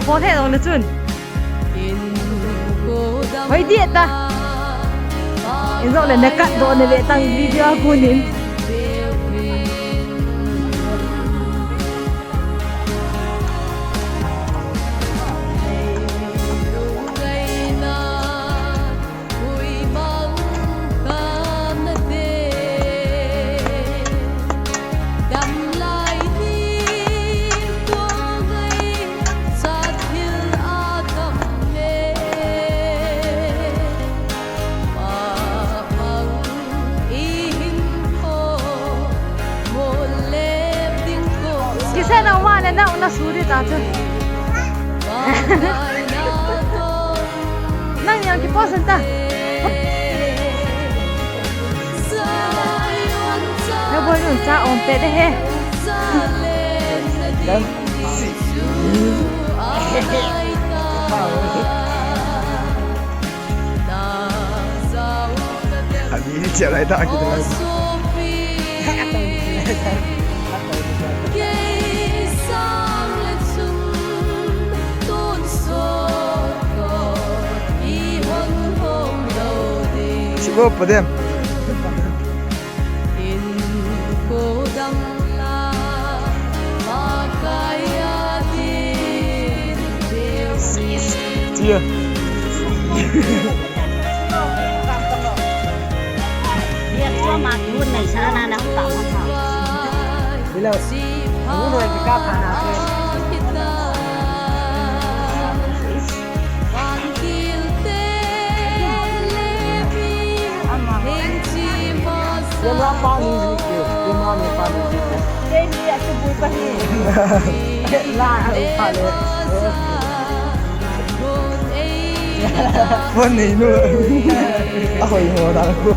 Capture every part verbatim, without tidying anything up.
Pho the dong le chun. Hoi dia ta. In jong le na kat doh na ve tang video a kunin. Kisa na uma na na una suri ta chu. Nang yang ki post ta. Na boy nun cha om pe de he. Ani ni chia lai ta ki ta. Sibo pa dem. Tia. Hello. Unu noi ki ka phana ke. Camera pa ni ji ke, camera ni pa ni ji ke. Ke ni a tu bui pa ni. La a pa le. Phone nei nu. A hoi mo da ku.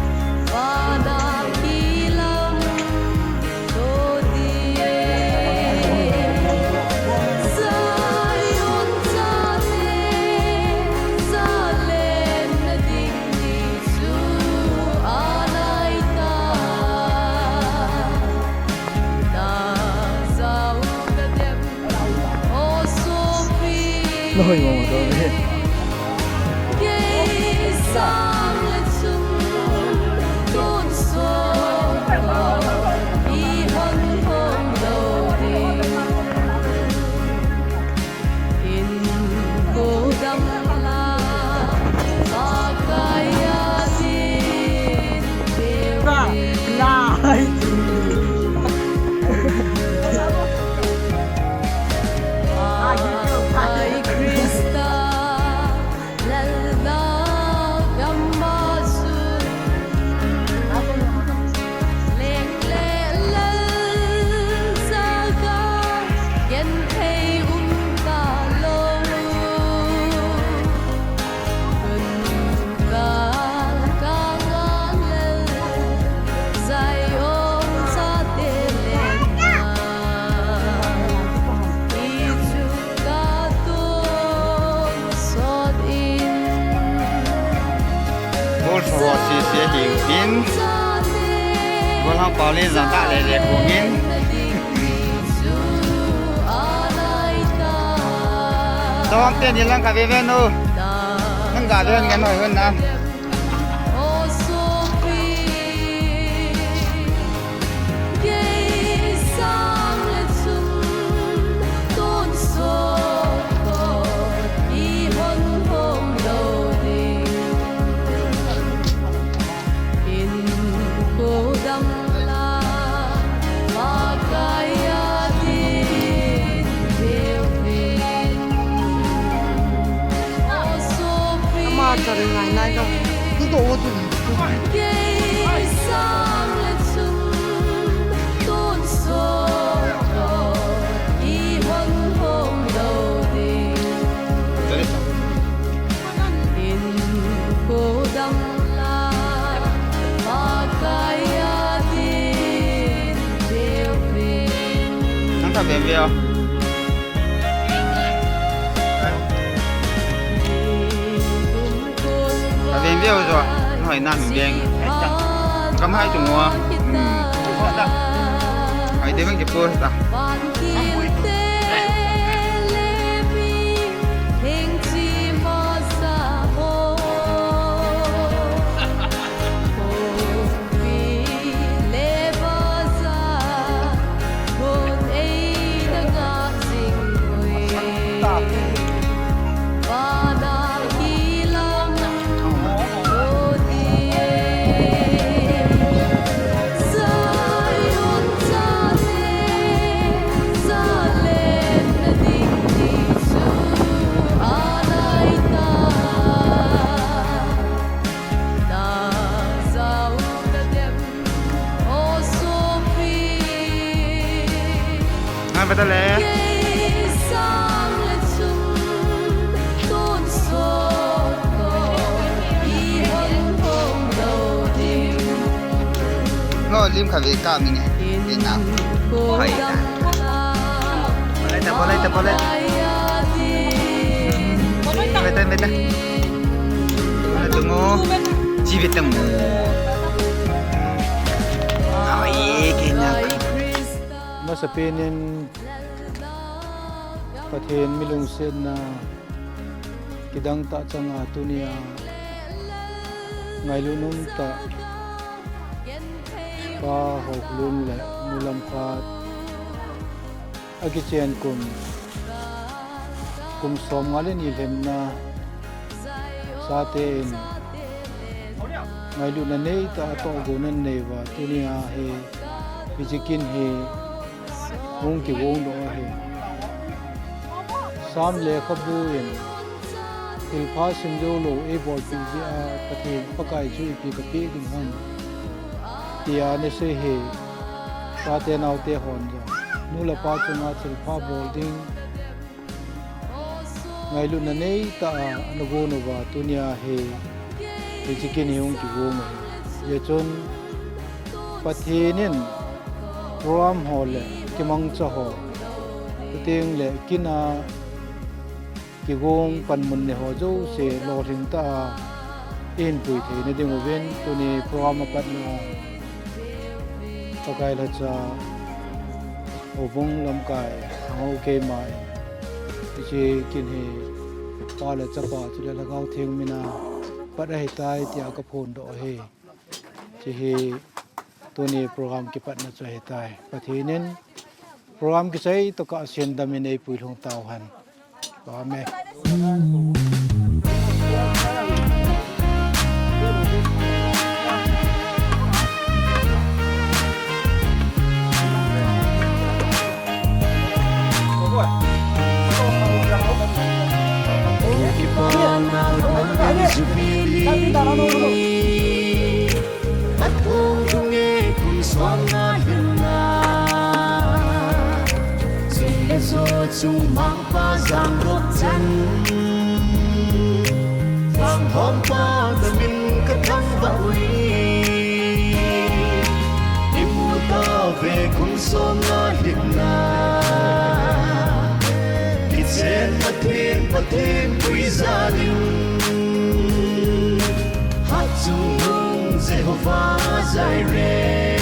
Na hoi mo mo to. Bol sa ho si si hi in. Bol hang pau le jang ta le le kong in. Tawm te ni lang ka ve ve nu. Nang ka ve ngen noi hun na. Ama chari ngai nai ka. Tu to o tu. Nang ka ve ve o. Ka ve ve o jo. Hoi na mi beng. Kam hai tu mo. Hoi de beng ke po ta. Patale. Ngo lim kha ve ka mi nge. Ina. Hai ta. Bolai ta, bolai ta, bolai ta. Ve ta, ve ta. Bolai ta mo. Chi ve ta mo. Ai, ke na. Masapen in Pathen mi lungsetna kidang tah changa tunia ngailut umtah Pa Haokholun le Nu Lamkhat akichen kum, kum som nga le ni lhemna chate in ngailutna neitah a tohgon anei uva tunia hi hiche kin hi hung kigong doh ahi. Sam lekhabu in thilpha sim joulou eibolpeh jeh a Pathen Pakai chu ipi kapeh ding ham tia ana sei hi. Chate naote hon jong nu le pa chunga thilpha bol ding ngailutna neitah a ana gon uva tunia hi hiche kin hi hung kigong ahi. Hijeh chun Pathen in program ho le kimangcha ho, chuteng le kin a kigong panmun nei ho jouse lolhing tah a ihin pui theina ding uvin tuni program apatna a Pakai lhacha Houbung lamkai Thangho keima in hiche kin hi Pa le Chapa chule Lhagao Theng mina pat ahitai tia kaphondoh ahi. Hiche hi tuni program kipatna chu ahitai. Pathen in program kisei tokah a semdam in eipuilhung tauhen. Amen. Atong dunge kum som nga lhimna, chule jo chung mangpa jangdop chan, vanghompa namin kathangvah uve. Imu tauve kum som nga lhimna, kichenna theng Pathen puijalin, Hatchungnung Jehovah Jireh,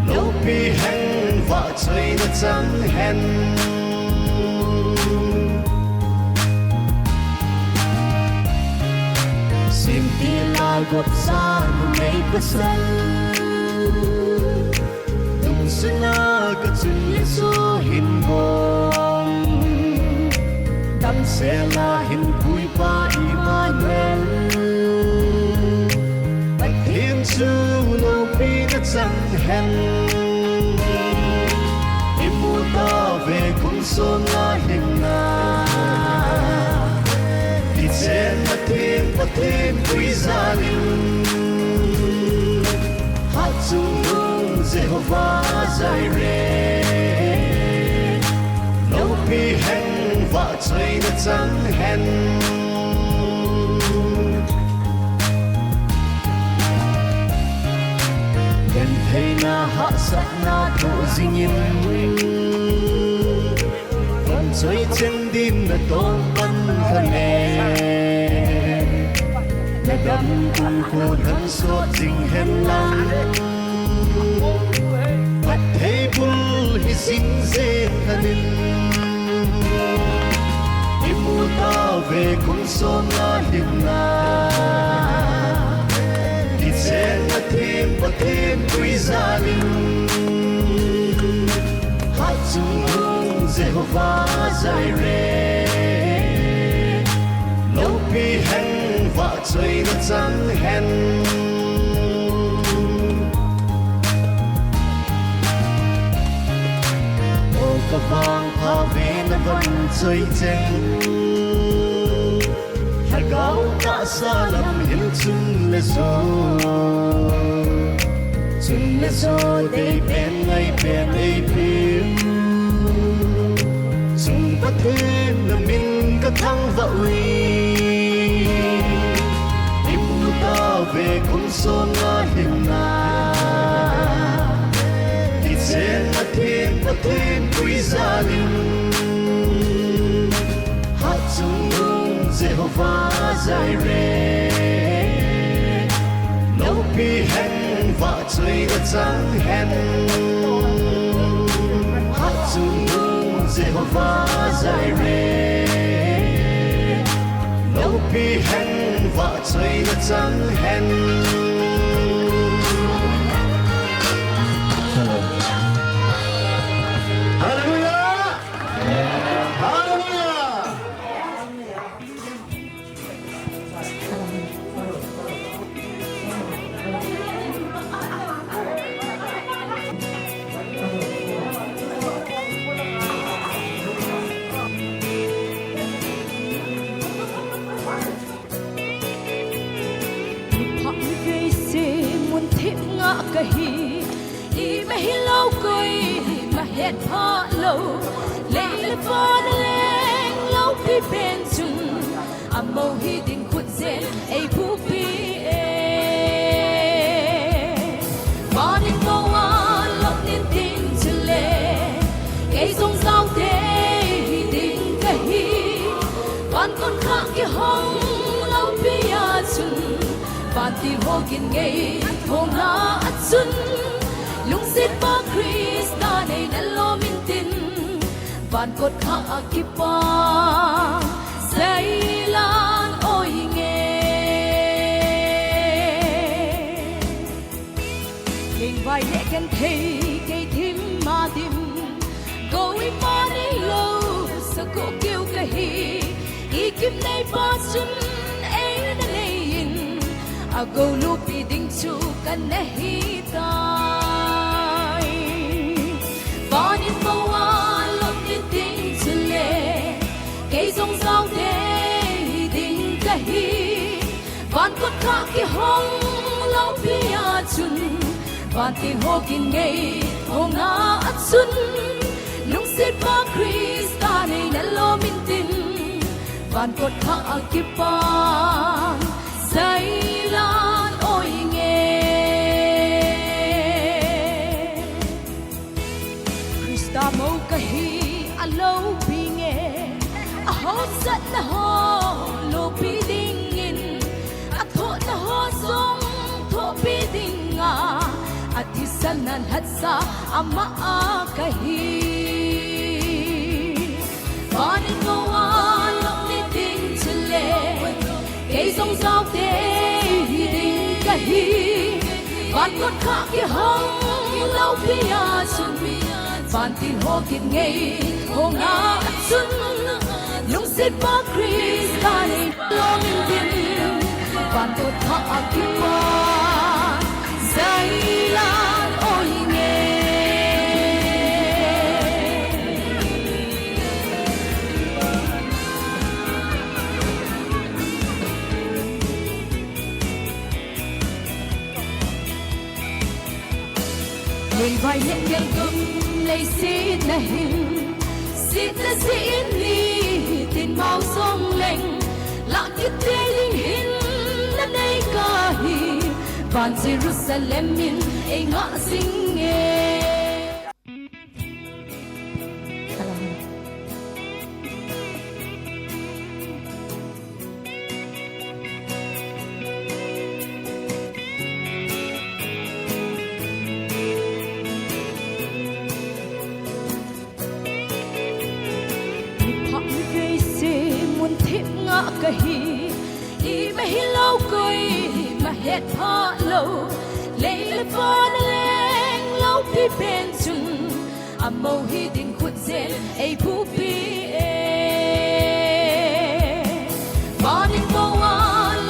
loupi hen vahchoina chang hen. Simpi la gotsa numei pasal, lungsunga kachun Jesu hin gong, damsela hin puipa Emmanuel, Pathen chu loupina chang hen. Imu tauve kum som nga lhimna, kichenna theng Pathen puijalin, Hatchungnung Jehovah Jireh, loupi hen vahchoina chang hen. Gentheina hahsatna toh jingin, vahchoi chen din natong pan kha le, nadam kum khu lhangsot jing hen lang, phatthei bul hi jing jeng hen. Imu tauve kum som nga lhimna, kichenna theng Pathen puijalin, Hatchungnung Jehovah Jireh, loupi hen vahchoina chang hen. O kavangpha ve navahchoi chen, Lhagao tahsa lam hin chun le jo, chun le jo deipen ngaipen eipeu. Na min ka thangvah uve, himnu tave kum som nga himna. Kichen a theng Pathen puijalin, Hatchungnung Jehovah Jireh, loupi hen vahchoina chang hen. Hatchungnung Jehovah Jireh, loupi hen vahchoina chang hen. Hallelujah! Hallelujah! Nupha mi veise mun thip nga kahi, ima hilou koi, ima het phalou, lei le van a leng loupi pen chun, amou hi ding khut jen ei pupi e. Van in mou a lop nin ding chule, kei jong jaote hi ding kahi. Van kot kha kihong loupi a chun, vantil ho gin ngei thona a chun, lungsetpa Christa nei nalom intin, van kot kha a kipang seilan oi nge. Lengvai le genthei kei thim a dim, koima neilou sa ko keu kahi. I gimneipa chun eina nei in, agou loupi ding chu kana hitai. Van in mou a lop nin ding chule, kei jong jaote hi ding kahi. Van kot kha kihong loupi a chun, vantil ho gin ngei thona a chun, lungsetpa Christa nei nalom intin, van kot kha a kipang seilan oi nge. Christa mou kahi a loupi nge, a haosatna ho loupi dingin, a thohna ho jong thohpi dinga, a thisan a lhatsa ama a kahi. Van in mou a lop nin ding chule, kei jong jaote hi ding kahi. Van kot kha kihong loupi a chun, vantil ho gin ngei thona a chun, lungsetpa Christa nei nalom intin, van kot kha a kipang seilan oi nge. Lengvai le genthei leiset na hin, setna jeh in nitin mao jong leng, lah kit ding hinna nei kahi. Van Jerusalem in ei ngah jing nge. Nupha mi veise mun thip nga kahi, ima hilou koi, ima het phalou, lei le van a leng loupi pen chun, amou hi ding khut jen ei pupi e. Van in mou a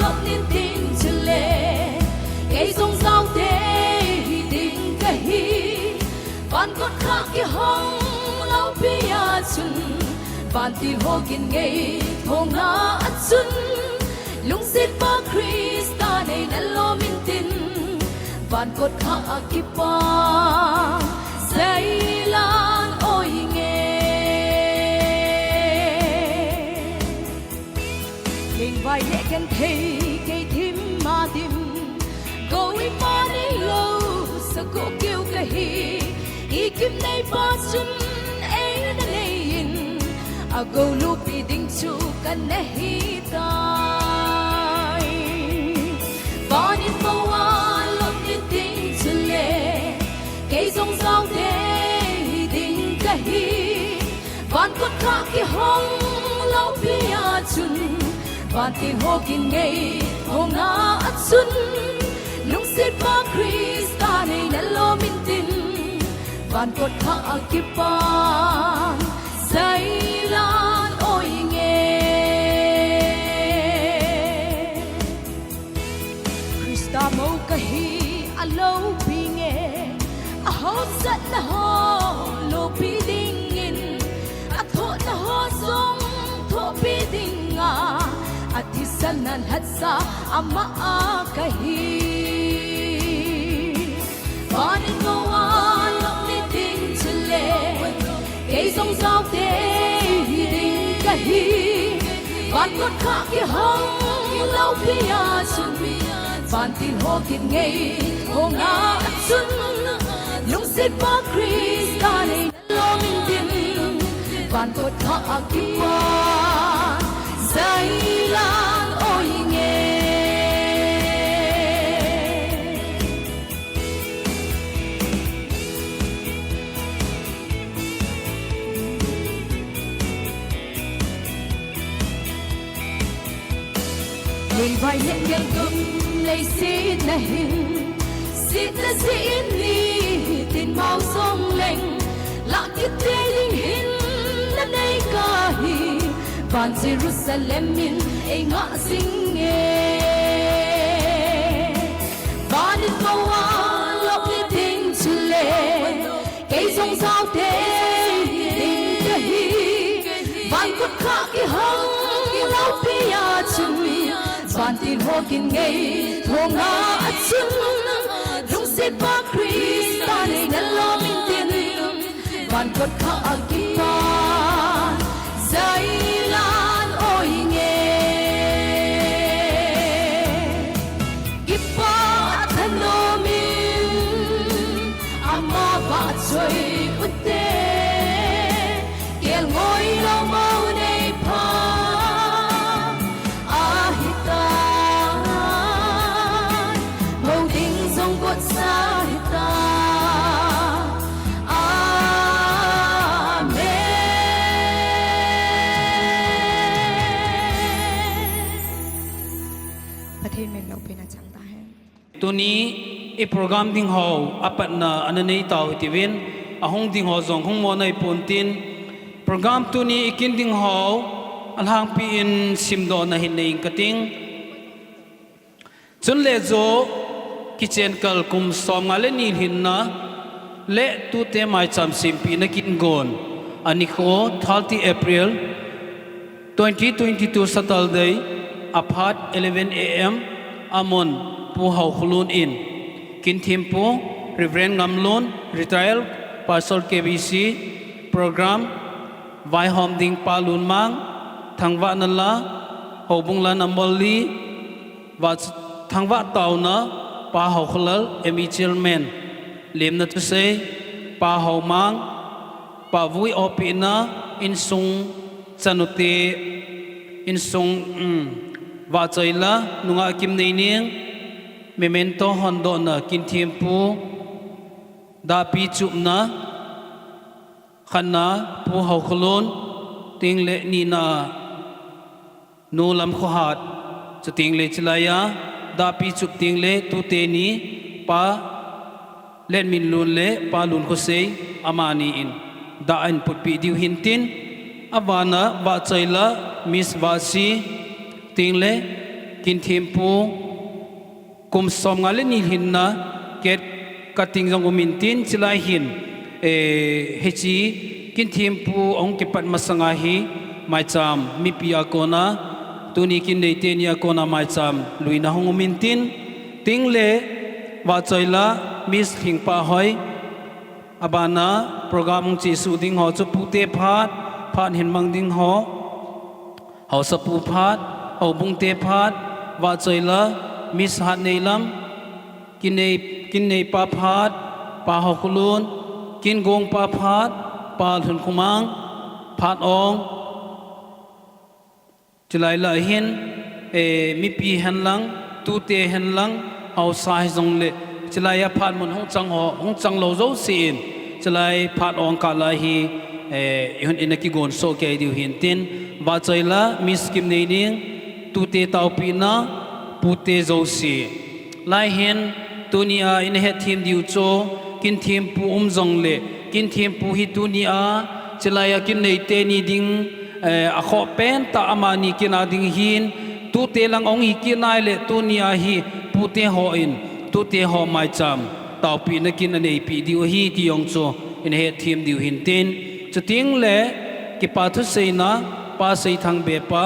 lop nin ding chule, kei jong jaote hi ding kahi. Van kot kha kihong loupi a chun, vantil ho gin ngei thona a chun, lungsetpa Christa nei nalom intin, van kot kha a kipang seilan oi nge. Kan thei kei thim ma dim, go ima nei lo, sako keu kahi, i kim nei pa chun eina nei in, a go lupi ding chu kan na hi tai. Vanin mo a lom ni ding chu le, kei zong zau te hi ding kahi. Van kot kha kihong lo pi a chun, van tin ho kin ngei ho nga a chun, lungset pa Krista nei na lo min tin, van kot kha a kipan, zailan oi nge. Krista mo kahi a lo pi nge, a hosatna ho lo pi dingin, a thohna ho zong thoh pi dinga, a thisan na lhatsa ama a kahi. Vanin mo a lom ni ding chu le, kei zong zau te hi ding kahi. Van kot kha kihong lo pi a chun, van tin ho kin ngei ho nga a chun, lungset pa Krista nei na lo min tin, van kot kha a kipan, zailan oi nge. Lungvai le gelgam lei sitna hin, sitna si in ni tin mau zong leng, lah kit te ding hin na nei kahi, van Jerusalem in ei ngah zing nge. Vanin mo a lom ni ding chu le, kei zong zau te hi ding kahi. Van kot kha kihong lo pi a chun, van tin ho kin ngei ho nga a chun, lungset pa Krista nei na lo min tin, van kot kha a kipan, zailan oi nge. Kipa a thanom in ama vahchoi u te, kelngoi lo mo nei pha ahi tai, mo ding zong gotsa hi ta. Amen. Pathen min loupi na chang ta hen. Tuni i program ding ho a patna ana nei tau hi tivin, a hung ding ho zong hung mo nai pon tin, program tuni i kin ding ho a lhangpi in simdohna hin nei ing ka ting. Chun le zo kichen kal kum som nga le ni lhinna le tute maicham simpina kin gon a ni kho thirty April twenty twenty-two Saturday a phat eleven A M a mun Pu Hau Khulun in, kin thim Pu Reverend Ngam Lun, Retired Pastor K B C, program vaihom ding Pa Lun Mang, thangvahna la, houbung la number li, va thangvah tauna Pa Hau Khulal, M E Chairman, lemna thusei, Pa Hau Mang, Pa Vui opina, insung chanute, insung, um, vahchoi la, nunga kim nei ning, memento hondohna, kin thim Pu, dapi chupna, khatna, Pu Hau Khulun, ting le nina, Nu Lam Khohat, chuting le chilai a, dapi chup ting le tute ni, Pa Let Min Lun le Pa Lun Khosei, amani in, da in putpi diu hin tin, a vana vahchoi la, Miss Vahsi, ting le, kin thim Pu, kum som nga le ni lhinna, ket ka ting zong um in tin, chilai hin, eh, hichi, kin thim Pu hong kipat masanga hi, maicham, mipi a kona, tuni kin neite ni a kona maicham, luina hong um in tin, ting le, vahchoi la, Miss Lhingpa Hoi, a bana, program hong chi su ding ho, chu pute phat, phat hin mang ding ho, Hausapu phat, Houbung te phat, Vahchoila, Miss Hatneilam, Kinnei, Kinneipa phat, Pa Haokholun, Kingongpa phat, Pa Lhunkhomang, Phat Ong, chulai lah hin, eh, mipi henlang, tute henlang, haosa hijongle, chulai a phat mun hung chang ho, hung chang lou jouse in, chulai Phat Ong kah lah hi, eh, ihun in a kigon soh kei diu hintin, Vahchoila, Miss Kimneining, tute taopina, pute jouse. Lai hin, tuni a ina hetthem diu chu, kin thempu um jongle, kin thempu hi tuni a, chulai a Kinnei teni ding, eh, akhoh pentah amani kin a ding hin, tute lang ong hi kinai le tuni a hi pute hon, tute ho maicham, taopina kin aneipeh diu ahi ti jong chu ina hetthem diu hintin. Chutengle, kipa thuseina, Pa Seithangbepa,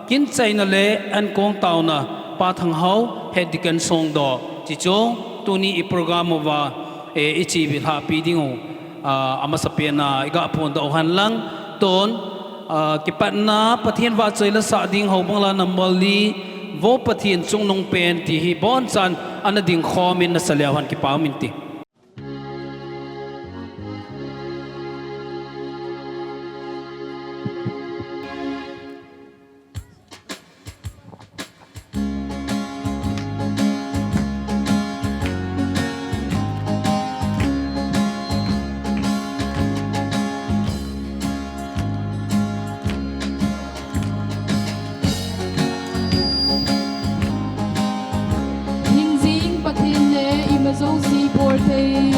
kin chaina le ankong taona, Pa Thanghao, Head Deacon Songdoh, chuchu, tuni i program uva, eh, i chebilhah pi ding u, ah, amasapen a, i ga phondoh u henlang, tun, ah, kipatna Pathen vahchoila sah ding houbung la number li, Vo Pathen chungnung pen ti hi bonchan ana dingkhom in nasa leu hen kipa um inte. Hingjing Pathen le ima jouse bol thei.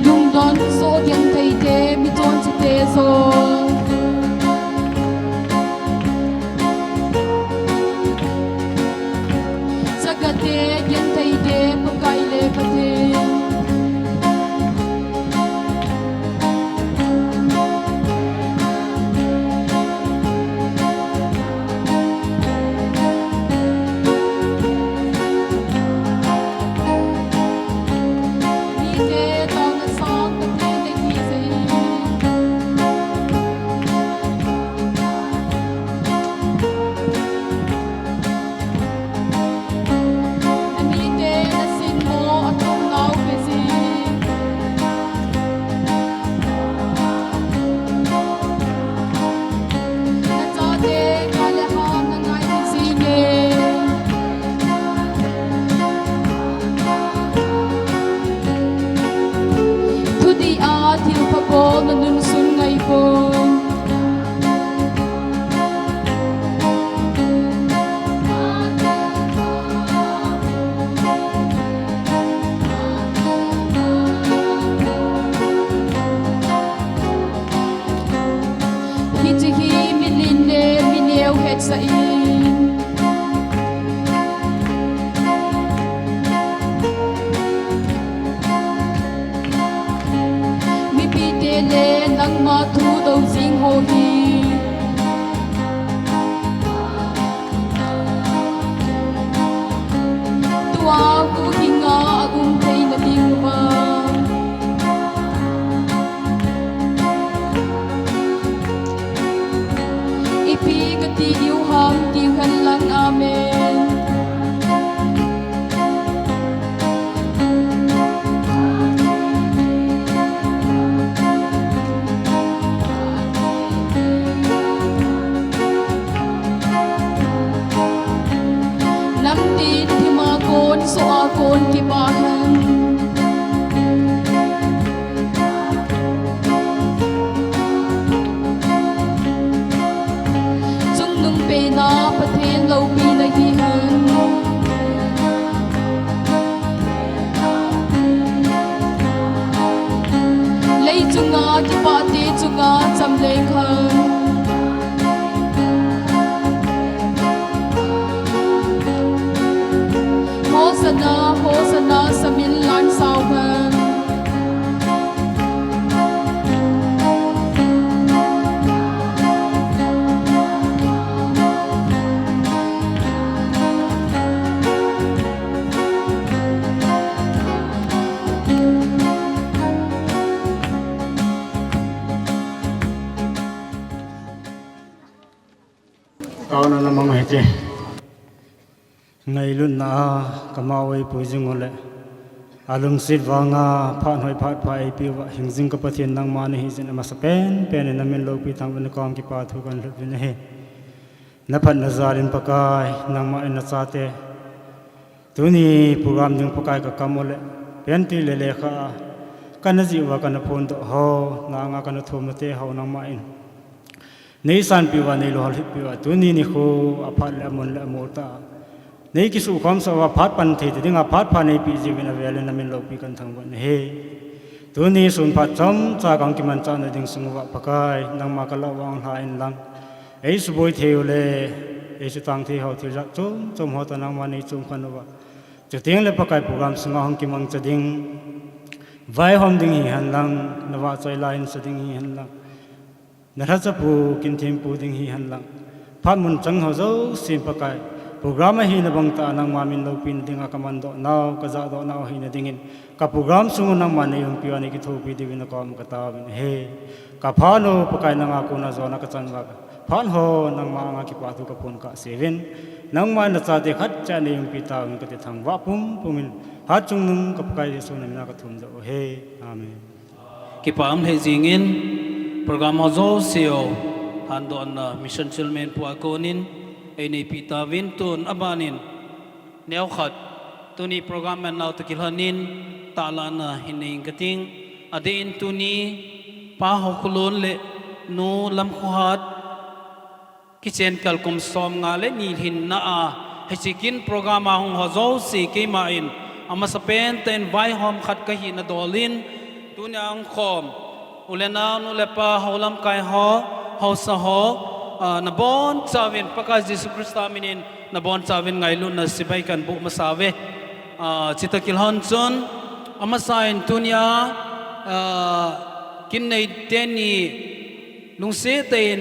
Lungdon soh genthei te, michonse te joh. Chagate genthei te, Pakai le Pathen. Thudih a thilpha bol nanunsun ngaipon. Hiche hi milen le mineo hetsah in. Mipite le nangma thu dou jing ho hi. Tua huhhing a aum theina diuva. Ipi kati diu ham ti hen lang, amen. Lamtin thima kon, soh a kon kipa hen. Chungnung pena Pathen loupina hi hen. Lei chunga kipahte chunga cham leng hen. Hosanna, Hosanna, samin lansau hen. Namang hiti. Ngailutna a kamau eipui jing u le, alungset vanga phat hoi phat pha eipeuva hingjing ka Pathen nangma nahi jeh in amasapen pen in namin loupi thangvah in nakoma kipa thu kahin lhut uvin ahi. Naphatna jal in Pakai, nangma in nachate tuni program ding Pakai kakam u le, pengtui le lekha a kana jih uva kana phondoh ho, na anga kana thum nate ho nangma in neisanpeh uva, neilolhitpeh uva, tuni nikho aphat le amun le amol tah a neikisukhomsah uva phat pan thei ta dinga phat pha neipeh jiuvin avel in namin loupi kahin thangvah in ahi. Tuni sun phat chomcha kahung kimanchah na ding sung uva Pakai, nangma kalah uva hung lha in lang, eisuboi thei u le eisutang thei ho thil jat chom chom ho toh nangma neichom khen uva, chuteng le Pakai program sunga hung kimangcha ding, vaihom ding hihen lang, navahchoi la hinsa ding hihen lang, nalhachapu kinthempu ding hihen lang, phat mun chang ho jousen Pakai, program ahina bang tah a nangma min loupina dinga kamandoh nau, kajahdoh nau ahina dingin, ka program sung u nangma neiumpi uva neikithopi diuvin nakoma kataovin ahi. Kaphat u Pakai nanga kona jona kachan uva, phat ho nangma anga kipa thu kaphon kahse uvin, nangma in nachate khat cheh a neiumpi tauvin kati thangvah pumpum in, hatchungnung ka Pakai Jesu namina kathum jou u ahi. Amen. Kipa um lheh jingin, program ho jouse u, handohna Mission Chairman pu a konin eineipi tauvin, tun abanin neokhat tuni program man nau toh kilhonin tahlahna hin nei inge kating. Adeh in tuni Pa Haokholun le Nu Lamkhohat kichen kal kum somnga le ni lhinna a, hiche kin program a hung ho jouse keima in amasapen tah in vaihom khat kahina dol in, tunia hung khom u le nao, nu le pa, hou lamkai ho, haosa ho, ah, nabonchauvin Pakai Jesu Christa minin nabonchauvin ngailutna chibai kahin boh masa uve. Ah, chutoh kilhon chun, amasa in tunia, ah, kin nei teni lungset tah in,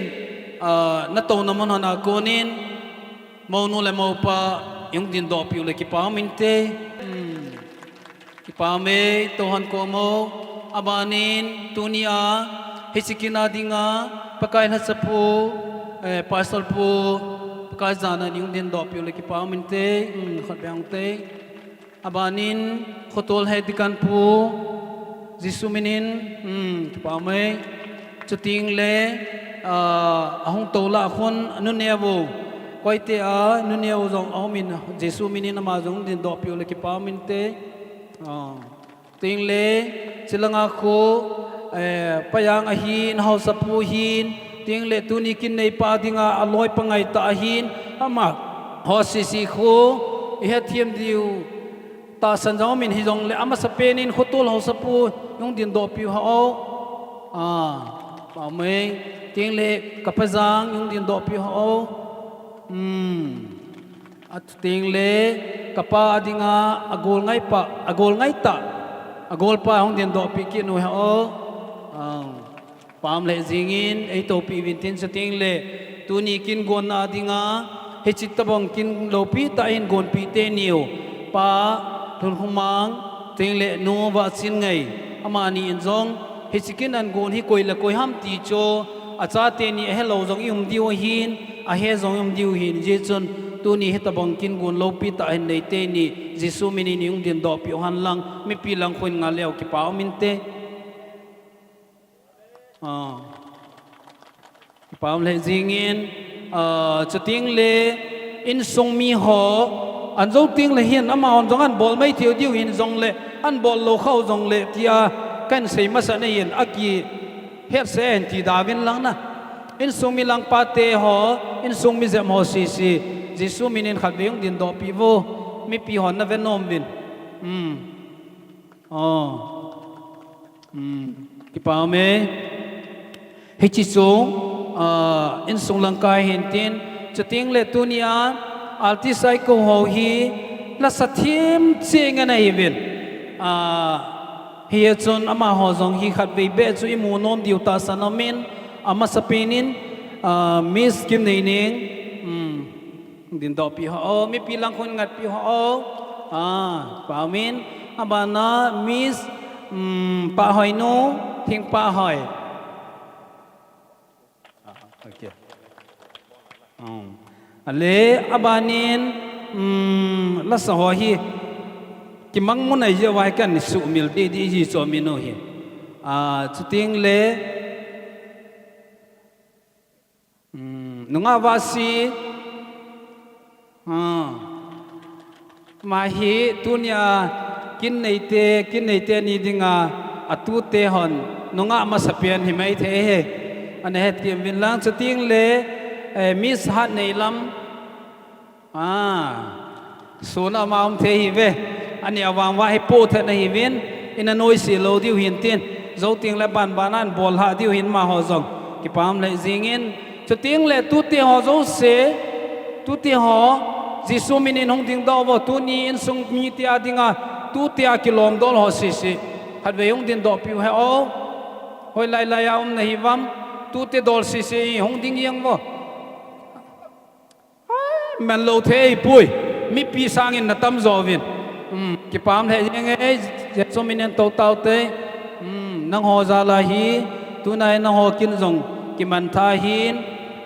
ah, natouna mun hon a konin, mounu le moupa, ihung dindoh piu le kipa um inte. Hmm. Kipa um e, tou hon kom o. Abanin, tunia, hiche kin a dinga, Pakai lhachapu, eh, Pastor pu, Pakai jana in ihung dindoh piu le kipa um inte. Hmm, khat beh hung te. Abanin, khotol he deacon pu, Jesu minin, hmm, kipa um e. Chuteng le, ah, ahung tou lah khun, anuneo u. Koite a, nuneo u jong aum in, Jesu minin ama jong dindoh piu le kipa um inte. Ah. Chuteng le, chulanga khu, eh, Pajang ahin, haosapu ahin, chuteng le tuni kin neipa dinga, aloi pa ngaitah ahin, amaho sese khu, ihet them diu tahsan jong um in hijongle, amasapen in khotol haosapu, ihung dindoh piu hih o. Ah, pa um e, chuteng le, ka Pajang, ihung dindoh piu hih o. Hmm. Achuteng le, kapa a dinga, agol ngai pa, agol ngai tah, agol pa hung dindoh pi kit u hih o. Ah. Pa um lheh jingin, eitopi uvin tin chuteng le, tuni kin gonna a dinga, hiche tobang kin loupi tah in gonpi teni u. Pa Lhunkhomang, chuteng le, Nu Vahchinngai, amani in jong, hiche kin an gon hi koi le koi ham ti chu, achate ni ahelou jong i um diu ahin, ahe jong i um diu ahin, hijeh chun, tuni hitobang kin gon loupi tah hin nei teni, Jesu minin ihung dindoh piu hen lang, mipi lang khu in ngal leu kipa um inte. Ah. Kipa um lheh jingin, ah, chuteng le insung mi ho, an jou teng le hin, amahon jong an bol mai thei diu hin jongle, an bol lou khah u jongle, tia kahin sei masa na hin, akihet seh in ti da uvin lang na. Insung mi langpa te ho, insung mi jep ho sese, Jesu minin khatvei hung dindoh pi uvo, mipi hon na ve nom uvin. Hmm. Oh. Hmm. Kipa um e. Hiche chu, ah, insung lang kai hin tin, chuteng le tunia, artist a i kou ho hi, lasa themcheh ngen ahi uvin. Ah, hijeh chun amaho jong hi khatvei beh chu i mu nom diu tahsan um in, amasapen in, ah, Miss Kimneineng, hmm. Dindoh pi hih o, mipi lang khu in ngat pi hih o. Ah, pa um in, abana Miss, um, Pahhoi nu, Thingpahhoi. Ah, okay. Um, Ale, abanin, um, lasa ho hi, kimang mun ahi jeh uva hi kan sumil didi ji chu min u hi. A, chuteng le, um, nungah vasi, a, Ama hi tunia kin neite, kin neite ni dinga atute hon nungah masapen hi mai thei hi. Ana hethem uvin lang chuteng le, eh, Miss Hatneilam. Ah, suna ma um thei hi ve. Ani avang va hi po thei na hi vin. Ina noise lou diu hin tin. Jou teng le ban ban an bol ha diu hin amaho jong. Kipah um lheh jingin. Chuteng le tute ho jouse, tute ho, Jesu minin hung dingdoh uvo, tuni insung mite a dinga, tute a kilom dol ho sese. Khatvei hung dingdoh piu hih o. Hoilai lai a um na hi uvam, tute dol sese hung ding jeng uvo. Ai, man lou thei poi, mipi sangin na tamjo uvin. Um, kipah um lheh jeng e, Jesu minin tou taute. Um, nangho jal a hi, tunai nangho kin jong kiman tha hin,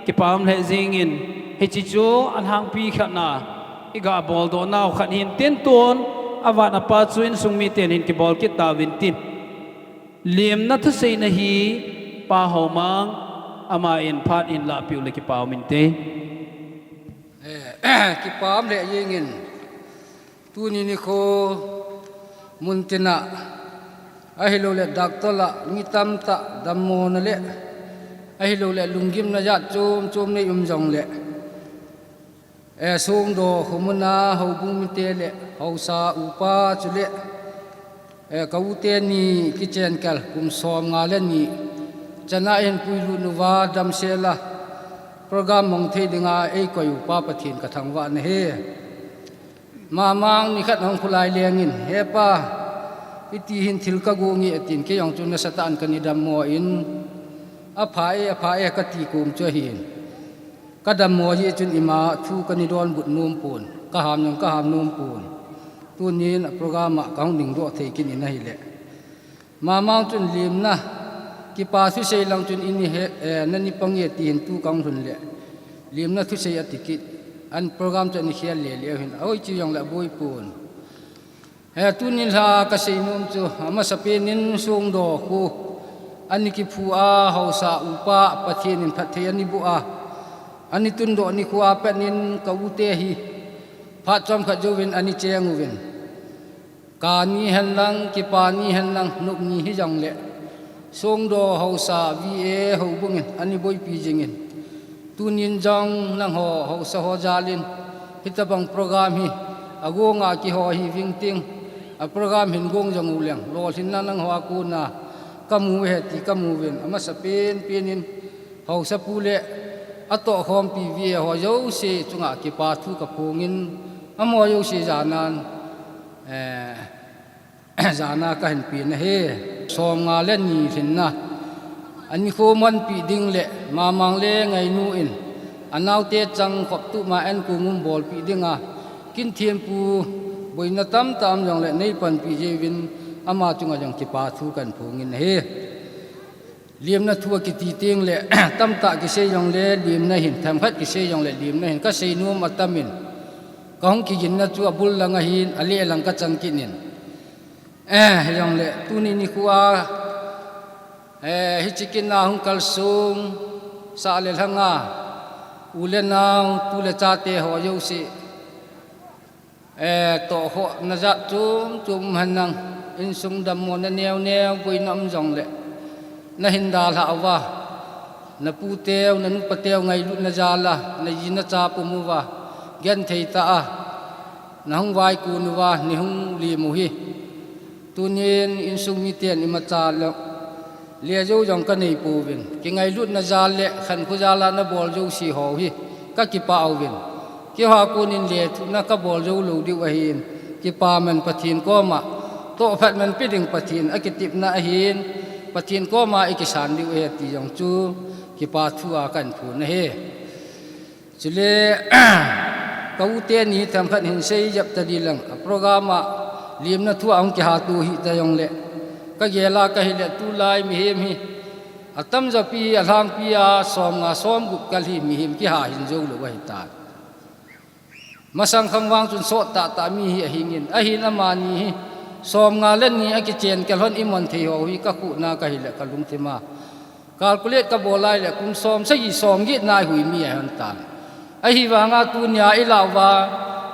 kipah um lheh jingin, hiche chu alhangpi khat na, iga boldoh nau khat hin tin tun, avat apa chu insung miten hin kibol kit tauvin tin. Lemna thusei na hi, Pa Haomang, aman phat in lahpeh u le kipah um inte. Eh, kipah um lheh jingin, tuni nikho mun tina, ahilou le doctor la, mi tamtah dammo na le, ahilou le lunggimna jat chom chom nei um jong le, eh, Songdo khomun a houbung mite le, haosa upa chule, eh, ka u teni kichen kal kum som nga le ni, chana hin puilut uva damsel a, program mang thei dinga eikoi upa Pathen ka thangvah na hi. Mamang nikhat hung khulai lengin, "He pa, iti hin thil ka gung e," atin, kei jong chu nasatah in kana dammo in, "Apha e, apha e," kati kum chu ahin. Ka dammo jeh chun ima thu kana donbut nom pon, ka ham jong ka ham nom pon. Tunin a program a ka hung dingdoh thei kit in ahile. Mamang chun lemna, kipa thusei lang chun ini he, eh, nani pang e ti hin tu kang lhun le. Lemna thusei ati kit. An program chu ani khel le le hin. Oi, chi jong le boi pon. Eh, tunin lha ka sei nom chu, amasapen in Songdo khu. Ani kiphu a, haosa upa, Pathen in phatthei ani boh a. Ani tundoh nikho a pat in ka u te hi. Phat chomkhat jouvin ani cheng uvin. Ka ni hen lang, kipa ni hen lang, nop ni hi jong le. Songdo haosa V A houbung in, ani boipi jingin. Tunin jong nangho haosa ho jal in, hitabang program hi, agonga kiho hi ving ting, a program hin gong jong u leng, lolhinna nangho a kona, ka mu e ti ka mu uvin, amasapen pen in, haosa pu le, atoh khompi V A ho jouse chunga kipa thu ka phongin, amaho jouse janan, eh, jana ka hin pe na hi. Som nga le ni lhinna. Ani khomanpi ding le Mamang le Ngainu in. Anaote chang khop tu ma en ku ngum bolpi dinga. Kin thempu boina tamtah um jong le nei panpi jeh uvin ama chunga jong kipa thu kan phongin na hi. Lemna thu akiti teng le, tamtah kisei jong le, lemna hin, themkhat kisei jong le, lemna hin, ka sei nom atam in. Ka hung kiginna chu abul lang ahin, ale lang ka chang kit in. Eh, jong le, tuni nikho a, eh, hiche kin a hung kalsong, sah le lhang a, u le nao, tu le chate ho jouse. Eh, tohkhohna jat chom chom hen lang, insung dammo na neo neo, boina um jong le, na hin dalha uva, na pu teu, na nupa teu ngailutna jal a, na ji na cha pum uva, genthei tah a, na hung vaikon uva, nei hung lem u hi. Tunin insung miten imacha le, le jou jong ka nei pouvin. Kingailutna jal le khankho jal a na bol jouse ho hi ka kipah uvin. Keiho a konin lethuhna ka bol jou lou diu ahin. Kipa man Pathen koma, tohphat man pe ding Pathen a kitepna ahin. Pathen koma i kisan diu ahi ti jong chu kipa thu a kan phon ahi. Chule, ka u teni themkhat hin sei jep ta di lang, a program a lemna thu a hung kiha tu hi ta jong le, ka gel a ka hi le tulai mihem hi, a tamjo pi, a lhangpi a, som nga, som gup kal hi mihem kiha hin jou lou ahi tai. Masang khang vang chun sot tahtah mi hi ahingin, ahin amani hi som nga le ni akichen kel hon imon thei ho hi kakhuh na kahile kalungthim a. Calculate kabol lai le kum som sagi som get na ihui mi ahon tan. Ahivanga tunia ilah uva,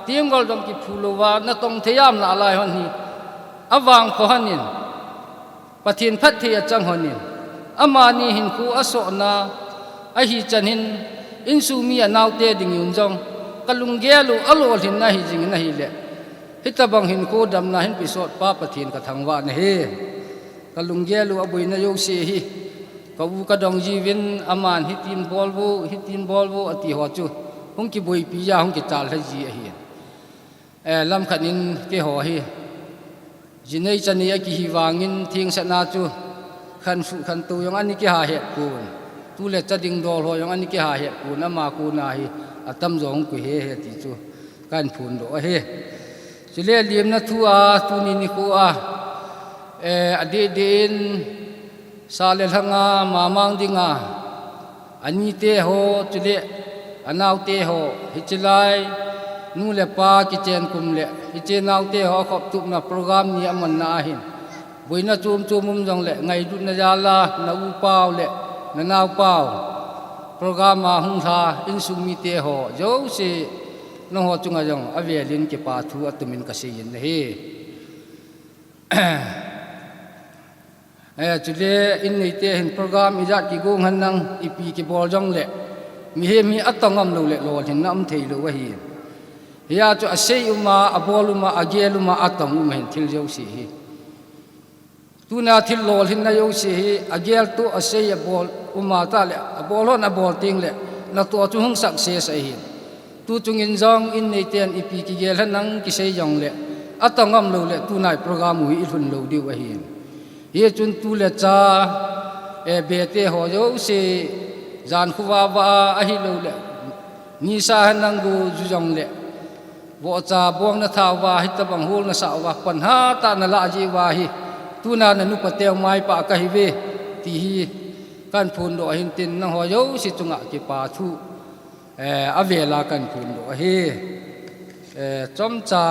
tiang gol dong kiphu louva, natong thei am lah lai hon hi. Avang kho hon in. Pathen phatthei achang hon in, amani hinkho asohna, ahi chan hin, insung mi anaote ding un jong, kalunggel u alolhinna hi jing in ahile. Hitobang hinkho damna hin pisot pa Pathen kathangvah na hi. Kalunggel u aboina jouse hi. Ka u kadong jiuvin aman hitin bol vo, hitin bol vo ati ho chu. Hung kiboipi ja, hung kichal lha ji ahi. Eh, lamkhat in keiho hi. Jinei chanei akihi vangin thingsetna chu khansuh khantou jong ana kiha het pon. Tu le cha ding dol ho jong ana kiha het pon, ama kona hi atamjo hung koi hehe ti chu kahin phondoh ahi. Chule lemna thu a tuni nikho a, eh, adeh deh in sa le lhanga mamang dinga anite ho, chule anaote ho, hiche lai, nu le pa kichen kum le, hiche naote ho akhop tupna program ni amanna ahin. Boina chom chom um jongle, ngailutna jal a, na u pau le, na nao pau. Program a hung lha, insung mite ho, jouse, nangho chunga jong, avelin kipa thu atumin kasei in ahi. Eh, chule in neite hin program ijat kigong hen nang ipi kibol jongle, mihem hi atong ngam lou le lolhinna um thei lou ahi. Hia chu asei uma, abol uma, agel uma, atong uma hin thil jouse hi. Tuna thil lolhinna jouse hi, agel toh asei abol uma tah le, abol hon abol teng le, natoh chu hung success ahi. Tu chungin jong in neiten ipi kigel hen nang kisei jongle, atong ngam lou le, tunai program u hi ilhun lou diu ahi. Hichun tu le cha, eh, bete ho jouse, jan khovah vah a, ahilou le, nisa hen nang go ju jongle, vohcha bong na thauva, hitobang hol nasah uva, pan hatah nalah ji uva hi, tuna na nupa teu maipah kahiuve, ti hi, kahin phondoh ahin tin, nangho jouse chunga kipa thu, eh, avela kahin phondoh ahi. Eh, chomcha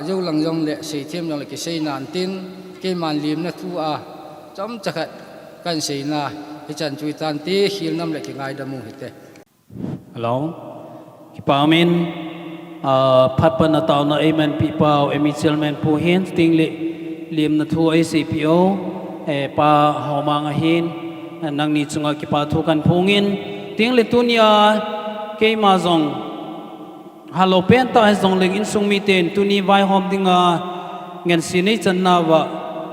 jou lang jongle, seithem jongle, kisei nan tin, keiman lemna thu a, chomcha khat kahin seina, hichan chu hitante, hilnam le kingaidam u hite. Hello. Kipa umin, ah, phat pan a taona eimanpi pau, M E chairman pu hin, chuteng le, lemna thu eiseipeh u, eh, pa Haomang ahin, eh, nangni chunga kipa thu kahin phongin, chuteng le tunia, keima jong, halou pen tah hijongleng insung miten tuni vaihom dinga, ngense neichan nauva,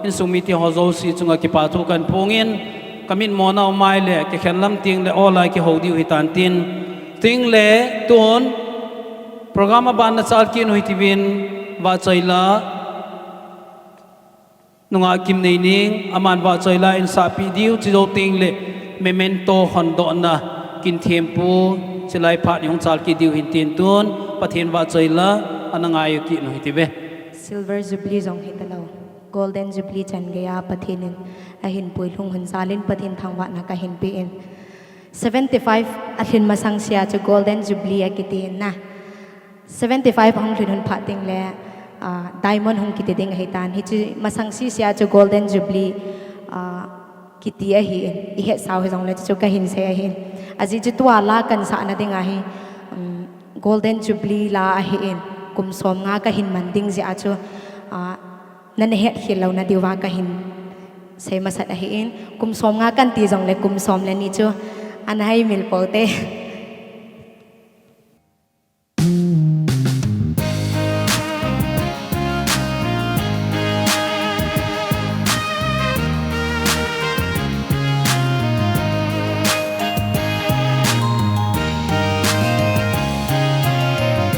insung mite ho jouse chunga kipa thu kahin phongin, kamitmo nau mai le, kikhen lam teng le, olai kihou diu hitan tin. Chuteng le, tun, program aban nachal kit u hitiuvin, vahchoi la, nungah Kimneining, aman vahchoi la insahpeh diu, chujou teng le, memento hondohna, kin thempu, chulai phat ihung chal kit diu hin tin tun, Pathen vahchoi la, ana ngai u kit u hitiuve. Silver Jubilee jong hitalou. Golden Jubilee chan geiya Pathen in ahin puilhung hun jalin Pathen thangvahna kahin pe in. Seventy-five alhin masang sea chu Golden Jubilee akiti in na. Seventy-five ahung lhun hun phat teng le, ah, Diamond hung kiti ding ahitan. Hiche masang sese a chu Golden Jubilee, ah, kiti ahin. Ihetsau hijongle chu kahin sei ahin. Ajeh chu tua la kahin sahna dinga hi, um, Golden Jubilee la ahin. Kum som nga kahin man ding jeh a chu, ah, nana hetkhel louna diuva kahin sei masat ahin, kum som nga kahin ti jongle kum som le ni chu ana haimil pou te.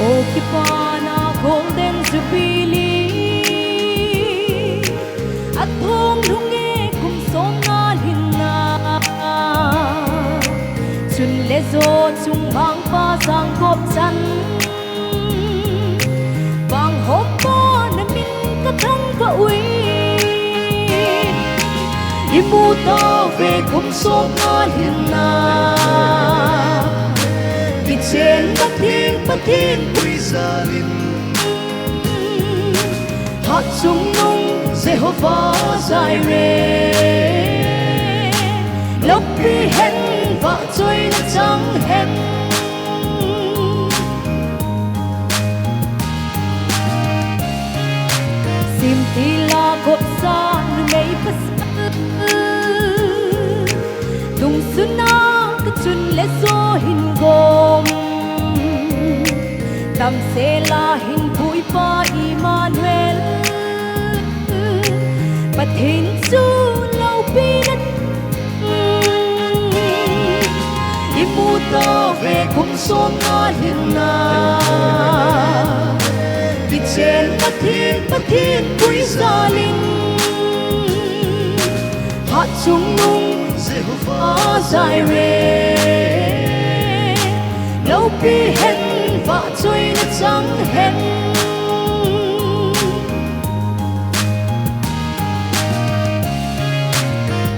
O kipana Golden Jubilee, athong lhung e kum som nga lhinna. Chun le jo chung mangpa jangkop chan, vanghompa namin kathangvah uve. Imu tauve kum som nga lhinna, kichenna theng Pathen pui jalin, Hatchungnung Jehovah Jireh, loupi hen vahchoina chang hen. Simtila gopsa numei pasal, tungsuna kachun le jo hin gom, damsela hin puipa Emmanuel, Pathen chu loupina imu tauve kum somna hinna. Kichen Pathen, Pathen pui jalin, Hatchungnung Jehovah Jireh, loupi hen vahchoina chang hen.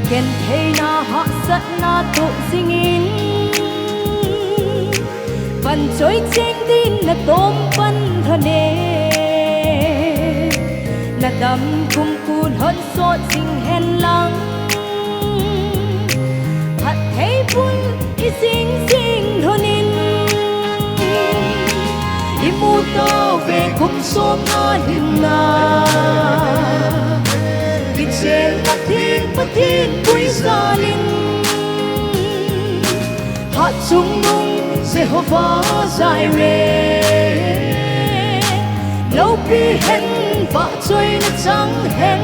Gentheina hahsatna toh jingin, van choi cheng din natom pan lhon e, nadam kumkun hon sot jing hen lang, phatthei bul ijing jing lhon in, imu tauve kum somna hinna. Kichen Pathen, Pathen pui jalin, Hatchungnung Jehovah Jireh, loupi hen vahchoina chang hen.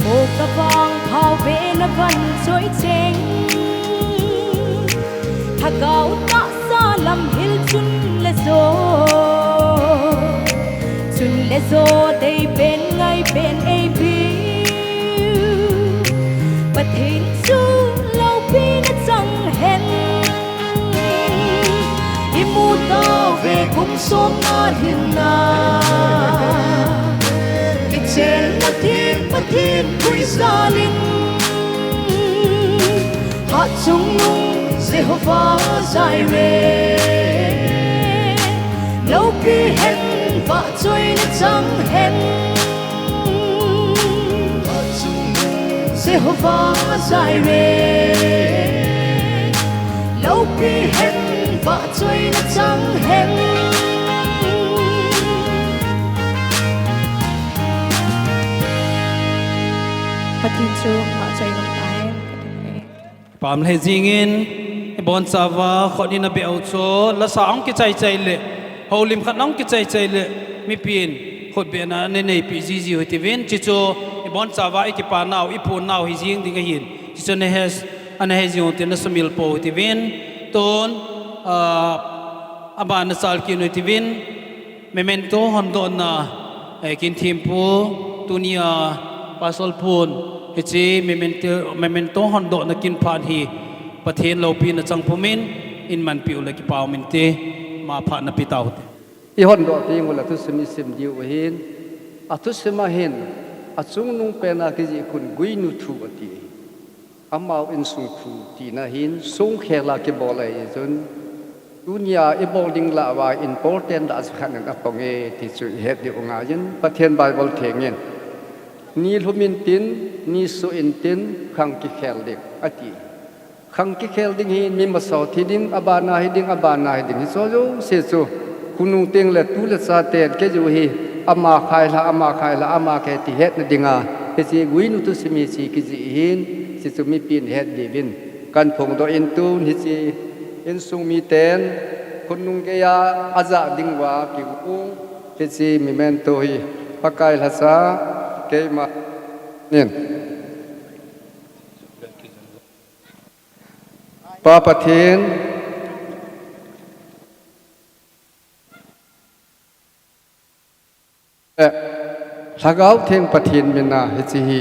Mo kavang phao ve na van choi cheng, Lhagao tahsa lamhil chun le jo, chun le jo deipen ngaipen eipiu, Pathen chu loupina chang hen. Imu tauve kum somna hinna. Kichen Pathen, Pathen pui jalin, Hatchungnung Jehovah Jireh, loupi hen vahchoina chang hen. Jehovah Jireh, loupi hen vahchoina chang hen. Pathen chu vahchoi lou tahen. Pam le jingin, ibonchauva khut in abeh u chu, lasa hung kichai chai le, houlim khat hung kichai chai le, mipin khut behna ana neipi jiji u hitiuvin, chuchu ibonchauva ikipa nau, iphon nau hijing ding ahin, chuchu ana he, ana he jing u tin na sumil pou hitiuvin, tun, ah, aban na chal kit u hitiuvin, memento hondohna, eh, kin thempu, tunia Pastor Pun, hiche memento, memento hondohna kin phat hi, Pathen loupina chang pumin, in manpi u le kipa umin te, ma phat na pe tau te. I hondoh teng u le thusim i sim diu ahin, athusim a hin, achungnung pena kijih khun guinu thu ati. Amau insung thu tina hin songkhel a kibol ahi chun, tunia i bol ding lah uva important lah chu khat in apang e ti chu i het diu angaiyin, Pathen Bible theng in, ni lhum intin, ni suh intin, khang kikhel ding, ati. Khang kikhel ding hi mi masa u thi ding, abana hi ding, abana hi ding, hicho jouse chu, khonung teng le tu le cha ten, keiho hi, ama khai lha, ama khai lha, ama khai ti hetna dinga, hiche guinu thusim hiche kijih hin, hiche chu mipin het diuvin. Kan phongdoh in tun hiche insung miten, khonung geiya ajah ding uva kium u, hiche memento hi, Pakai lhacha, keima, nin. Pa Pathen, eh, Lhagao Theng Pathen mina hiche hi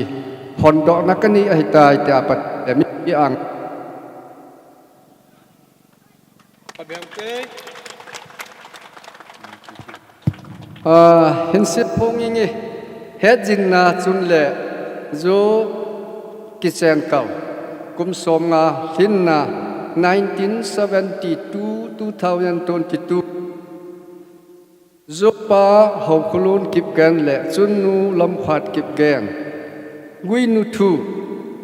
hondohna kanei ahitai tia Pathen le mipi ang. Ah, hin seiphong inge, hetjingna chun le jo kicheng kau. kum somnga lhinna, nineteen seventy-two, two thousand twenty-two. Jopa Haokholun Kipgen le chun nu Lamkhat Kipgen. Guinu thu,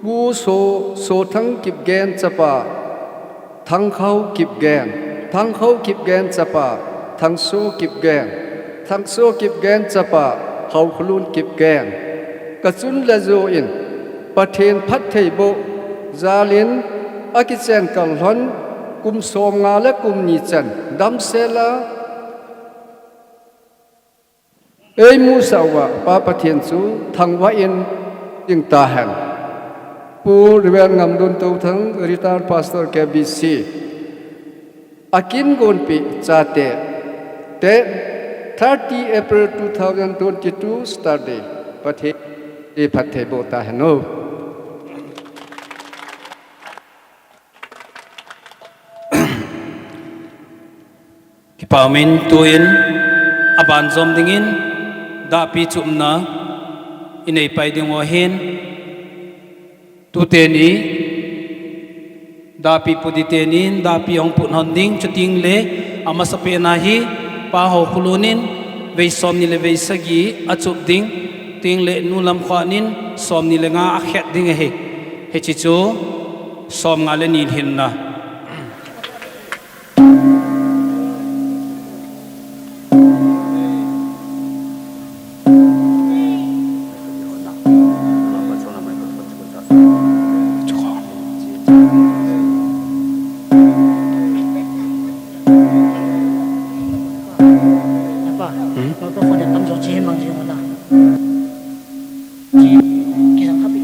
Pu So, Sothang Kipgen chapa, Thangkhao Kipgen. Thangkhao Kipgen chapa, Thangso Kipgen. Thangso Kipgen chapa, Haokholun Kipgen. Kachun le jo in, Pathen phattheiboh jalin, akichen kal lhon, kum somnga le kum ni chan, damsel a, eimusah uva, Pa Pathen chu thangvah in ding tahen. Pu Reverend Ngamdon Touthang, Retired Pastor K B C. Akin gonpi chate. Te, thirty April two thousand twenty-two, Saturday. Pathen, i phattheiboh tahen o. Kipah umin tuin, aban jom dingin, dahpi chupna, inei pai ding u ahin, tute ni, dahpi pudi tenin, dahpi hung put hon ding, chuteng le, amasapen a hi, Pa Haokholun in, vei somni le vei sagi, achup ding, chuteng le, Nu Lamkhat in, somni le nga akhet ding ahi. Hiche chu, somnga le ni lhinna. Apa, microphone yang tam jo chen mang chen mana. Chen, kisang happy.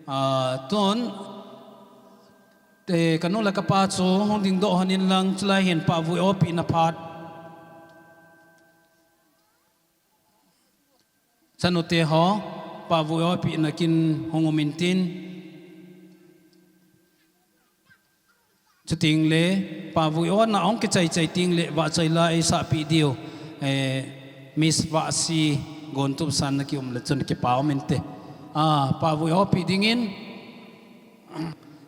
Ah, tun, eh, kanu le kapa chu hung dingdoh hon in lang, chulai hin pahvui opina phat. Chanute ho, pahvui opina kin hung um intin. Chuteng le, pahvui ona hung kichai chai teng le, vahchoi la eisahpi diu, eh, Miss Vahsi Gontup San na kium le chun kipa um inte. Ah, pahvui opi dingin,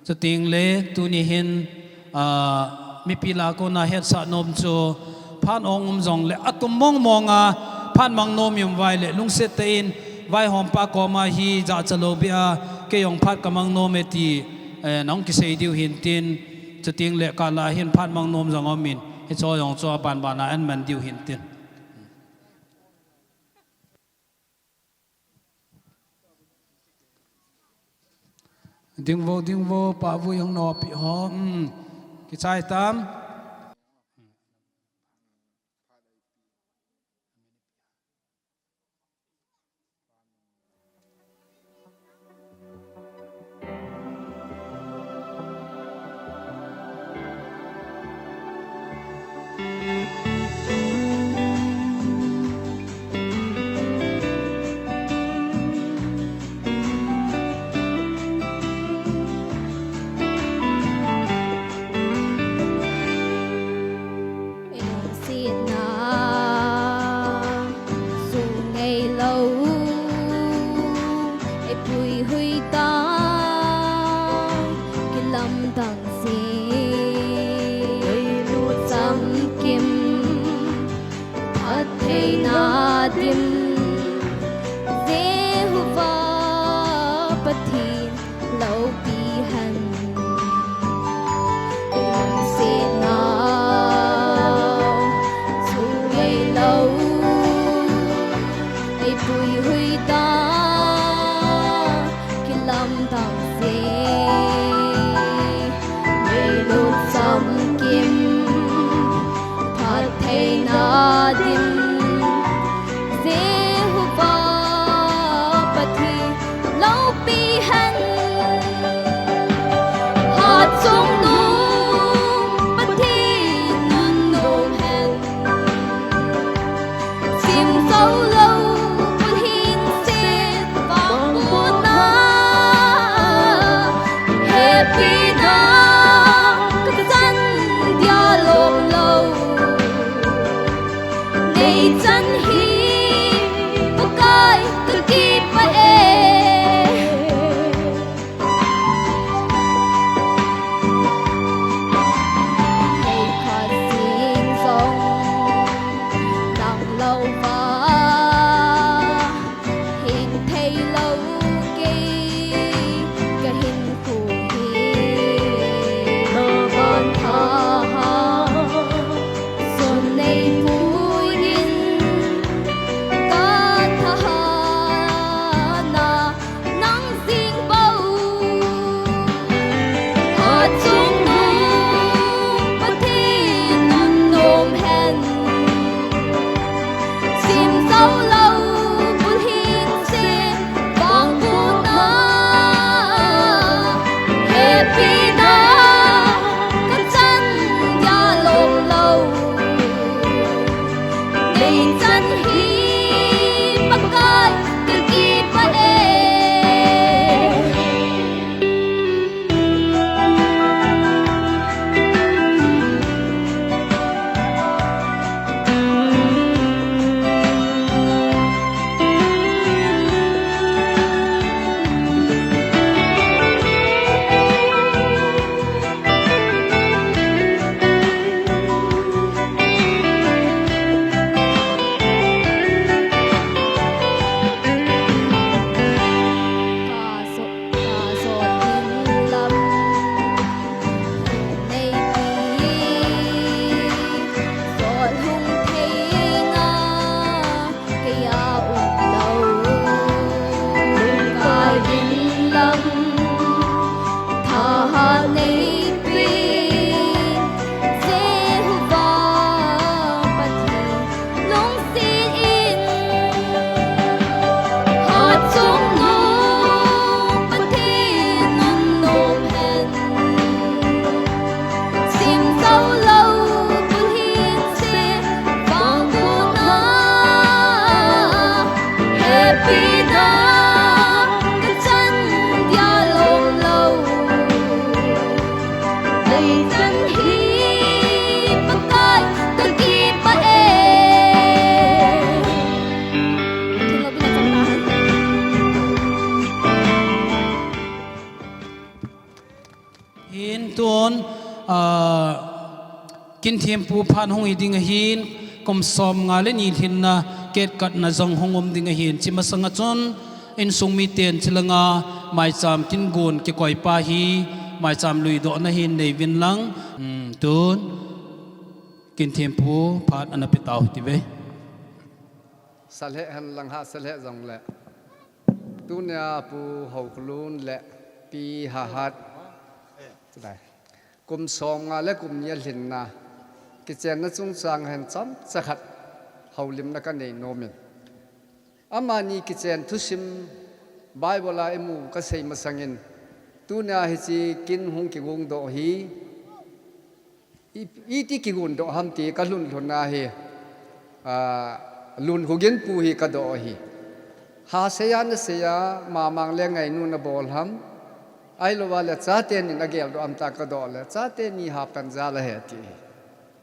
chuteng le, tuni hin, ah, mipi lah a kona hetsah nom chu, phat ong um jong le, atum mong mong a, phat mang nom i um vai le, lungset tah in, vaihompa koma hi jachat lou beh a, kei jong phat ka mang nom e ti, eh, nahung kisei diu hintin, chuteng le kah lah a hin phat mang nom jong um in, hicho jong chu aban ban a aman diu hintin. Ding vo, ding vo, pahvui hung nopi ho. Hmm. Kichai tam. Dim, Jehovah Pathen loupi hen. Lungsetna chung ngeilou, eipui hui ta, kilamdang jing, meilut chamkim, phattheina dim, Jehovah Pathen loupi hen. Hatchungnung Pathen nunnom hen. Simjou lou bulhingset vangbohna, hepina kachan dia lom lou. Neichan hi Pakai kakipah e. Hei khat jing jong nang louva hing thei lou, kei kahinkho hi nang thahat sun neipui in, kathahatna nang jing bou. Hatchungnung Pathen nunnom hen. Simjou lou bulhingset vangbohna, hepina kachan dia lom lou. Neichan hi Pakai kakipah e. Thahat neipi, Jehovah Pathen lungset in, hatchungnung Pathen nunnom hen. Simjou lou bulhingset vangbohna, hepina kachan dia lom lou. Neichan hi Pakai kakipah e. Hin tun, ah, kin thempu phat hung hi ding ahin, kum som nga le ni lhinna ketkatna jong hung um ding ahin, hiche masanga chun insung miten hiche langa maicham kin gon kikoi pa hi maicham luidohna hin nei uvin lang, um, tun kin thempu phat ana pe tau hite ve. Sa lheh hen lang, hahsa lheh jongle. Tunia Pu Haokholun le Pi Hahat. Chulai. Kum som nga le kum ni a lhinna kichenna chungchang hin chomcha khat houlimna ka nei nom in. Amani kichen thusim Bible a i mu ka sei masangin, tunia hiche kin hung kigong doh hi, I, iti kigon doh ham ti ka lhun lhun a hi, ah, Lun Khogin pu hi ka doh hi. Ha seiya na seiya, Mamang le Ngainu na bol ham. Ahilouva le chate nin a gel doh ham ta ka doh le, chate ni ha pan jal ahi ti hi.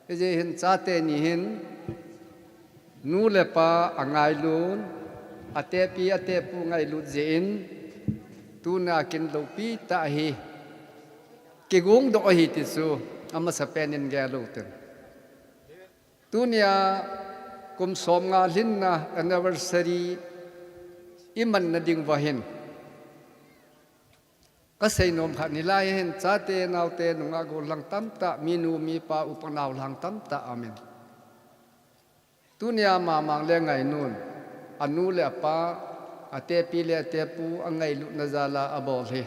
Hijeh hin chate ni hin, nu le pa a ngailun, a tepi a tepu ngailut jeh in, tuna kin loupi tah hi, kigong doh ahi ti chu, amasapen in gel u tin. Tunia, Kum somnga lhinna anniversary imanna ding uva hin, kasei nom khat nilai hin, chate, naote, nungah gollhang tamtah, minu, mipa, upa, naolhang tamtah amin. Tunia Mamang le Ngainun, anu le apa, atepi le atepu, angailutna jal a abol hi.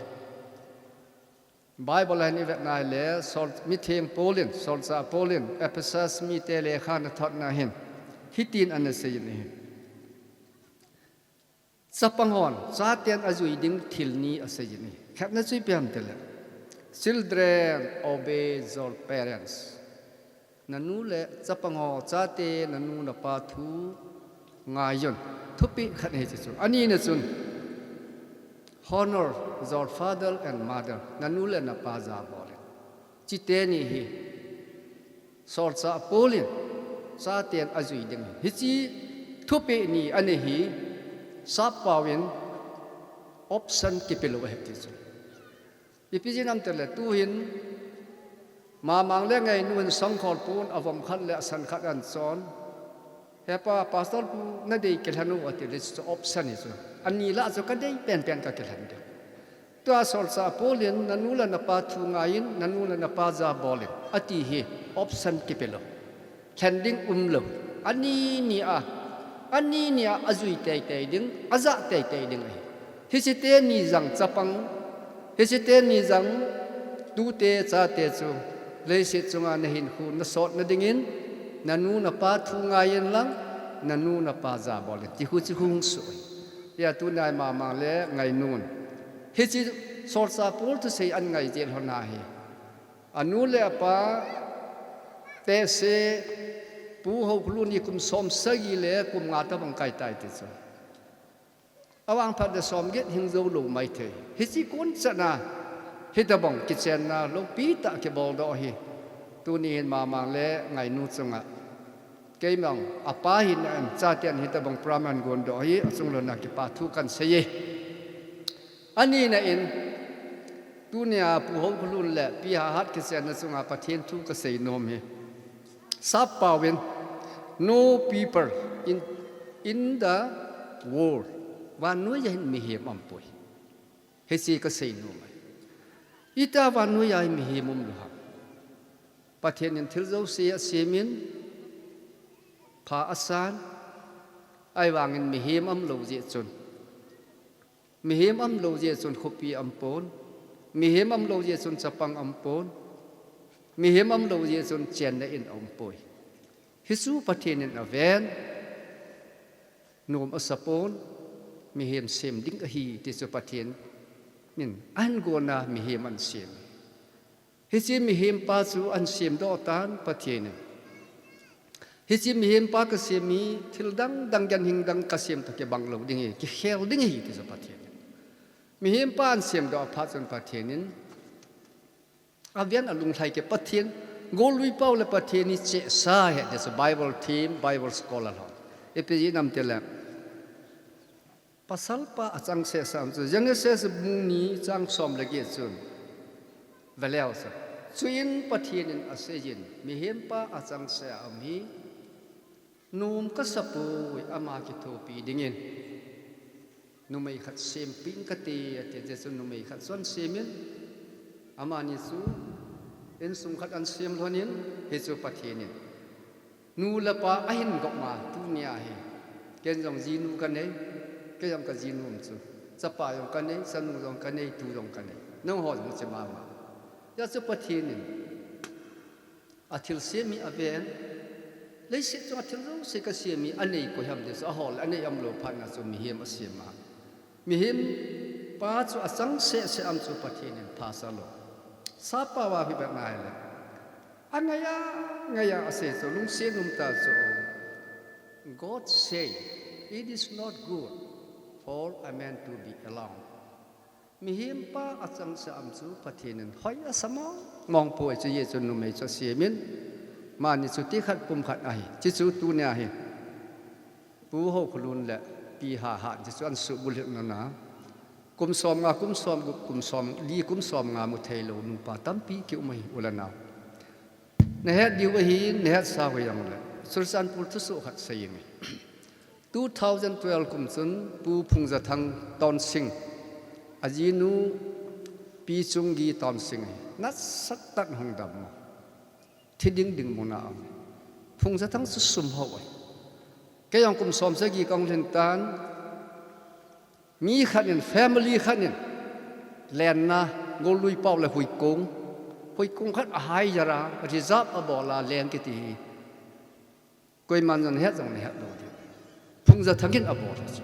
Bible a hin ivet nahile, sol, mitheng Paul in, solchah Paul in, Ephesus mite lekha ana thotna hin, hitin ana seiyin ahi. Chapang hon, chaten ajui ding thil ni aseiyin ahi. Khatna chu ipi ham itile, Children, obey your parents. Nanu le chapang ho, chate, nanu napa thu ngaiyun. Thupeh khat ahi hiche chu. Anina chun, honor your father and mother. Nanu le napa jabolin. Hiche teni hi solchah Paul in chaten ajui ding ahi. Hiche thupeh ni anei hi, sappao in option kipelou ahi ti chu. Ipi jeh ham itile, tuhin Mamang le Ngainun songkhol pon, avom khat le asan khat anchon. Hepa, Pastor pu nadei kilhen u atile, hiche chu option hi chu. Ani lah chu kadei penpen kakilhen ding. Tua solchah Paul in, nanu le napa thu ngaiyin, nanu le napa jabolin, ati hi option kipelou. Lhen ding umlou. Ani nia, ani nia ajui teitei ding, ajah teitei ding ahi. Hiche teni jang chapang, hiche teni jang tute chate chu, leiset chunga nahinkho nasotna dingin, nanu napa thu ngaiyin lang, nanu napa jabolin, ti khu chu hung soh ahi. Hia tunia Mamang le Ngainun, hiche solchah Paul thusei angaijel lhon ahi. Anu le apa, tehse, Pu Haokholun hi kum somsagi le kum nga tobang kaitai ti chu. Avangphat le somget hing joulou maithei. Hiche kon chan a, hitobang kichenna loupi tah kiboldoh hi, tuni hin Mamang le Ngainun chunga, keima apa hina in chaten hitobang program ahin gondoh hi, achunglutna kipa thu kahin seiye. Anina in, tunia Pu Haokholun le Pi Hahat kichenna chunga Pathen thu kasei nom hi, sappao in, no people in, in the world, vannoiya hin mihem aumpoi. Hiche kasei nom ahi. Ita vannoiya hin mihem umlou ham? Pathen in thil jouse asemin, pha asan, ahivangin mihem aumlou jeh chun, mihem aumlou jeh chun khopi aumpon, mihem aumlou jeh chun chapang aumpon, mihem aumlou jeh chun chenna in aumpoi. Hichu Pathen in aven, nom asapon, mihem sem ding ahi ti chu Pathen in ahin gonna mihem ahin sem. Hiche mihempa chu ahin semdoh tan Pathen in, hiche mihempa kasem hi thil dang dang, ganhing dang kasem toh kibang lou ding ahi, kikhel ding ahi ti chu Pathen in, mihempa ahin semdoh phat chun Pathen in aven, alunglhai kit, Pathen, golluipau le Pathen hi chehsa ahi ti chu Bible them, Bible scholar hon ipi jeh ham itile, pasalpa achangseh sah a um chu Genesis bung ni chang som le get chun, veleu chu, chuin Pathen in aseiyin, mihempa achangseh a um hi nom kasapoi, ama kithopi dingin numei khat sempeh inge kati, ati jeh chun numei khat chu ahin semin, amani chu insung khat ahin sem lhonin, hichu Pathen in nu le pa ahin gopma tunia hi, ken jong jinu kanei, kei jong kajinu um chu, chapa jong kanei, chanu jong kanei, tu jong kanei, nangho jong che mama. Hijeh chun Pathen in athilsem hi aven, leiset chunga thil jouse kasem hi anei koi ham ti chu ahol, anei aumlou phatna chu mihem asem a, mihempa chu achangseh seh a um chu Pathen in phasah lou. Sappao a hi vet nahile, angaiya, ngaiya asei chu lungset um tah chu, God say, it is not good for a man to be alone. Mihempa achangseh a um chu Pathen in hoi asa mong mong poi, chujeh chun numei chu asemin, amani chu ti khat pum khat ahi. Hiche chu tunia hi Pu Haokholun le Pi Hahat hiche chu ahin suhbulhit nana, kum somnga, kum somgup, kum somli, kum somnga mu theilou nupa tampi kium ahi, u le nao. Nahet diu ahin, nahetsau hijongle, Churachandpur thusoh khat sei inge. Two thousand twelve kum chun Pu Phungzathang Tonsing, ajinu Pi Chunggi Tonsing hi nasatah in hung dam. Thi ding ding muna um. Phungzathang chu sum ho ai. Kei jong kum som sagi kahung lhin tan, mi khat in, family khat in, lenna, Gollui pao le Huikong, Huikong khat a hire a, reserve a bol a leng kiti hi. Koiman jong het jong het lou ding. Phungzathang in a bol chu.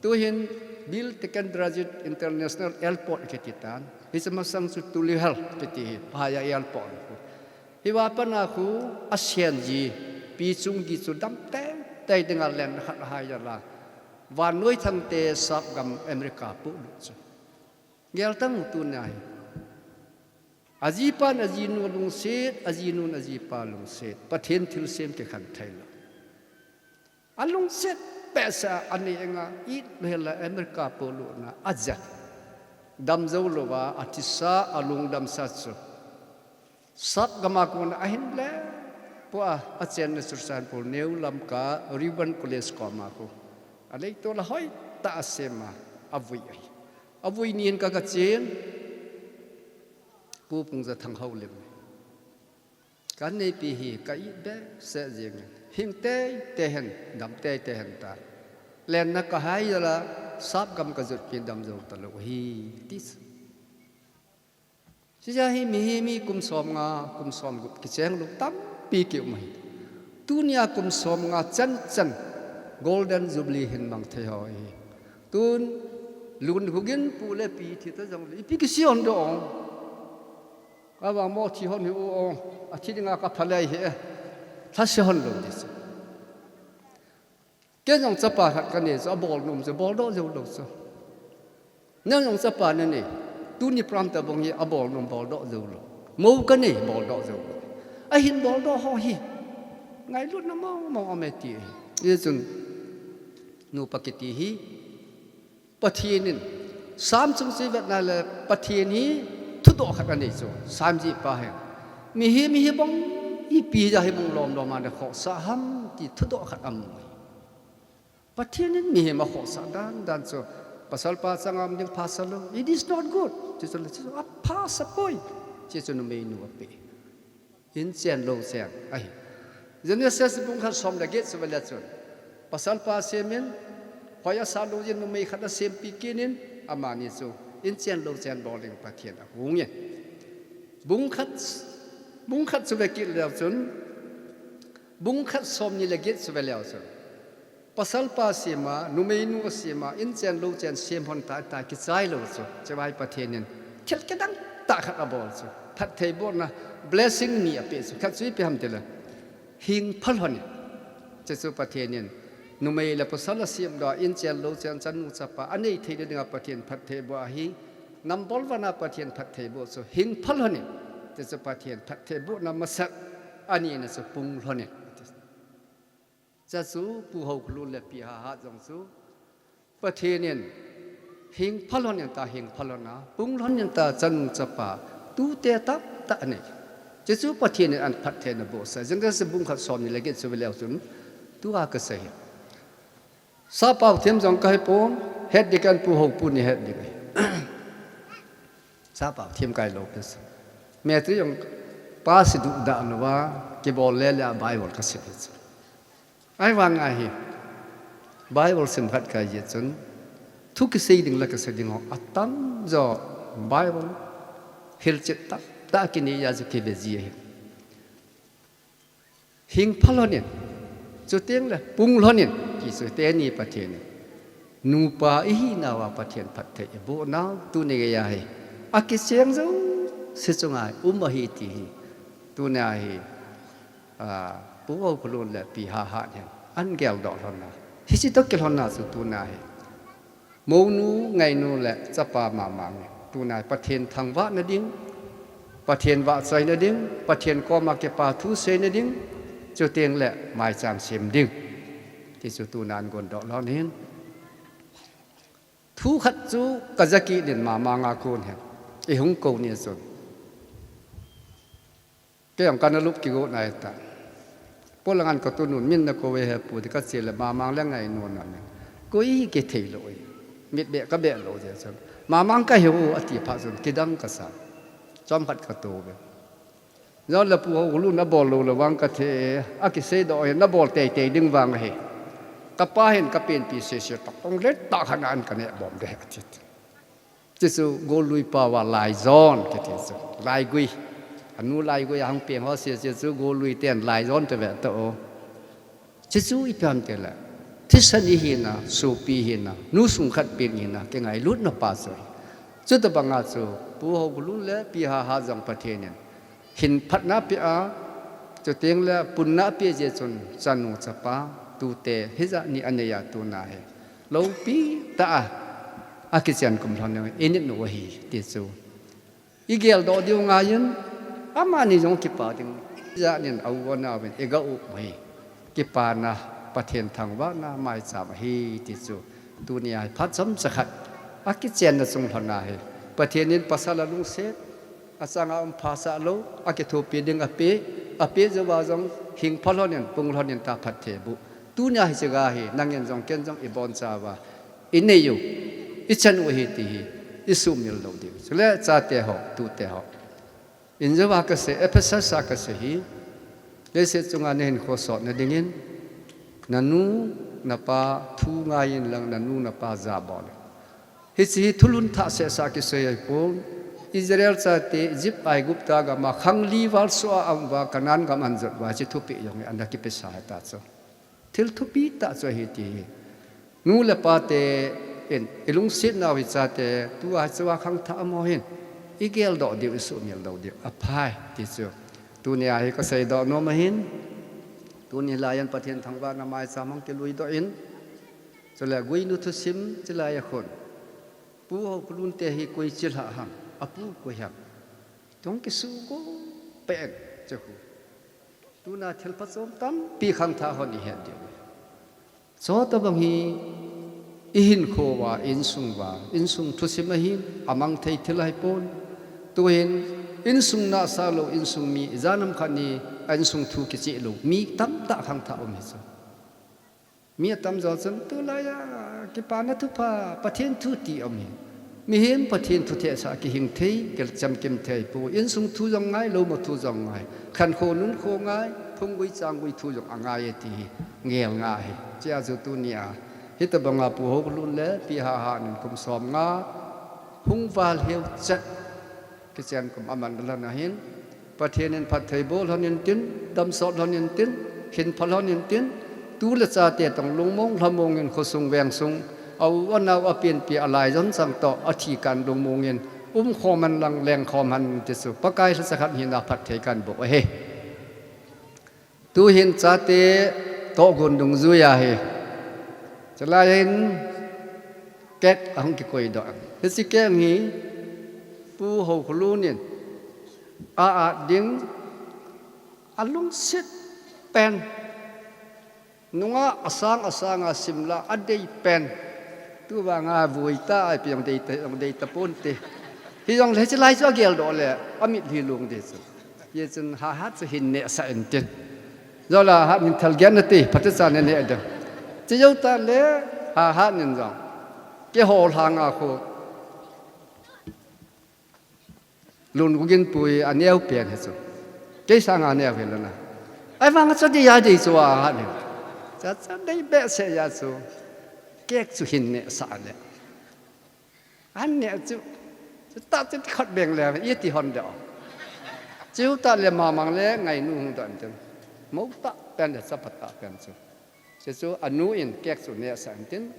Tuhin Bill Tikendrajit International Airport kiti tan. Hiche masang chu Tulihal kiti hi, Pattaya Airport. Hiva pat a khu a sen ji, Pi Chunggi chu dam tei tei dinga lenna khat a hire a. Vannoi Thangte sapgam America polut chu. Gel tang u tunia hi. Ajipan ajinu lungset, ajinun ajipa lungset. Pathen thilsem kikhen thei lou. Alungset behseh a, anei enga, it lou hel a America polutna a jet. Dam jou louva, athisa, alungdam sa chu. Sapgam a kona ahin le, pua, achenna Churachandpur New Lamka Ribbon College koma khu. Aleitol a hoitah a sem a, avui ahi. Avui ni hin ka, kachen, Pu Phungzathang houlim. Ka neipi hi ka it behseh jeng in. Hing tei tei hen, dam tei tei hen ta. Lenna ka hire a, sapgam ka jot pi dam jou talou hi, ti. Hiche a hi mihem hi kum som nga, kum som gup kicheng lou tampi kium ahi. Tunia kum som nga chan chan Golden Jubilee hin mang thei ho ahi. Tun lunghu gin pu le pi thi ta jong le ipi kisei hon doh ong. Ka vang mo thi hon hi u ong. Athi dinga ka phalei hi e. Thase hon lou ti chu. Kei jong chapa khat ka nei chu, abol nom chu, bol doh jou lou chu. Nang jong chapa nanei, tuni pram tabang hi abol nom bol doh jou lou. Mou ka nei, bol doh jou lou. Ahin bol doh ho hi ngailutna mong mong aume ti ahi. Hichun nupa kiti hi Pathen in, Sam chung chu ivet na le Pathen hi thudoh khat anei chu, Sam jih pa hin. Mihem, mihem bang ipi ja hi bang lom lom a na khohsah ham ti thudoh khat amu hi. Pathen in mihem akhohsah dan dan chu, pasal pa chang a um ding phasa lou. It is not good. Chu chu le chu aphasa poi. Chu chu numeinu ape. Inchen louchen ahi. Genesis bung khat som le get chu vele chun, pasal pa semin, hoi asat lou jin numei khat asem pi kit in, amani chu inchen louchen bol ding Pathen ahung in. Bung khat, bung khat chu ve kit leu chun, bung khat som ni le get chu ve leu chun, pasal pa sem a, numeinu asem a, inchen louchen sem hon ta, ta kichai lou chu, chevai Pathen in thil kidang tah khat abol chu. Phattheibohna, blessing ni ape chu. Khat chu ipi ham tile, hing phal hon in. Chu chu Pathen in numei le pasal asem doh a, inchen louchen chanu chapa anei theina dinga Pathen phattheiboh ahi. Number one a Pathen phattheiboh chu hing phal hon in. Chu chu Pathen phattheibohna masat, anina chu pung lhon in. Chuchu Pu Haokholun le Pi Hahat jong chu Pathen in hing phal hon in ta, hing phal hon a, pung lhon in ta, chanu chapa, tute tamtah anei. Chuchu Pathen in an phattheina boh sa. Genesis bung khat som ni le get chu ve leu chun, tua kasei hi. Sap pao them jong kahi pon, het ding kan Pu Haokholun in het ding ahi. Sap pao them kai lou pes. Matric jong pass duhdah louva, kibol le le a Bible kasim hi chu. Ahivang a hi, Bible sim khat kahi jeh chun, thu kisei ding le kisei ding ho atam jo Bible hilchet tamtah kinei a chu kive ji ahi. Hing phal lhon in, chuteng le pung lhon in, ti chu teni Pathen in nupa ihinauva Pathen phatthei iboh nau, tuni geiya hi akicheng jouse chunga um ahi ti hi, tunia hi, a, Pu Haokholun le Pi Hahat hin an geldoh lhon na, hiche toh kilhon na chu tunia hi Mounu, ngainu le chapa mama nge. Tunai Pathen thangvahna ding, Pathen vahchoina ding, Pathen koma kipa thu seina ding, chuteng le maicham sem ding. Ti chu tunan gondoh lhon hin. Thu khat chu kaja kit in mama nga kon hin. Ihung kou ni chun. Kei jong kana lup kigot nai ta. Ko langan ka tunun min na ko ve he pu ti ka che le mamang le ngai nu na ne. Ko i ke thei lo i. Mit be ka be lo je chun. Mamang ka he u ati pha chun kidang ka sa. Chom khat ka to ve. Zon le pu ho lu na bol lo le wang ka the a ki sei do he na bol tei tei ding wang he. Ka pa hin ka pen pi se se tak tong le ta khan an ka ne bom de ati. Chu chu golui pa wa laizon kiti chu. Laigui. Anu laigui a hung peng ho sia chu chu golui ten laizon te ve ta o. Chu chu i pian te le. Thisan i hina, supi hina, nu sung khat pin hina, ke ngai lut na pa chu. Chu ta banga chu, pu ho gulun le pi ha ha jong Pathen in. Hin phatna pi a, chu teng le punna pi je chun, chanu chapa, tu te, hija ni anei a tu na he. Lopi ta a, a kichen kum lhon ne, i nit nu ahi, ti chu. I gel do diu ngai in, ama ni jong kipa ding. Hija nin au wa na ven, i ga u mai. Kipa na, Pathen thangvah na, mai cham ahi, ti chu. Tu ni a hi phat chom cha khat. A kichen na chung lhon na hi. Pathen in pasal a lungset. A changa um pha sa lo, a kithopi ding a pe, a pe jo wa jong hing pha lhon in, pung lhon in ta phat the bu. Tu ni a hi che ga hi, nang in jong ken jong i bon cha wa. I nei u, i chan u hi ti hi, i sumil lo ding. Chule cha te ho, tu te ho. In jo wa ka se, Ephesus a ka se hi, le se chunga ne hin kho sot na ding in, na nu, na pa, thu ngai in lang, na nu, na pa ja bol. Hichi hi thulhun thah seh sa kisei ai pon. Israel chate Egypt Aigupta gam a khang li val sua a um va Canaan gam an jot va chi thupi jong hi an da kipe sa ta chu. Thil thupi ta chu hi ti hi. Nu le pa te in i lungset nau hi chate tu a chu a khang thah mo hin. I gel do diu i sumil do diu. A phai ti chu. Tu ni a hi ka sei do nom a hin. Tu ni lai an Pathen thangvah na mai cha mang kilui do in. Chule guinu thusim chilai a khun. Pu ho kulun te hi koi chilha ham, a pu koi ham. Tong kisu ko pen che khu. Tuna thil pha chom tampi khang tha hon i het diu. Cho ta bang hi i hin kho wa, insung wa, insung thusim a hin, a mang thei thil ai pon. Tu hin, insung na sa lo, insung mi, i janam khat ni, a insung thu kichi lo, mi tam ta khang tha um hi chu. Mi atam jo chun tulai a kipana thupha Pathen thu ti um hi. Mihem Pathen thu thesa kihing thei, kelchamkim thei pu. Insung thu jong ngai, loma thu jong ngai. Khankho nunkho ngai, phunggui changgui thu jong angai e ti hi. Ngel nga hi. Chia chu tu ni a. Hitabanga pu ho lun le pi ha ha nin kum som nga. Hung val heu chat. Kichen kum aman lana hin. Pathen in phatthei bol lhon intin, damsot lhon intin, hinpha lhon intin, tu le chate tong lungmong lhamong in khosung vengsung, a u a nau a pianpi a lai jon chang toh, a thi kan lungmong in, um khom hen lang leng khom hen ti chu, Pakai lhacha khat hina phatthei kan boh ahi. Tu hin chate tohgon dungjui ahi. Chulai hin cake ahung kikoi doh. Hiche cake hi Pu Hokholun in a at ding a lungset pen. Nunga asang asang a simla a dei pen. Tu vanga vui ta ai pi jong dei ta, jong dei ta pon te. Hijongle hiche lai chu a geldoh le a mitlhi lung ding chu. Hichun Hahat chu hin nehsah intin. Jola Hahat min thal gen nati, phatecha naneh ding. Chejou tah le Hahat nin jong. Keiho lhanga khu. Lungin pui aneo pen hichu. Kei sanga neo hilana. Ahivanga chu dei a dei chu Hahat nin. Cha cha dei behseh a chu. Cake chu hin nehsah le. An neh chu, chutah chu ti khot beng le, iti hon deh. Chutah le mamang le ngainu hung doh intin. Mou tah pen le chapa tah pen chu. Chuchu anu in cake chu nehsah intin.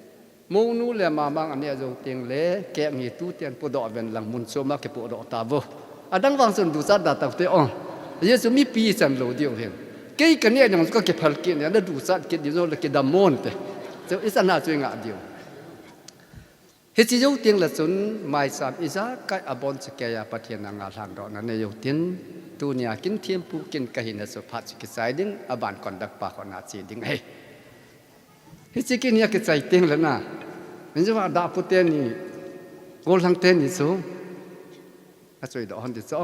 Mounu le mamang aneh jou teng le cake hi tuten podoh ven lang mun choma kipodoh tauvo. Adang vang chun duchat da taute o. Hichu mipi chan lou diu hin. Kei kaneh jong chu kakiphal kit ne, naduchat kit diu jongle kidam mon te. Chu ichan a chu ingah diu. Hiche jou teng le chun, maicham ijakai abon chakei a Pathen a ngal lhandohna nei utin, tunia kin thempu kin kahina chu phat chu kichai ding, aban conduct pa khona che ding ahi. Hiche kin hi akichai teng le na, injua dahpu teni, gollhang teni chu, achoi doh hon ding chu,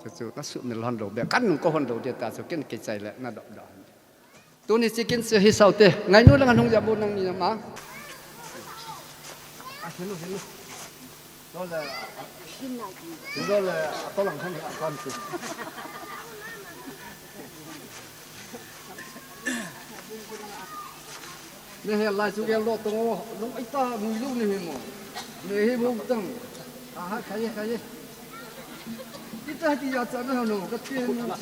chu, chu, nasuhmil hon lou be, kan nung ko hon lou ding ta chu, kin kichai le, nadoh doh hon ding. Tuni chicken se hi saute. Ngainu lang anung jabu nang ni ma. A, hello, hello. Dole, dole, atolang khan a kan tu. Ne he lai chu gel lo tong o, lung ai ta mui lu ni he mo. Ne he mo tang. Aha, khai, khai. Ita ti ya cha na no, ka ti no.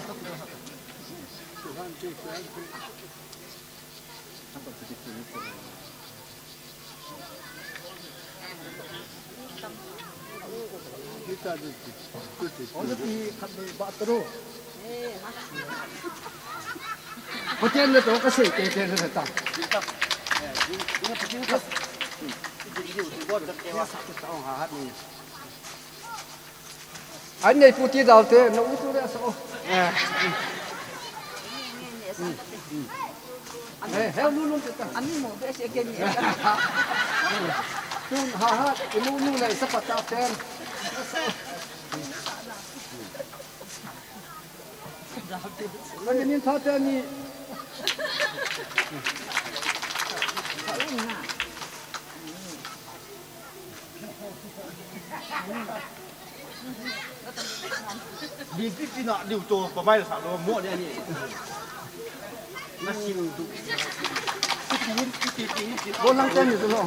Pathian le to ka sei te te le ta. An nei pu ti dau te, na u tu le sa o. Eh, he nu nu te ta. Ami mo be se ke ni. Tun ha ha, i nu nu le sa pa ta ten. Ani nin tha te ni. Di pi pi na diu to pa mai sa lo mo ni ani. Na sing tu. Pi pi pi pi pi. Bo lang te ni lo.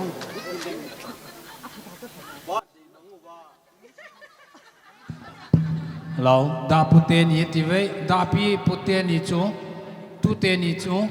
Lo, da pu te ni ti ve, da pi pu te ni chu, tu te ni chu.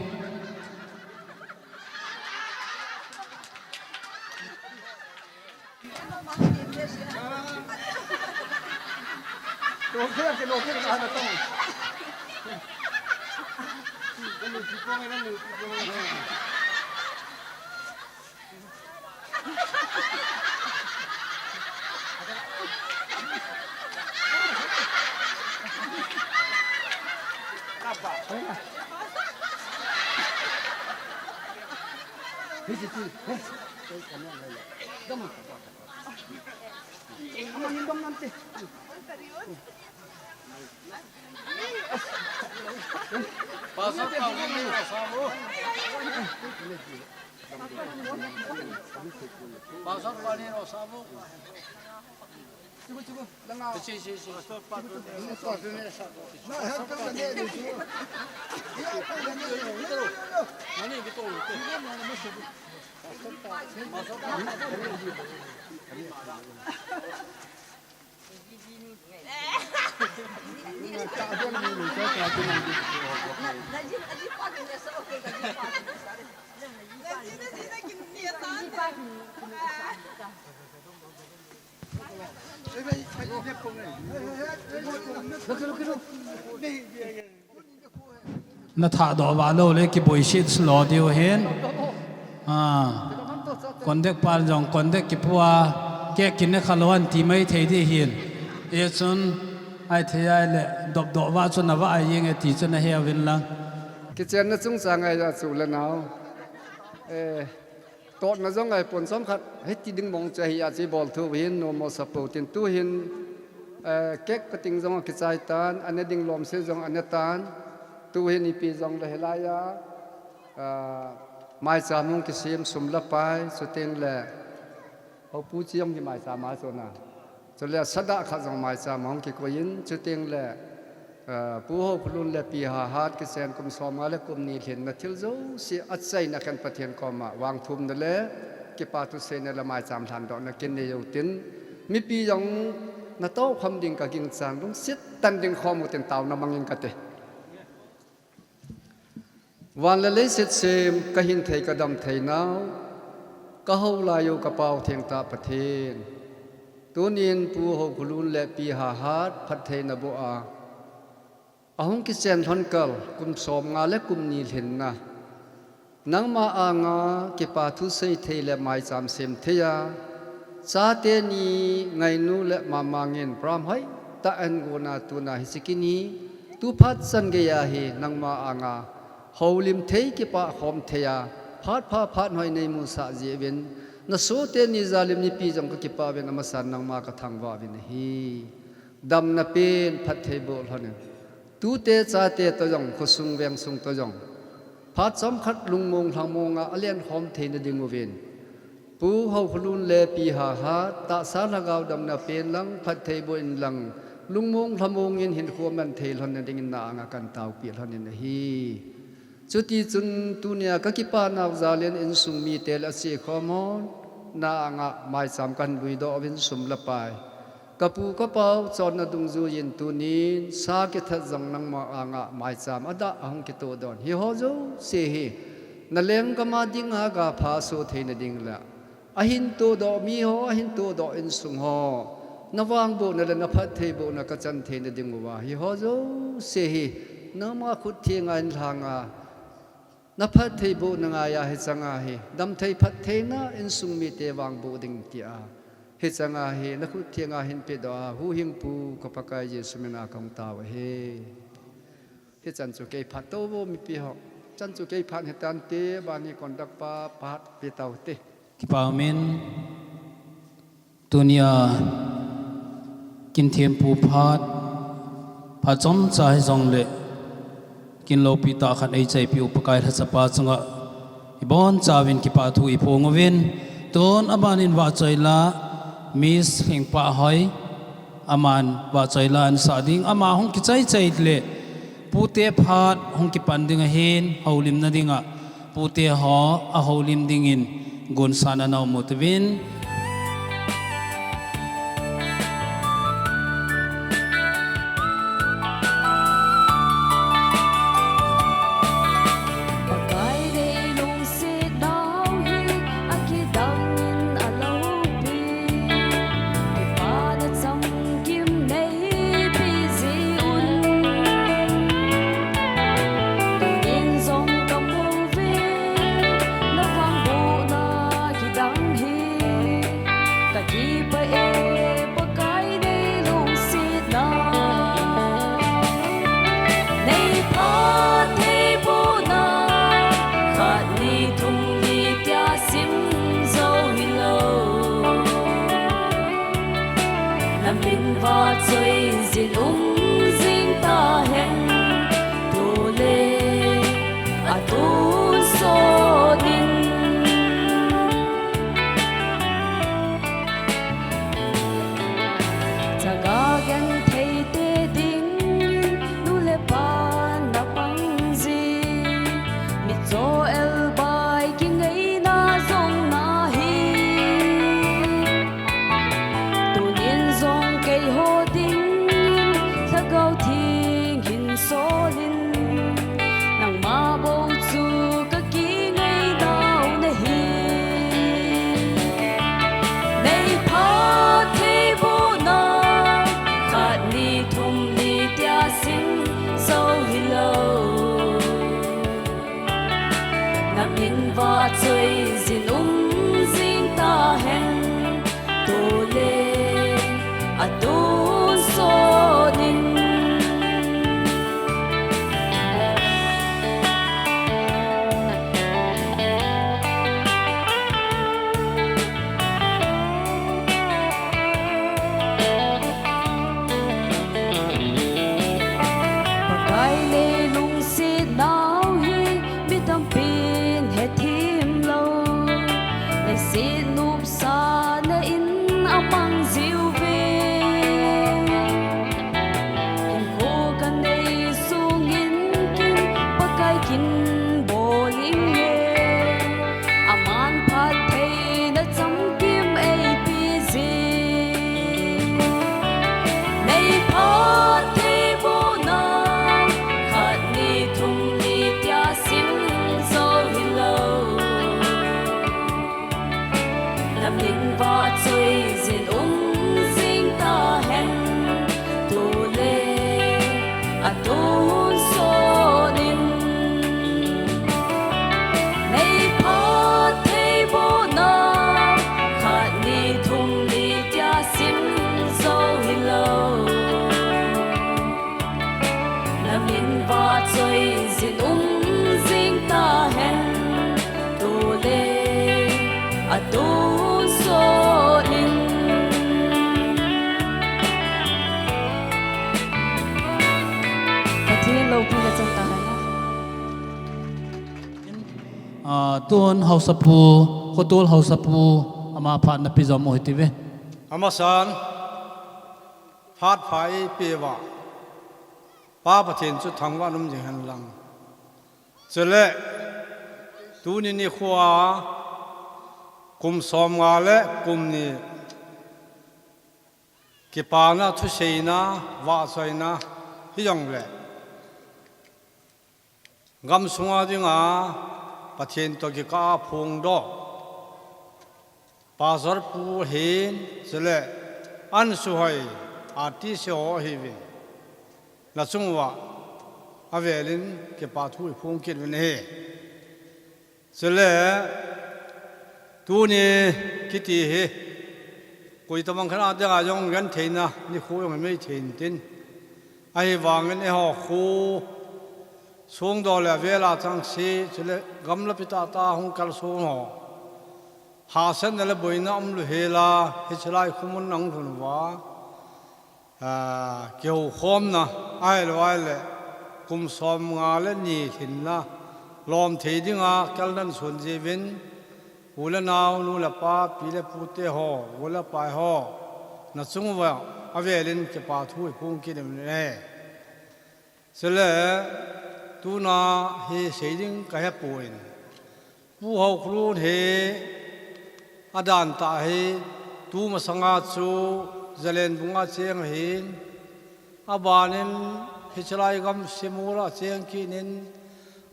Na thah doh vah lou le kiboi sit lo diu hin. Ah. Conductor pa jong conductor kipu a, cake kin ne kha lou an ti mai thei di hin. E chun, ai thei ai le, dop doh vah chun a vah ai yeng e ti chun a he uvin lang. Kichenna chungchang a chu le nau. Eh, Totna jong ahi pon, chomkhat hiti ding mong chu ahi a chu bol thu hin, nom mo sa po tin tu hin, eh, cake cutting jong akichai tan, ane ding lom se jong ane tan, tu hin ipi jong le hilai a, ah, maicham hung kisem sum le pai, chuteng le, hopu chi jong hi maicham a chu na. Chule sadah khat jong maicham a hung kikoi in, chuteng le, eh, Pu Haokholun le Pi Hahat kichen kum som nga le kum ni lhinna thil jouse achaina khen Pathen koma vangthumna le kipa thuseina le maicham lhandohna kin nei u tin, mipi jong na toukham ding ka gingchan, lungset tah in ding khom u tin taona mangin kate. Van le leiset sem, ka hin thei ka dam thei nau, ka hou lai u ka Pau Thengtah Pathen. Tunin Pu Haokholun le Pi Hahat phattheina boh a, ahung kichen lhon kal, kum som nga le kum ni lhinna. Nangma anga kipa thu sei thei le maicham sem thei a, chate ni ngainu le mama ngin pram hoi tah in guna tuna hiche kin hi, tu phat chan gei a hi nangma anga houlim thei, kipah khom thei a, phat pha phat hoi nei musah jeh uvin, na sohte ni jalim nipi jong ka kipah uvin, amasan nangma ka thangvah uvin ahi. Damna pen phatthei boh lhon in. Tute chate toh jong, khosung vengsung toh jong, phat chomkhat lungmong lhamong a alen khom theina ding uvin, Pu Haokholun le Pi Hahat, tahsa lhagao damna pen lang, phatthei boh in lang, lungmong lhamong in hinkho man thei lhon na dingin na anga kan taopi lhon in ahi. Chuti chun tunia ka kipa nau jal in insung mite le achekhom ho, na anga maicham kan lui doh uvin sum le pai, ka pu ka pau chonna dungjuiyin tunin sa kithat jong nangma anga maicham a dah ahung kitoh doh in, hiho jouse hi na lenggam a dinga ga pha so theina ding le ahin toh doh mi ho, ahin toh doh insung ho, na vangbohna le na phatthei bohna ka chan theina ding uva, hiho jouse hi nangma khut thenga in lhanga, na phatthei bohna ngai a hi changa hi damthei phattheina insung mite vangboh ding tia hi changa hi na khut thenga hin pedoh a, huhhingpu ka Pakai Jesu mina kahung tao ahi. Hichan chu kei phat tou vo mipi ho. Chan chu kei phat hitante, bani conduct pa phat pe taute. Kipa umin. Tunia kin thempu phat, phat chomcha hijongle kin loupi tah khat eichaipiu Pakai lhachapa chunga ibonchauvin kipa thu iphong uvin, tun abanin vahchoila Miss Lhingpahhoi, aman vahchoila ansah ding, ama hung kichaichai le pute phat hung kipan ding ahin, houlimna dinga pute ho ahoulim dingin gunsan ana um uvin. Pakai nei lungset nau hi akidang in aloupi, kipana chamkim neipe jiuvin. Tunin jong kamu uve, na vangbohna kidang hi, kakipah e Pakai nei lungsetna. Nei phattheibohna khat ni thum ni tia sim jou hilou, na min vahchoijin um jing tahen, tule atonsot in. Chaga gentheite dingin nu le pan na pang jin, mitcho elbai kingaina jong nahi. Tunin jong keiho dingin Lhagao Theng hin solin, nangma bou chu kakingainau nahi. Nei phattheibohna khat ni thum ni tia sim jou hilou, na min vahchoijin um jing tahen, tule atonsot in. Pakai nei lungsetnau hi mi tampin hethem lou, leiset nopsahna in amang jiuve. Hinkho kanei sungin kin Pakai kin bol inge, aman phattheina chamkim eipe jin. Nei phattheibohna khat ni thum ni tia sim jou hilou, na min vahchoijin um jing tahen, tule atonsot in. Nei phattheibohna khat ni thum ni tia sim jou hilou, na min vahchoijin um jing tahen, tule atonsot in. Pathen loupina chang tahen. A, tun Haosapu, Khotol Haosapu, ama phat napeh jom u hite ve. Amasan, phat pha eipeh uva, Pa Pathen chu thangvah in um jing hen lang. Chule, tuni nikho a, kum som nga le kum ni kipana thuseina, vahchoina, hijongle, gamsunga dinga Pathen toh kikah a phongdoh Pastor pu hin, chule ansuhoi, artist ho hiuvin, nachung uva avelin kipa thu iphong kit uvin ahi. Chule, tuni kiti hi, koi tobang khat a dinga jong gentheina nikho jong himai thei intin. Ahivangin eiho kho songdoh le avel a chengse, chule gamla pi tah tah a hung kalson ho, hahsatna le boina umlou hela, hiche lai khomun a hung lhun uva, a, kihoukhomna, ahilou ahile, kum som nga le ni lhinna lom thei dinga kalna ahin son jiuvin, u le nao, nu le pa, pi le pu te ho, u le pai ho, nachung uva avelin kipa thu iphong kit uvin ahi. Chule, tuna hi sei ding kahepon, Pu Haokholun hi adan tah hi, tu masanga chu Zalenbung a cheng ahin, abanin hiche lai gam Shimol a cheng kit in,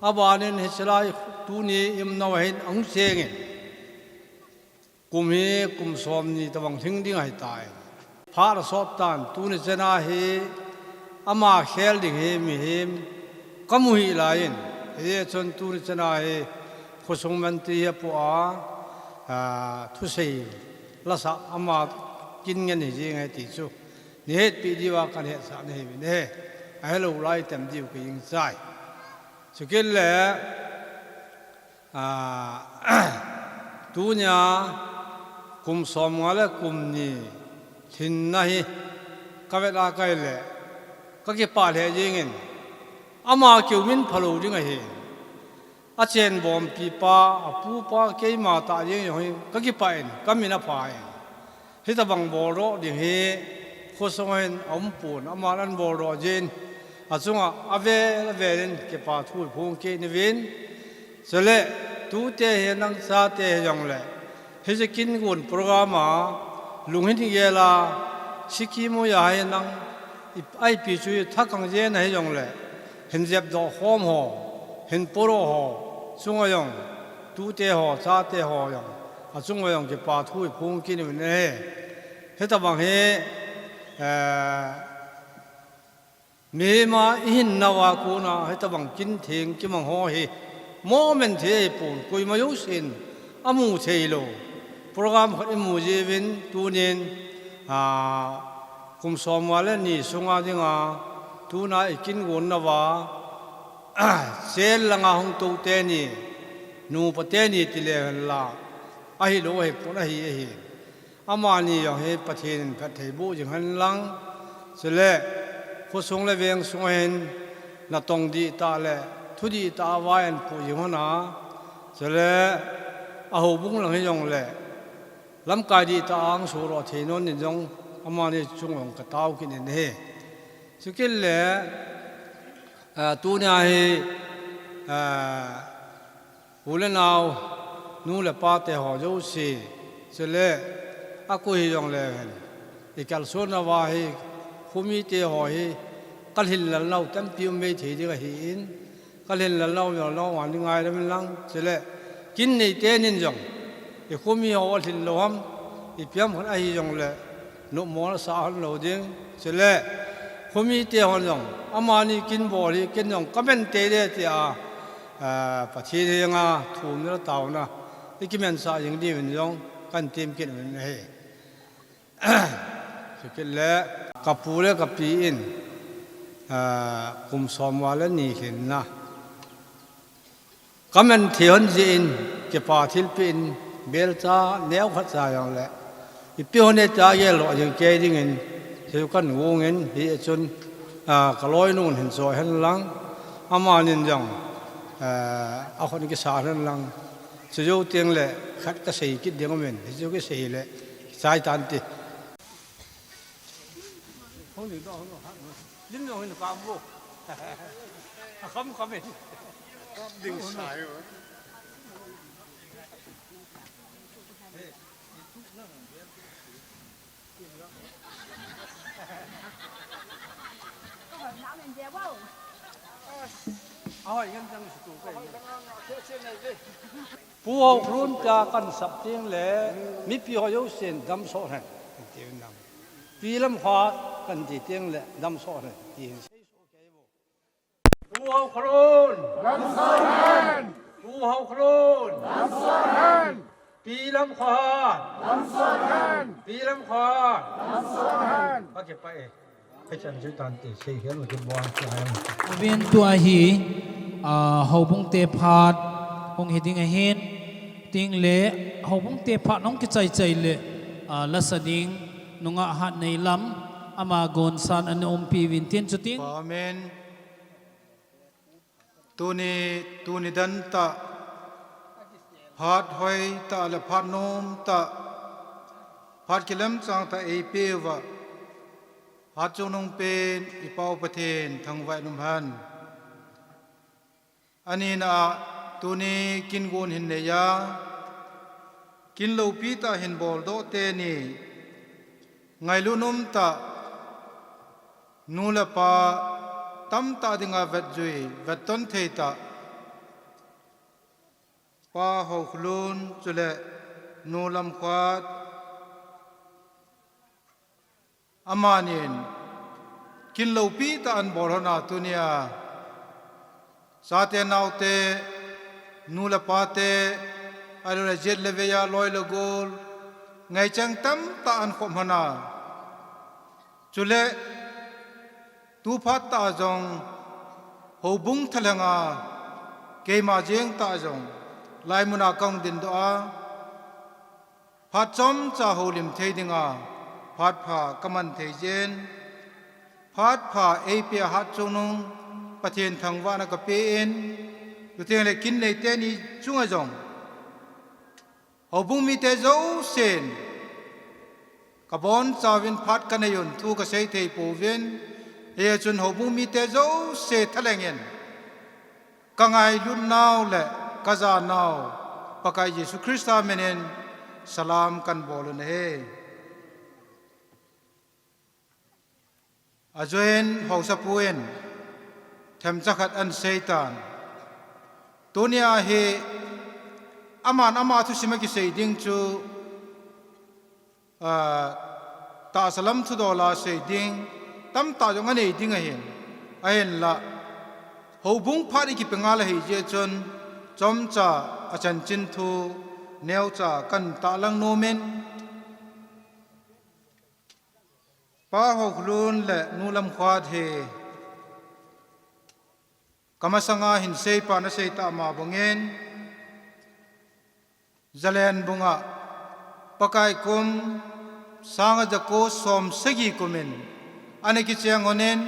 abanin hiche lai tuni i umnau a hin ahung chengin, kum hi kum somni tobang lhing ding ahitai. Phat asot tan, tuni chana hi ama khel ding hi mihem kamu hih laiyin, hijeh chun tuni chana hi khosung mantir hi apoh a, a, thusei lasah ama kin ngen hi jeng ahi ti chu nei hetpeh diuva kahin hetsah nahiuvin ahi. Ahelou lai tem diu kagingchai. Chukit le, a, tunia kum som nga le kum ni lhinna hi kavet a kahile, kakipah lheh jengin, ama kiu min phalou ding ahi. Achenbompipa, apupa, keima tah jeng jong hi kakipah in, kamin aphan. Hitobang boldoh ding hi khosung a hin aumpon, aman aboldoh jin, achunga avel avelin kipa thu iphong kit uvin. Chule, tute hi nang chate hijongle, hiche kin gon program a lunghin igel a, Sikkim a hi nang, i, ipi chu i thakang jen ahijongle, hin jepdoh khom ho, hin poro ho chunga jong, tute ho, chate ho jong, achunga jong kipa thu iphong kit uvin ahi. Hitobang hi, eh, mihem a ihinnauva kona hitobang kin theng kimang ho hi moment hi ahipon, koima jousen amu theilou program khat imu jiuvin tunin, a, kum som nga le ni sunga dinga tuna ikin gonnauva, chel langa hung tou teni, nupa teni tileu henla, ahilou ahipon ahi ahi. Amani jong hi Pathen in phatthei boh jing hen lang, chule khosung le veng sunga hin natong dihtah le thu dihtah a vaipoh jing hen a, chule ahoubung lang hijongle lamkai dihtah a hung sohdoh thei nom in jong amani chung jong katao kit in ahi. Chukit le, a, tunia hi, a, u le nao, nu le pa te ho jouse, chule akoi hijongleu hen, ikalsonnauva hi, khomite ho hi, kalhin lelnau tampi um mei thei ding ahin, kalhin lelnau jong lou vang ding ngailam in lang, chule kin nei tenin jong, ikhomi ho alhin lou ham, ipi ham khat ahijongle, nopmo nasah hon lou ding, chule khomite hon jong, amani kin bol hi ken jong kamen teitei tia, a, Pathen henga thumna le taona ikimensah jing diuvin jong kahin tem kit uvin ahi. Chukit le, kapu le kapi in, a, kum som nga le ni lhinna kaman thei hon jeh in, kipa thilpeh in, belcha neokhat cha jongle, ipi hon e tia gel lou jing kei dingin, hichu kahin gong in, hichun, a, kaloinun hin soi hen lang, amanin jong, A, a khon kisa hen lang. Chu jou teng le khat ka sei kit ding um in. Chu kisei le chai tan ti. Hong ding dong, hong ding dong, hong ding dong, hong ding dong, hong ding dong. Ding sai. Pu Haokholun tia kan sap teng le, mipi ho jousen damsot hen, kan ti nang. Pi Lamkhoa kan ti teng le, damsot hen, ti hin. Pu Haokholun. Damsot hen. Pu Haokholun. Damsot hen. Pi Lamkhoa. Damsot hen. Pi Lamkhoa. Damsot hen. Ka kipah e. Ka chan chu tan te sei hian u ti buang chu ai. Uvin tua hi, ah, houbung te phat hung hi ding ahin, ting le houbung te phat hung kichai chai le, ah, lasa ding nungah Hatneilam ama gonsan ana umpi uvin tin chu ting. Amen. Tuni, tuni dan tah, phat hoi tah le phat nom tah, phat kilemchang tah eipeuva, phat chungnung pen i Pau Pathen thangvah in um hen. Anina ah tuni kin gon hin nei a, kin lopi tah hin bol doh teni, ngailut um tah, nu le pa tamtah dinga vetjui, vetton thei tah, Pa Haokholun chule Nu Lamkhoa, amanin kin lopi tah ahin bol hon a tunia, chate naote, nu le pate, ahilouleh jet le vei a loi le gol, ngaicheng tamtah ahin khop hon a. Chule, tu phat tah jong, houbung thalheng a, keima jeng tah jong, laimun a kahung dingdoh a, phat chomcha houlim thei dinga, phat pha kaman thei jeh in, phat pha eipeh a Hatchungnung Pathen thangvahna kapen, chuteng le kin nei teni chunga jong, houbung mite jousen, kabonchauvin phat kanei un thu kasei thei pouvin, hijeh chun houbung mite jouse thalheng in, kangailut nau le kajanau, Pakai Jesu Christa minin, salam kahin bol u ahi. Ajoin haosapu in themcha khat ahin seitan. Tunia hi aman ama thusim a kisei ding chu, ah, tahsa lam thudol a sei ding tamtah jong anei ding ahin. Ahinla, houbung phat i kipe ngal ahi jeh chun, chomcha achanchin thu neocha kahin tahlang nomin, Pa Haokholun le Nu Lamkhoa hi kamasanga hin seipan asei tah ma bangin, Zalenbung a Pakai kum sanga jako som sagi kumin ana kicheng honin,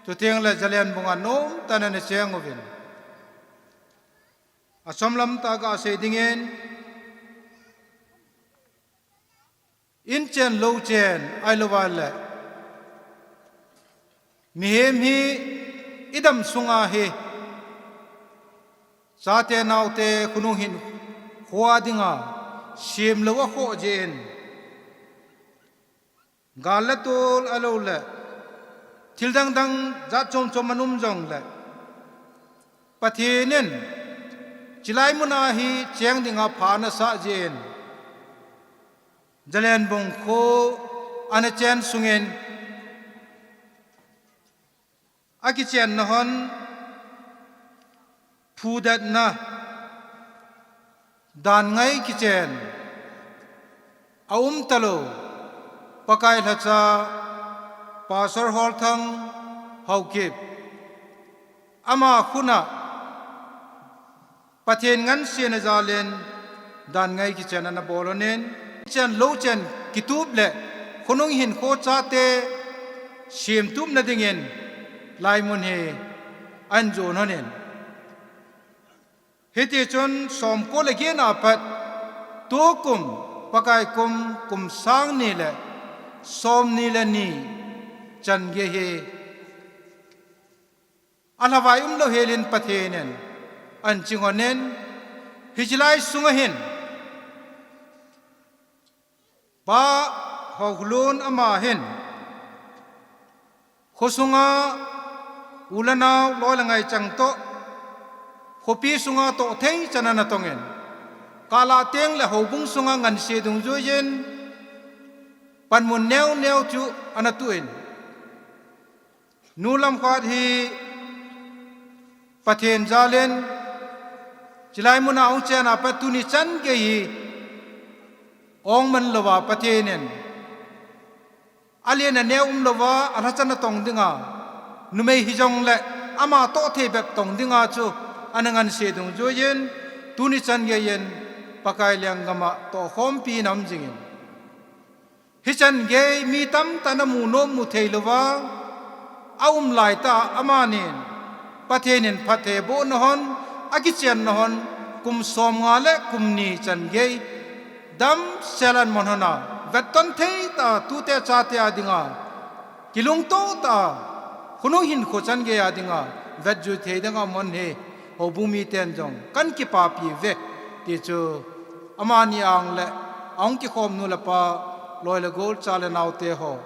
chuteng le Zalenbung a nomtah in ana cheng uvin, achom lam tah a kasei dingin, inchen louchen ahilou le, mihem hi idam sunga hi, chate naote khonung hinkho dinga semlou akhoh jeh in, gal le tol ahilou le, thil dangdang jat chom chom aum jongle, Pathen in chulai muna hi cheng dinga pha anasah jeh in, Zalenbung kho ana chen sungin, akichenna hon phudatna, dan ngai kichen aum talou, Pakai lhacha Pastor Holthang Haokip, ama khut a Pathen ngansena jalin dan ngai kichen ana bol honin, chen louchen kitup le khonung hinkho chate semtupna dingin laimun hi ahin jon honin. Hiti chun somko le get na pat, tukum, Pakai kum, kum sang ni le somni le ni chan gei hi alhavai umlou helin Pathen in ahin ching lhonin, hiche lai sunga hin Pa Haokholun ama hin, khosunga u le nao, loi le ngai chang toh, khopi sunga toh thei chan ana tongin, kalah teng le houbung sunga ngansi dungjuiyin, panmun neo neo chu ana tuh in, nu lam khat hi Pathen jalin, chilai muna hung chen a pat tuni chan gei hi ong man louva Pathen in alen aneo umlouva, alhachan a tong dinga, numei hijongle ama toh thei bep tong dinga chu ana ngansi dungjuiyin, tuni chan geiyin Pakai lenggam a tohkhompi in aum jingin. Hichan gei mi tamtah in amu nom mu thei louva, aum laitah a amanin, Pathen in phattheibohna hon, akichenna hon, kum somnga le kum ni chan gei, damsel a aman hon a, vetton thei tah a, tute chate a dinga, kilungto tah a, khonung hinkho chan gei a dinga, vetjui thei dinga aman hi, houbung miten jong kahin kipapi uve, ti chu amani ang le, ahung kikhom nu le pa, loi le gol, cha le naote ho.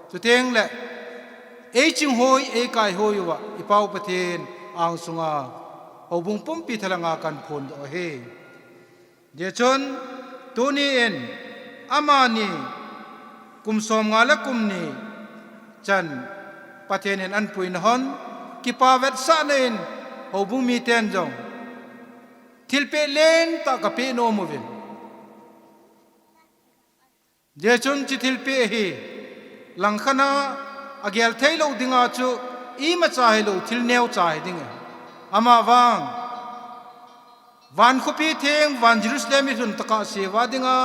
Chuteng le, eiching hoi, eikaihoi uva, i Pa u Pathen angsunga, houbung pumpi thalhanga kahin phondoh ahi. Hijeh chun, tuni in, amani, kum somnga le kum ni chan, Pathen in ahin puina hon, kipa vetsahna in, houbung miten jong, thilpeh lentah kapeh nom uvin. Hijeh chun hiche thilpeh hi, langkhat a agel theilou dinga chu, imacha hilou thil neocha hiding ahi. Amavang, van khopi theng, van Jerusalem ilhun tokah seiyuva dinga,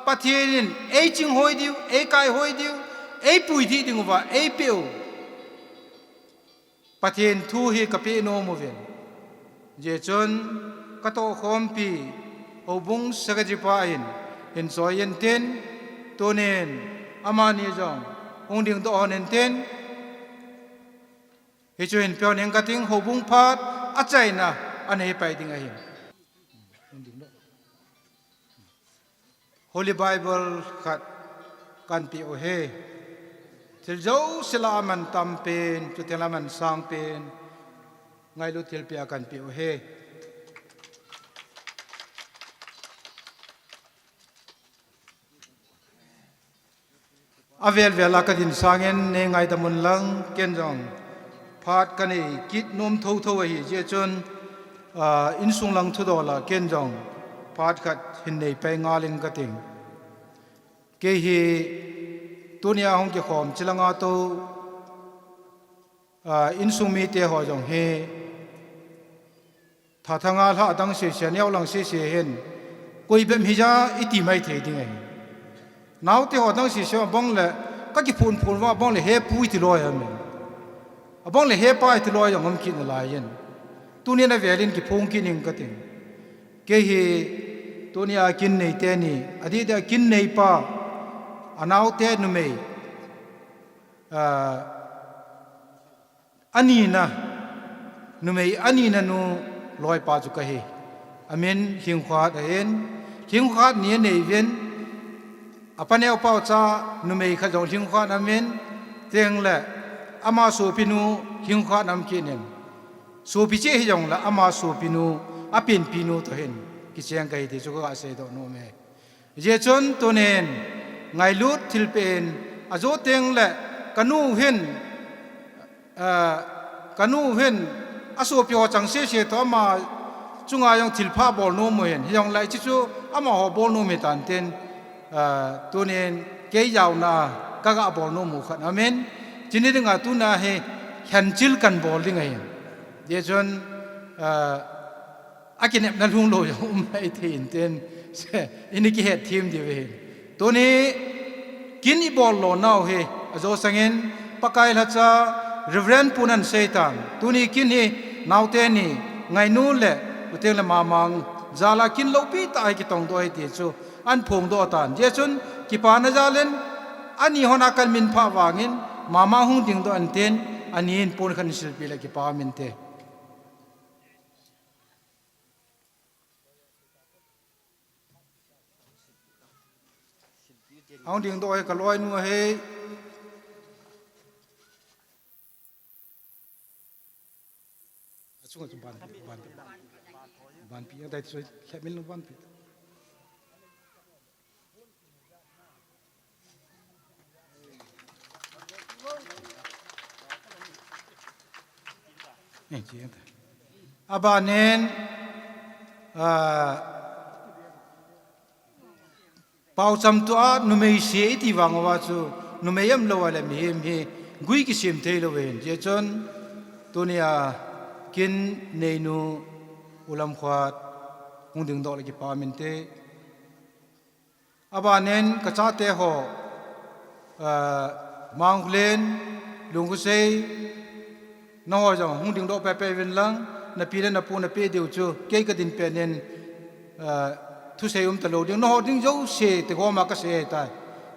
Pathen in eiching hoi diu, eikaihoi diu, eipui dih dinguva eipeh u, Pathen thu hi kapeh nom uvin. Hijeh chun katohkhompi, houbung secretary pa in, hin choi intin, tunin amani jong hung dingdoh hon intin, hichu hin peon ing kating, houbung phat achaina anei pai ding ahin. Holy Bible khat kahin peh u ahi. Thil jouse lah a aman tampen, chuteng le aman sangpen, ngailut thilpeh a kahin peh u ahi. Avel vel a kadin sangin nei ngaidam un lang, ken jong phat kanei kit nom thotho ahi jeh chun, ah, insung lang thudol a ken jong phat khat hin nei pai ngal ing kating. Kei hi tunia hung kikhom chilanga tou, ah, insung mite ho jong hi, thathanga lha adang sese, aneo lang sese hin, koi bep hija iti mai thei ding ahi. Naote ho adang sese abang le, kakiphun phun uva abang le, he pu iti loi ham. Abang le, he pa iti loi jong um kit nalai in. Tunin avelin kiphong kit ing kating. Kei hi, tunia kin nei teni, adeh deh a kin nei pa, anaote numei, ah, anina, numei anina nu loipa chu kahi. Amin Lhingkhohat ahin, Lhingkhohat ni anei uvin, apaneo pao cha numei khat jong Lhingkhohat amin, chuteng le ama sopinu Lhingkhohat aum kit in. Sopi cheh hijongle ama sopinu, apenpinu toh hin kicheng kahi ti chu kaga seidoh nom e. Hijeh chun tunin ngailut thilpeh in, ajo teng le kanu hin, ah, kanu hin asopi ho chang sese toh ama chunga jong thilpha bol nom u hin, hijongle hiche chu amaho bol nom hitan tin, ah, tunin kei jaona kaga bol nom u khat amin, chuni dinga tuna hi lhenchil kahin bol ding ahin. Hijeh chun, ah, akinepna lhung lou jong um mai thei intin, ini kihet them diu ahin. Tuni kin ibol lonau hi, ajo sangin Pakai lhacha Reverend Pu nan seitan. Tuni kin hi naote ni, Ngainu le Chuteng le Mamang jal a kin loupi tah a kitong doh ahi ti chu ahin phong doh tan. Hijeh chun kipana jal in ani hon a kamin phah vangin Mamang hung ding doh intin, ani in pon khat in silpeh le kipa um inte. Ahung ding doh hi ka loinu ahi. Achunga chu banpi, banpi. Banpi, adai chu lhepmin lo banpi. Eh, chi ta. Abanin, ah, Paocham tua numei se iti vang uva chu numei umlou a le mihem hi gui kisem thei lou ahin. Hijeh chun tunia kin neinu u Lamkhuat hung ding doh le kipa um inte. Abanin ka chate ho, ah, Mangkhulen, Lungkhosei, nangho jong hung ding doh pehpeh uvin lang, na pi le na pu na peh diu chu, kei ka din pet in, ah, thusei um talou ding, nangho ding jouse, ti gom a ka sei tai,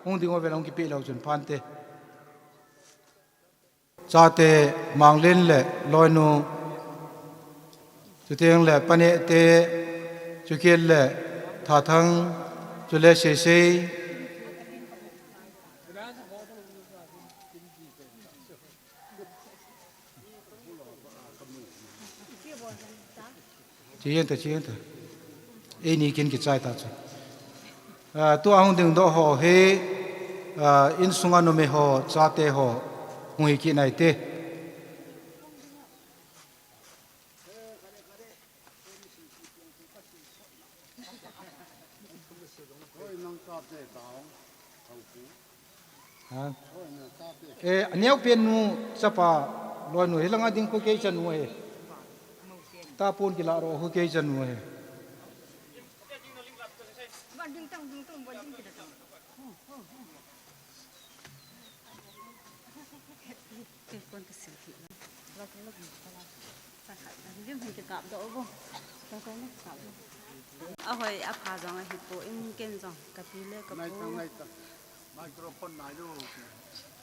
hung ding uvin lang hung kipeh lou chun phante. Chate Manglen le loinu, chuteng le Panehte, chukit le Thathang, chule Seisei. Chi yen ta, chi yen ta. Eini kin kichai ta chu. Ah, tua hung ding doh ho hi, ah, insunga numei ho, chate ho, hung hi kit nai te. Ha? Eh, aneopen nu chapa loinu hi langa ding khu kei chanu ahi. Tapon kila ro khu kei chanu ahi. Ahoi, apha jong ahipoi, ken jong kapi le kapu.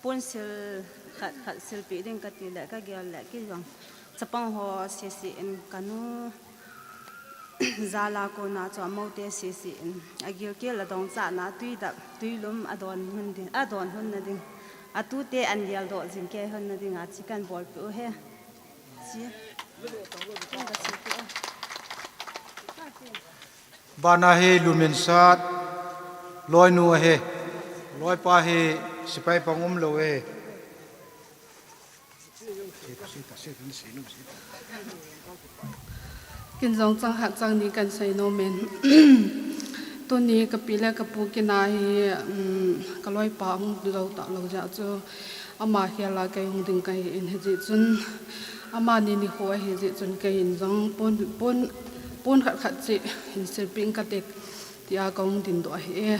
Pon sil khat khat silpeh ding kati le kagel le kei jong. Chapang ho sese in kanu jal a kona chu amoute sese in agilkel adongchah na tui dap, tui lum adon hun ding, adon hun na ding. Atute an gel doh jing kei hun na ding a chi kan bolpeh u he. Chi. Ken kasilpeh u. Bana hi Lumensat loinu ahi. Loipa hi sepai pang umlou ahi. Ken jong chang khat chang ni kan sei nom in. Tuni kapi le kapu kina hi, um, kaloipa hung jou talou jeh chu ama khel a kei hung ding kahi in hijeh chun amani nikho ahi jeh chun kei in jong pon, pon, pon khat khat cheh in silpeh ing kate tia kahung ding doh ahi e.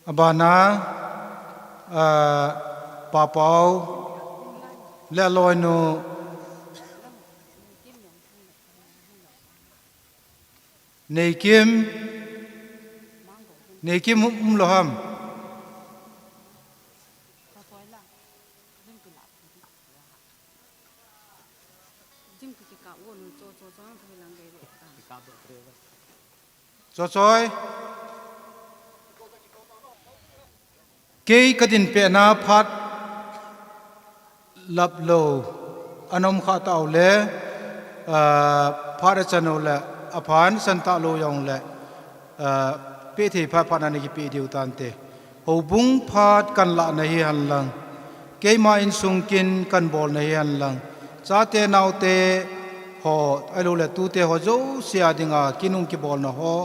Abana, ah, Papau le aloinu Neikim, Neikim um, umlou ham? Chochoi. Kei kadin pehna phat laplou ana um kha tau le, ah, phat achan u le, aphan san talou jong le, ah, peh thei phat phat ana kipeh diu tante. Houbung phat kan lah na hi henlang, keima insung kin kan bol na hi henlang, chate naote ho, ahilou le tute ho jouse a dinga kin hung kibolna ho,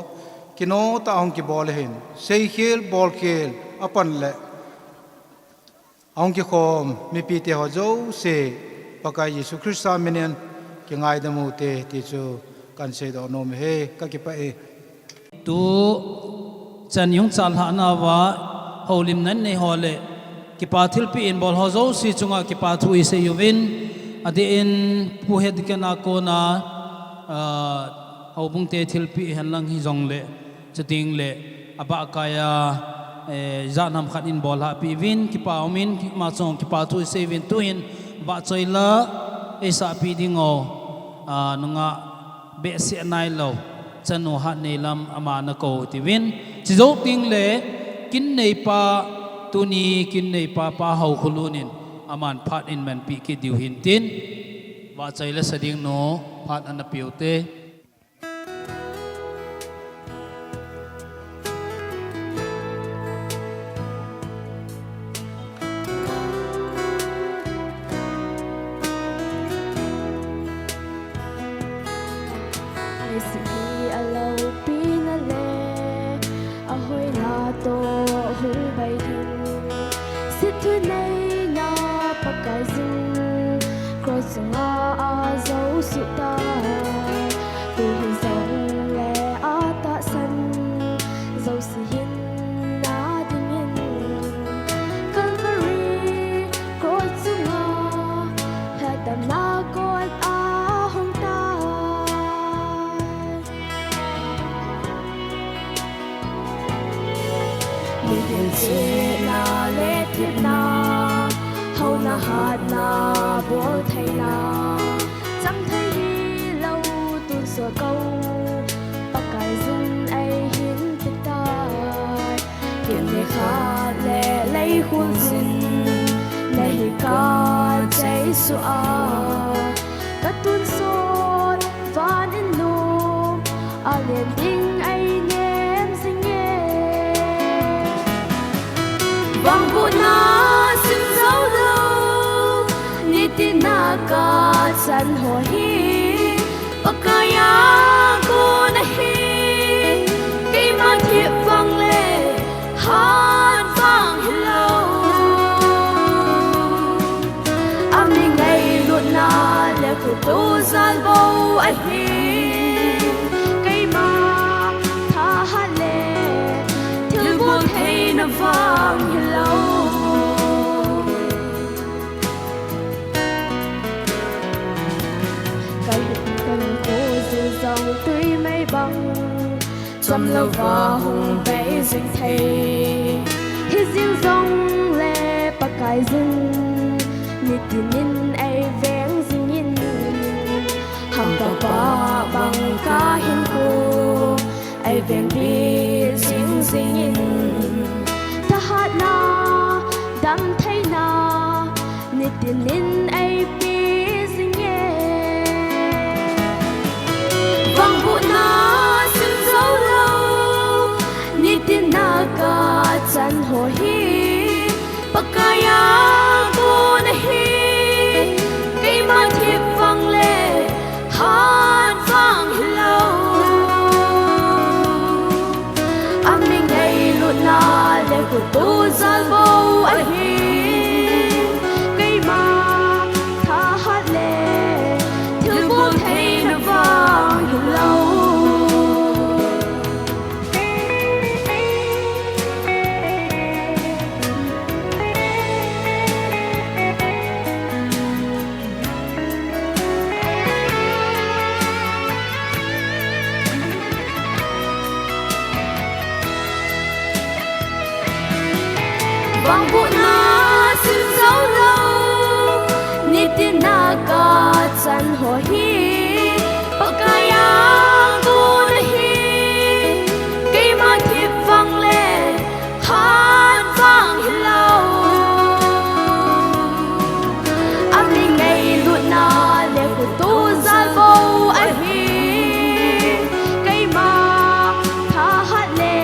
Kino ta ahung kibol ahin, seikhel, bolkhel, apan le ahung kikhom mipite ho jouse, Pakai Jesu Christa minin kingaidam ute ti chu kahin seidoh nom e, kakipah e. Tu chan ihung chalhah nauva houlimna nei ho le kipa thilpeh in bol ho jouse chunga kipa thu isei uvin, adeh in Pu Head Ken a kona, ah, houbung te thilpeh henlang hijongle, chuteng le abahkai a, eh, ijat ham khat in bol hahpeh uvin, kipa umin, ama chunga kipa thu isei uvin, tuhin vahchoi la eisahpeh ding u, ah, nungah behseh nailou, chanu Hatneilam ama nakou tiuvin. Chujou teng le, kin neipa, tuni kin neipa Pa Haokholun in, aman phat in manpeh kit diu hintin. Vahchoi le sa ding nu, phat ana peh ute. Isih hi aloupina le ahoina toh hung bai ding. Sitthu neina Pakaiyin cross chunga ajo suh tai. Tuhin jongle atahsan jouse hinna dingin Calvary cross chunga lhatdamna kot ahung tai. Mihil chihna le thepna, houna hatna, boltheina, chang thei hilou tonsot kou, Pakaiyin eihin pe tai. Kin nikhat le leikhol jin nahi kacheisuh a, katonsot van in nom alen ding einem jinge. Vangbohna sim joulou, nitina kachan ho hi Pakaiya kon ahi, keima thep vang le hat vang hilou. Ami ngailutna le khutu jal bou ahi, keima thahat le thilbol theina vang hilou. Kahinkho jil jong twi mei bang, chomlouva hung bei jing thei. Hijeng jongle Pakaiyin nitinin eiveng jingin, hampa pa bang kahinkho eiveng bit jing jingin, thahatna, damtheina nitinin eipe jinge. Vangbohna sim joulou, nitina kachan ho hi Pakaiya kon ahi, keima thep vang le hat vang hilou. Ami ngailutna le khutu jal bou ahi, keima thahat le thilbol theina vang hilou. Vangbohna sim joulou, nitina kachan ho hi Pakaiya kon ahi, keima thep vang le hat vang hilou. Ami ngailutna le khutu jal bou ahi, keima thahat le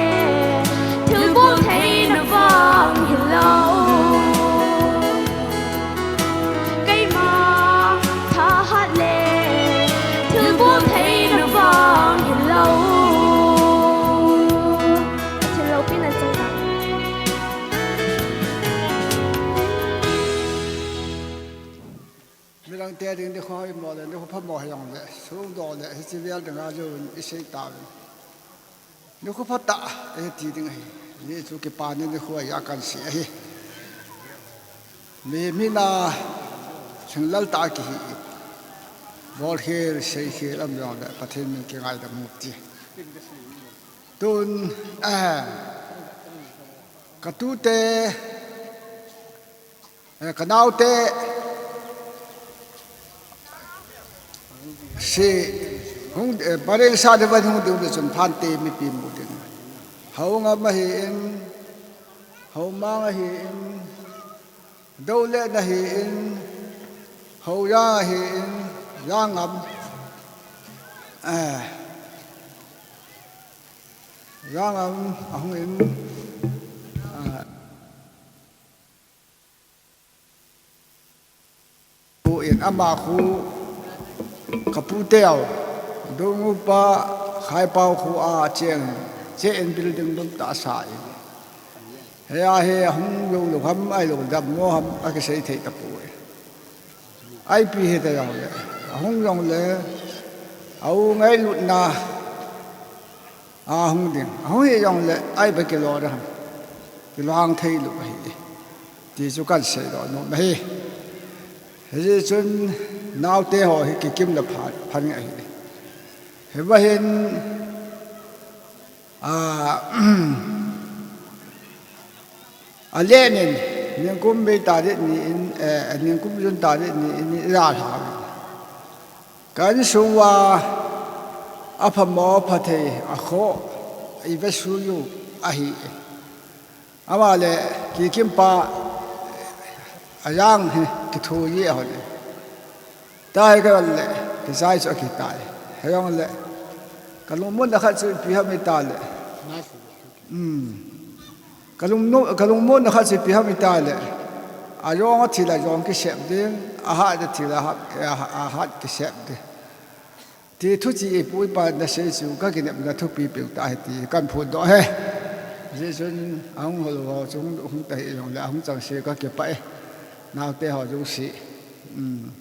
thilbol theina vang hilou. Keima thahat le Ding nikho hoi mo le, nikho pha mo hoi jong le, sung do le, hichi vel ding a jo in i sei ta uvin. Nikho pha ta, e ti ding ahi. Ni chu kipa ni nikho a kan sei ahi. Mi, mi na, sing lal ta ki hi. Bol khel, sei khel, am jong le, Pathen min kingaidam u ti. Tun, eh, ka tute, eh, ka naute, si, hung, eh, pareng sa de va hung de chun phante mipi mu ding. Hau ngam ahi in, hau mang ahi in, Dolet ahi in, Hoya ahi in, Jangam, eh, Jangam ahung in, eh, pu in ama khu ka pu teu, Dungupa Khaipau khu a cheng, che in building dum ta sa in. He a he hung lo lo ham ai lo dam mo ham a kisei thei ta pu e. Ai pi he ta jong le, a hung jong le, a u ngailutna, a hung ding. A hung hi jong le, ai ba kilo ra ham. Kilo hang thei lo ahi. Ti chu kan sei lo nom ahi. Hijeh chun naute ho hi kikim le phan, phan ahi. Hiva hin, a, a lenin, ningkum bei ta dit ni in, eh, ningkum jun ta dit ni in, i la hla. Kan sung uva, a phamo, pha thei, a kho, i ve su yu, ahi. Ama le, kikim pa, a jang hi, kithu yi a hon. Ta hi ka le, kisai chu a kitai. He jong le, ka lungmon na khat chu pi ham i ta le. Hmm. Ka lungno-, ka lungmon na khat chu pi ham i ta le. A jong a thil a jong kisep ding, a hat a thil a hat, a hat kisep ding. Ti thu chi i pu i pa na sei chu ka kinepna thupi piu ta hi ti kan phut doh he. Jeh chun a hung hol ho chu hung, hung ta hi jong le a hung chang se ka kipah e. Naute ho jong si. Um.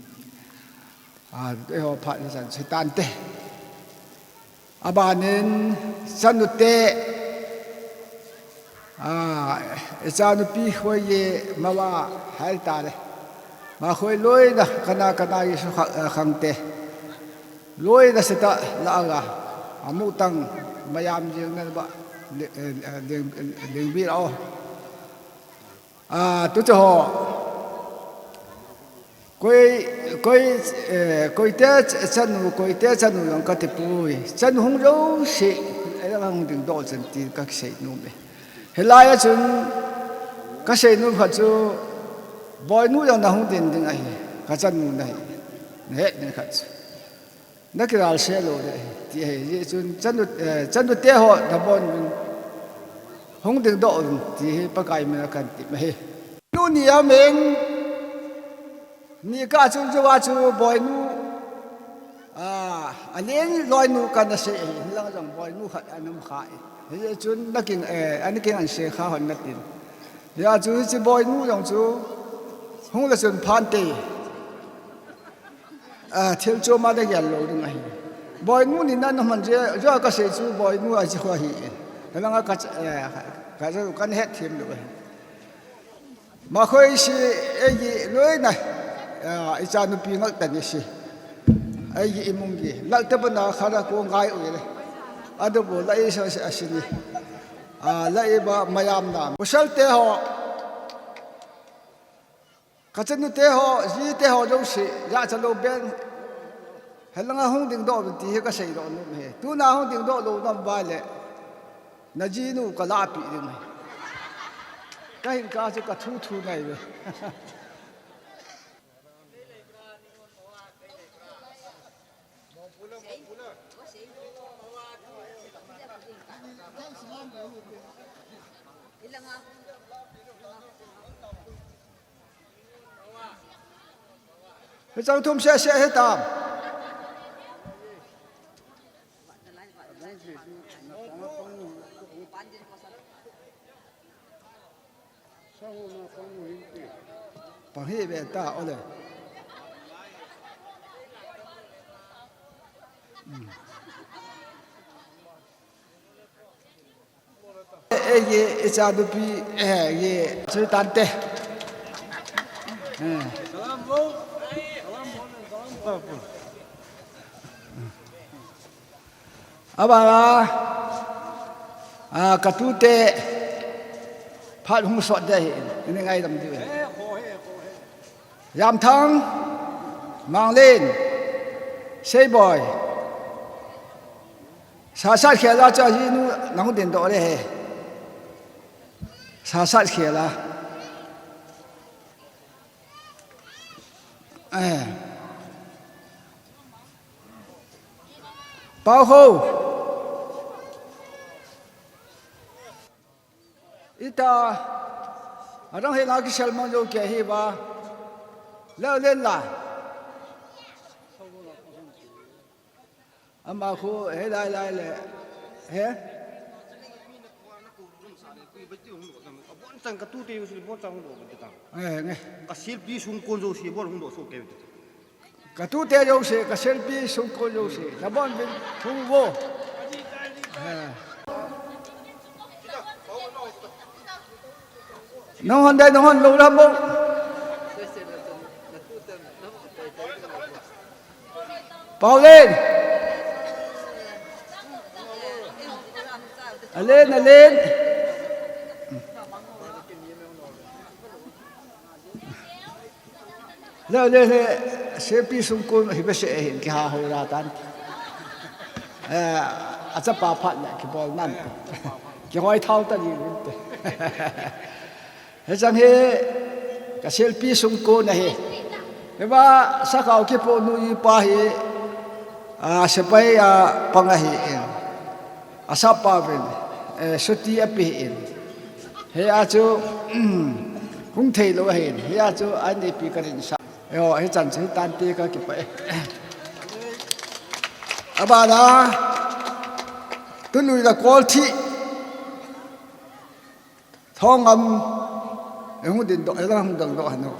A, eiho phat na chan se tan te. A ban in chanu te. A, i chanupi khoi ye ma va hai ta le. Ma khoi loi na kana kana i su kha-, eh, khang te. Loi na se ta la aga. A mu tang mayam jing na ba. Ling, eh, ling, ling bi la o. A, tu te ho. Koi, koi, eh, koite ch-, chanu, koite chanu jong ka ti pui. Chanu hung jouse, eh, hung ding doh chan ti ka kisei nom e. Hilai a chun ka sei nom khat chu, boinu jong na hung ding ding ahi, ka chanu na hi, na het ding khat chu. Na kilal se lou le, ti ahi, jeh chun chanu, eh, chanu te ho na bon un, hung ding doh un, ti hi Pakai min a kan ti ma hi. Nu ni a min, ni ka chun jou a chu boinu, a, a len loinu ka na se, hilang jong boinu khat a nam kha e. Jeh chun na king, eh, a na king an se kha hon na tin. Hia chu hiche boinu jong chu, hung le chun phan te. A, thil chu ma da gel lou ding ahi. Boinu ni na na man je, jo ka sei chu boinu a ji kho hi. Ka langa ka, eh, ka jo kan het them lou ahi. Ma khoi si eigi loi na, a, i chanupi ngal ta ni si. Eigi i mung gi. Lal te bana khara ko ngai u le. Adu bo la i sa, sa, sini. A, la i ba mayam na. Musal te ho. Ka chanu te ho, ji te ho jouse, ja cha lou ben. Helanga hung ding doh ti hi ka sei doh nom e. Tuna hung ding doh lou nom va le. Na ji nu ka la pi ding e. Ka hin ka chu ka thu thu nai ve. Hichang thum seh seh hitam. Pang hi ve ta ole. Eh, ye, icha nupi, eh, ye, chu tante. Eh. Abana, ah, katute, phat hung sot ding ahi, ini ngaidam diu. Jamthang, Manglen, Seiboi. Sasat khela chu ajinu nahung dingdoh le he. Sasat khela. Eh. Pau ho. Ita, adang hela kisel mang jou kei hi ba. Leo len la. Ama khu he lai lai le. He? Eh, nge. Kasilpi sungkon jouse, bol hung doh soh kei. Katute jouse, kasilpi sungkon jouse, nabon uvin hung vo. Eh. Nahon dai, nahon lou lam bou. Paulen. Alen, alen. Le, le, le, silpi sungkon hi behseh ahin kiha ho la tan. Eh, achapa phat le kibol nan. Kihoi thao ta ni vinte. Hichang hi kasilpi sungkon ahi. Hiva sakhao kipoh nu ipa hi, ah, sepai a pang ahin. Asapa uvin, eh, suti ape in. Hia chu, hung thei lou ahin. Hia chu anipi kahin sa. Yo, hichan chu hitante kakipah e. Abana, tunui la kol thi. Thongam, eh, hung dingdoh, eh, hung dingdoh hanu.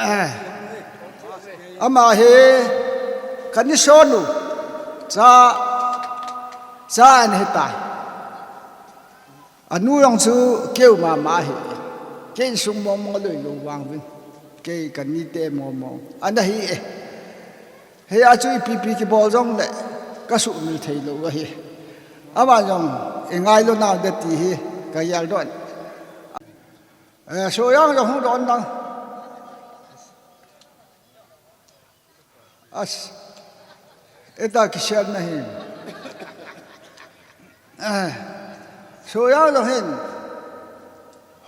Eh. Ama hi, kani sonu, cha, cha ahin hitai. Anu jong chu keu mama ahi. Kei insung mong mong aloi lou vang uvin. Kei kanite mong mong. Ana hi e. Hia chu ipi pi kibol jong le kasuhmil thei lou ahi. Ama jong ingai lou nau de ti hi kagel doh. Eh, Soyang jong hung doh nang. As, eta kisel na hi. Eh, Soyang jong hin.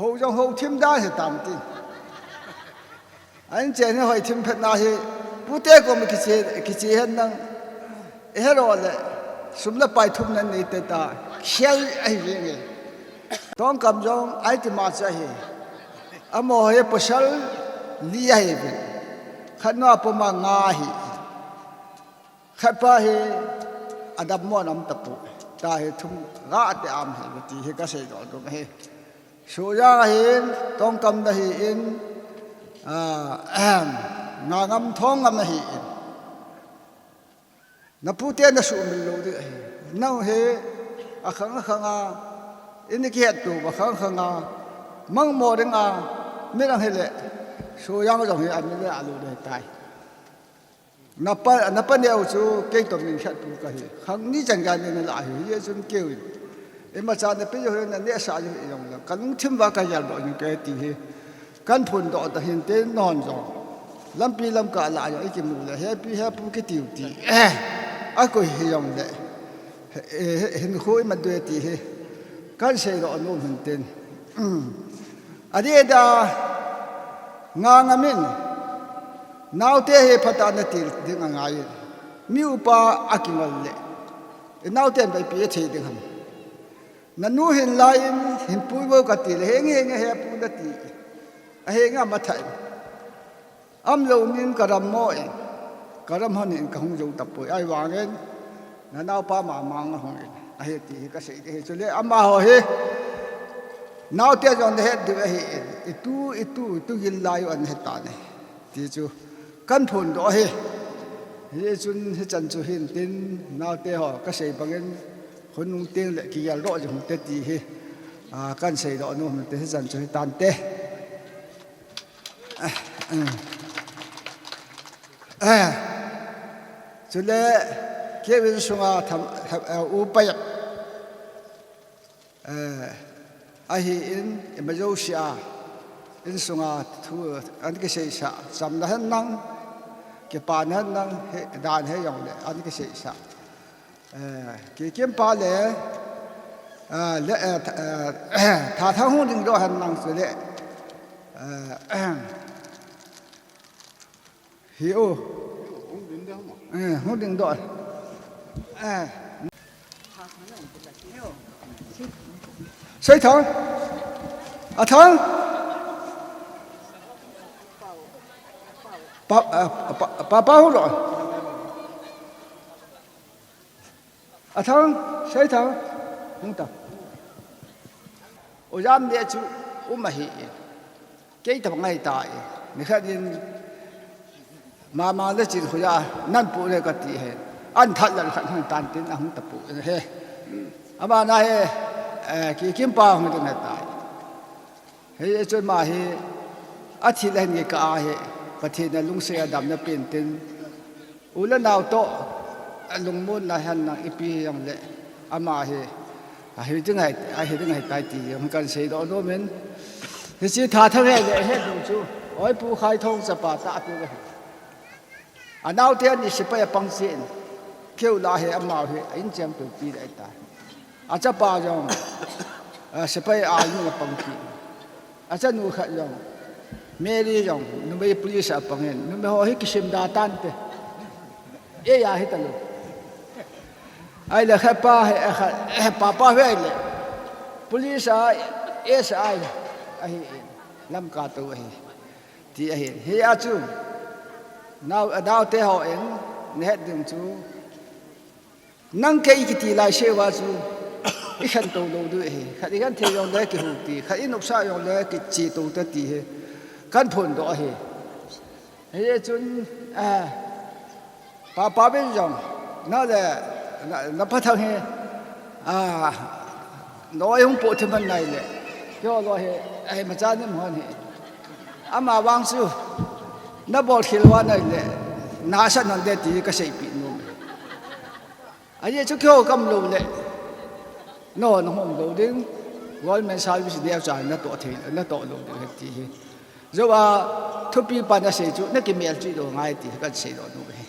Ho jong ho thim da hi tam tin. An chen hi hoi thim phet na hi, pute kom kiche, kiche hen nang. Ehe lo le, sum le pai thum nan nei te ta, khel ahi ve nge. Tongkam jong, ai ti ma cha hi. Amo hi pasal li ahi ve. Khat na puma nga hi. Khat pa hi adam mo nam tapu. Ta hi thum ga te am hi ti hi kasei do do hi. Soyang ahin, Tongkam na hi in, ah, ahem, Ngangam Thongam na hi in. Na pute na suhmil lou ding ahi. Nang hi, akhang akhang a, ini kihet tu, akhang akhang a, mang mo ding a, mi nang hi le, Soyang jong hi, a mi le a lou ding tai. Na pa, na pa neo chu kei toh min khat pu kahi. Khang ni chan ga ni na la hi, ye chun keu in. Ima cha na pe jo na ne sa jo i jong la. Kan thim va ka yal do ni ke ti hi. Kan phun do ta hin te non jong. Lampi lam ka la jo i ki mu le he pi he pu ki tiu ti. Eh, a ko hi jong le. Eh, hin khu ima due ti hi. Kan sei lo nu hin ten. Adeh da, Ngangam in, naote hi phatah a na til ding angai in, mi upa a kingol le, i naote in bai pi a thei ding ham. Na nu hin lai in, hin pui vo ka ti le, henge, henge, he pu na ti, a henge a matha in. Am lo nin ka ram mo in, ka ram hon in ka hung zo tapoi, ai vang in, na naopa ma mang a hung in, a he ti hi ka sei ding hi chu le, ama ho hi, Naote jong nahet diu ahi in, itu, itu, itu gil lai u ana hetan ahi. Ti chu, kaphondoh ahi. Hichun, hichan chu hintin, naote ho, kasei bangin, khonung teng le kigeldoh jing u hite ti hi. Ah, kaseidoh nom u hite, hichan chu hitante. Eh, chule, keiin sunga tham, tham, eh, upa ya. Eh, ahin, ima jousea, insunga thu, ana kiseisah, chamna hen lang, kipana hen lang, he, dan he jongle, ana kiseisah. Eh, Kikimpa le, eh, le, eh, tha, eh, Thathang hung dingdoh hen lang chule, eh, Hi u. Eh, hung dingdoh. Eh. Seithang. Athang. Pa, eh, pa, pa, pa hu lo. Athang, Seithang, hung ta. U Jamle chu um ahi. Kei tabang ahi tai. Nikhat in mama le chin khoja nan pu le kati ahi. An that lal khat hung tan tin ahung ta pu ahi. Ama na ahi, eh, Kikimpa hung ding ahi tai. Hichun ama hi, athi le hin kikah ahi, Pathen in alungset a damna pen tin, u le nao toh, alungmonna hen lang ipi jongle, ama hi, ahi ding ahi, ahi ding ahi tai ti jong kaseidoh nom in. Hiche Thathang hi le, hi ding chu, oi Pu Khaithong chapa tah pi le. Anaote ani sepai a pang chen. Keu la hi amau hi a incheng peupi le tai. Achapa jong, eh, sepai a ni a pang pi. Achanu khat jong, Mary jong, numei police a pang in. Numei ho hi kisim da tante. Ei a hi ta lo. Ahile khat pa hi, eh, khat, eh, papa hi ahile. Police a, S I ahi in. Lamka to ahi. Ti ahi. Hia chu, nao, anaote hon, nahet ding chu, nang kei kiti laiseuva chu, ikhen to lou diu ahi. Khat igenthei jongle kihuti, khat inopsah jongle kiche to ta ti hi, kaphondoh ahi. Hichun, ah, Pa, Pa Vin jong, na le, na, na Pa Thang hi, a, noi hung po thim man nai le, kei ho lo hi, a, imacha nim hon hi. Ama vang chu, na bol khel uva nai le, na sa non de ti kaseipi nom. Ajeh chu kei ho kam lou le, no, na hom lou ding, government service neocha na toh thei, na toh lou ding ti hi. Jou a, thupi pa na sei chu, na kimel chu lou ngai ti, kaseidoh nom hi.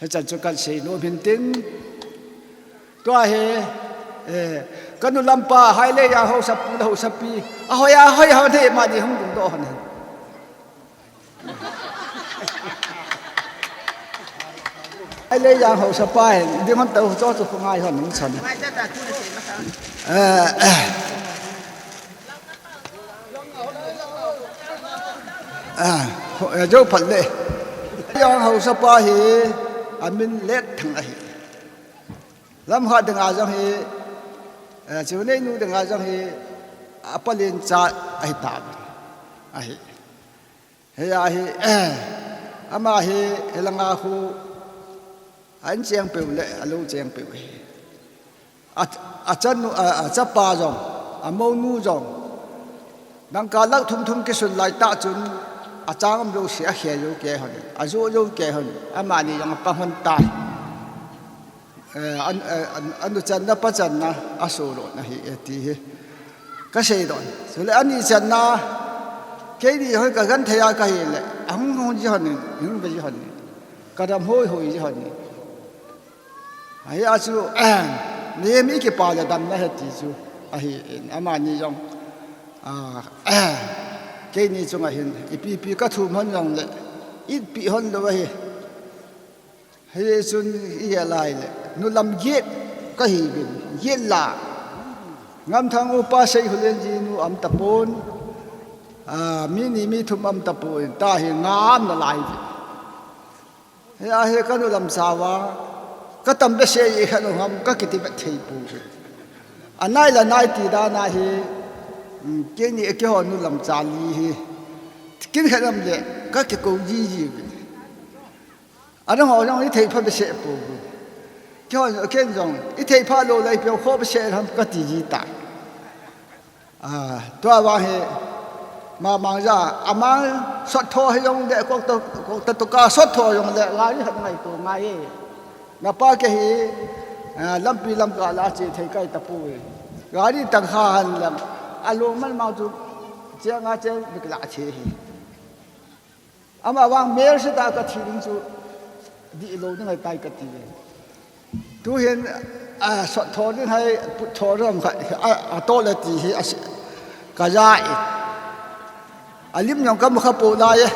Hichan chu kasei nom hin tin. Tua hi, eh, kanu lampa, Hailejang haosapu le haosapi. Ahoi, ahoi, ahoi, thei mani hung dingdoh hon. Hailejang haosapa hin, ding hon tau cho chu khongai hon hung chan. Eh, eh. Ah, ho, eh, jou phat le. Jang haosapa hi, amin Letthang ahi. Lamkhat dinga jong hi, eh, Chiuneinu dinga jong hi, apa lencha ahi ta. Ahi. Hia hi, eh, ama hi, hilanga khu, a incheng peu le, alou cheng peu hi. A, achanu, a, achapa jong, amounu jong. Dangka lakh thum thum kisun lai tah chun, achang um jouse akhel jou kei hon, ajo jou kei hon, amani jong apang hon tai. Eh, an, eh, an, anu channa, pa channa, asoh lou na hi, eh, ti hi. Kaseidoh. Chule ani channa, keini hoi kagenthei a kahi le, ahung hung ji hon in, hung be ji hon in. Kadam hoi hoi ji hon in. Ahia chu, mihem ikipa le damna ahi ti chu, ahi in, amani jong, a, keini chunga hin, ipi pi kathum hon jongle, itpi hon lou ahi. Hichun igel lai le, nu lam get kahi bin, get la. Ngamthang upa Seikholen jinu um tapon, a, mi ni mi thum um tapon, ta hi ngam nalai. Hia hi kanu lam sao a, katam behseh jeh khat u ham, kakiti vet thei poi. Anai la nai ti dan ahi, Keini kihon nu lam chali hi. Kin khat lam le ka kikou jiji. Adang ho jong i thei pha behseh pou. Kihon ken jong i thei pha lou lai peo kho behseh ham ka ti ji ta. Tua vang hi mamang ja amang sot tho hi jong le kok ta kok ta to ka sot tho jong le la ni hat ngai to ngai. Napa ke hi lampi lam ka la che thei kai ta pou. Gari tang kha han lam a lung man mang chu che nga che bik la che hi. Ama vang mer se ta ka thi ding chu di lo ding ai tai ka ti ve. Tu hin a sot tho ding hai put tho ram kha a to le ti hi a ka ja e. A lim jong ka mu kha pou lai e.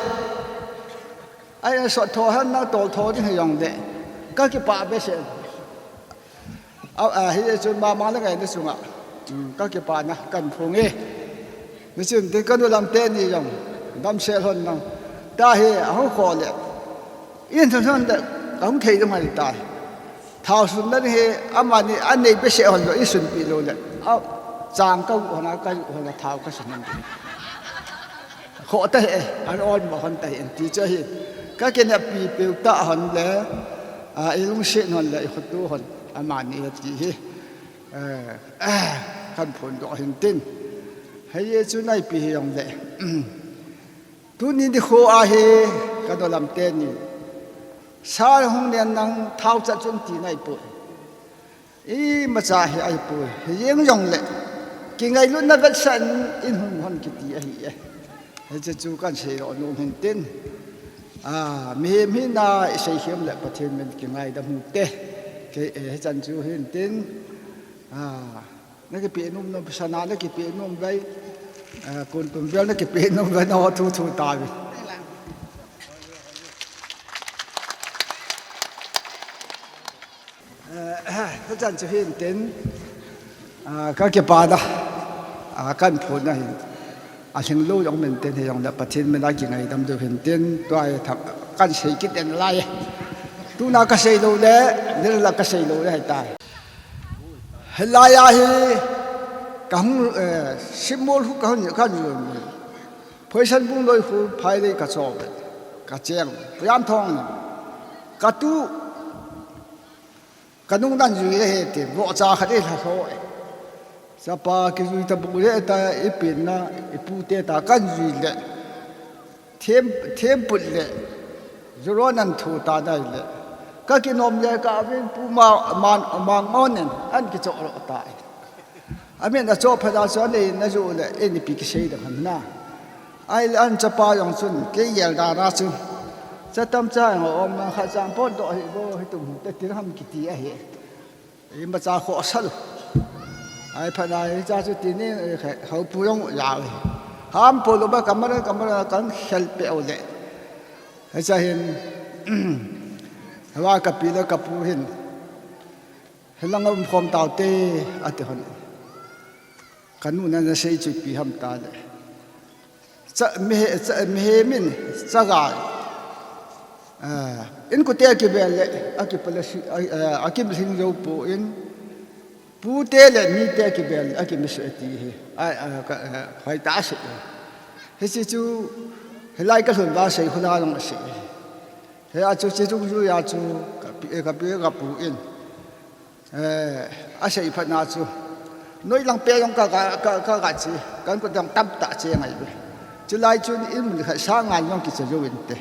Ai sot tho han na tol tho ding hai jong de. Ka kipah behseh. A, a, hi chun mama le ngai na chunga. Ka kipana kan phung e. Ni chun tin ka nu lam te ni jong. Dam se lhon nang. Ta hi a hung kho le. In thon thon de ka hung thei dam hai ta. Thao sun na hi amani an nei behseh hon lo i sun pi lo le. A chang ka hon a ka hon a thao ka sun nang. Kho ta he an ol mo hon ta he ti cha hi. Ka ke na pi pe ta hon le. A i lung se hon le i khotu hon. Amani ti hi. Kan phun doh hin tin. Hei chu nai pi hi jong le. Tuni ni kho a hi ka dolam te ni. Sa hung nen nang thao cha chun ti nai pu. I macha hi ai pu. Hi jeng jong le. Ki ngai lu na vet san in hung hon ki ti a hi e. Hei chu chu kan sei lo nu hin tin. A, mi hi mi na i sei hiam le Pathian min ki ngai da mu te. Ke e he chan chu hin tin. A, na ki pe num num sana na ki pe num bai. A, kun tum bel na ki pe num bai na ho thu thu ta bi. Ka chan chu hin tin, ka kipana, kan phun na hin, a hing lo jong min tin hi jong le Pathian min a kingaidam deu hin tin, tua hi tham, kan sei kit den lai. Tuna ka sei lo le, nil la ka sei lo le hai ta. Helai a hi, ka hung, simol hu ka hung, ka hung, Phoisan bung loi hu phai le ka chop, ka cheng, puyam thong, ka tu, Ka nung nan jui le he te, vohcha khat i lha lho e. Chapa kijui ta bu le ta, i pin na, i pu te ta kan jui le. Them, them put le. Juro nan thu ta dai le. Ka kinom le ka vin pu ma, man, mang mon nen, an kicho ro ta e. Amin a cho pha da cho nei na ju le, e ni pi kisei da han na. Ai le an chapa jong chun, kei gel da na chun. Cha tam cha jong om na kha chang pon doh hi bo hi tum te tir ham kiti a hi. I ma cha kho sal. Ai pha na hi cha chu ti ni, e, khe, hau pu jong ya le. Ham po lo ba kamara, kamara kan khel pe o le. He cha hin, hawa ka pi le ka pu hin. He lang um khom tau te, a ti hon. Ka nu na na sei chu pi ham ta le. Cha, mi he, cha, mi he min, cha gai. A, in ku te ki bel le, a ki pala si, a, a, a ki mihing jo pu in. Pu te le mi te ki bel, a ki mi se ti hi. A, a, ka, a, hoi ta se. He si chu, he lai ka lhun ba sei hula long se. He a chu chi chu ju ya chu, ka pi, ka pi, ka pu in. Eh, a sei phat na chu. Noi lang pe jong ka, ka, ka, ka, ka chi. Kan ko dang tam ta che ngai be. Chu lai chun in mun kha sa ngan jong ki che jo in te.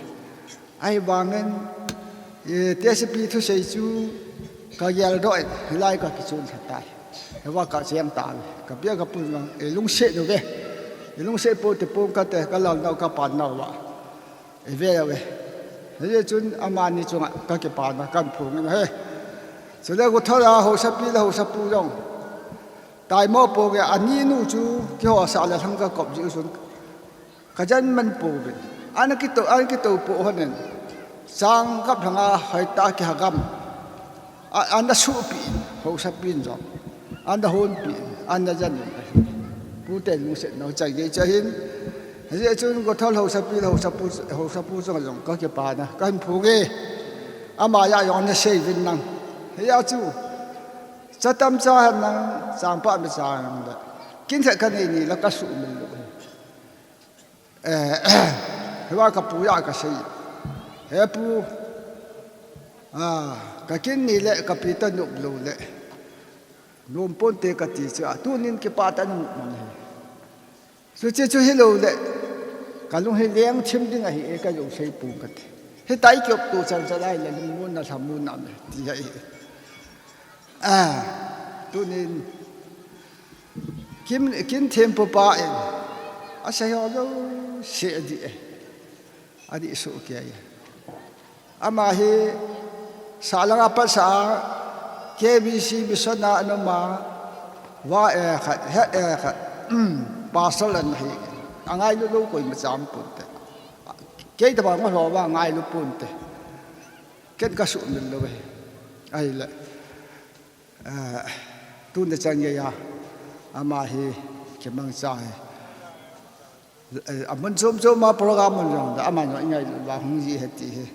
Ai bang in, eh, te se pi thu sei chu ka gel do e, lai ka ki chun sa tai. He wa ka che ang ta be. Ka pia ka pu jong, e lung se do be. E lung se po te po ka te, ka lal nau ka pan nau wa. I ve ve. Hei chun amani chunga ka kipana kan phung in he. Chule Gothol a hausapi le hausapu jong. Taimo po ke ani nu chu kihosa le thang ka kop ji chun. Ka jan man po ve. Ana kito, ana kito po honen. Sang kap thanga hai ta ki hagam. A, ana suhpi, hausapin jong. Ana honpi, ana janin. Pute lungset nau chai gei chahin. Hijeh chun Gothol hausapi, hausapu, hausapu jong jong ka kipana, kan phung e. Ama ya jong ana sei vin nang. Hijeh chu, cha tam cha han nang, changpa mi cha nang da. Kin khat kanei ni la kasuhmil lou. Eh, hiva kapu a kasei. He pu, ah, kakin ni le kapi ta nop lou le. Nom ponte kati chu a, tunin kipah tah in um ahi. Chuche chu hilou le, kalung hi leng thim ding ahi e, kajou sei pong kati. Hitia i kiop tu chan chan lai le lungmonna lhamonna me, ti ahi. Ah, tunin kin, kin thempu pa in, asei ho jouse adih e. Adih soh kei e. Ama hi, sahlang a pat sah a, K B C mission a ana um a, va e khat, het e khat, um, pastor ana hi, angailut lou koima cha um ponte. Kei tabang ma lou va ngailu ponte. Ken kasuhmil lou e. Ahile. Eh, tuni chan geiya, ama hi kimangcha e. Eh, amun chom chom a program mun jong, ama jong ingailut uva hung ji ahi ti hi.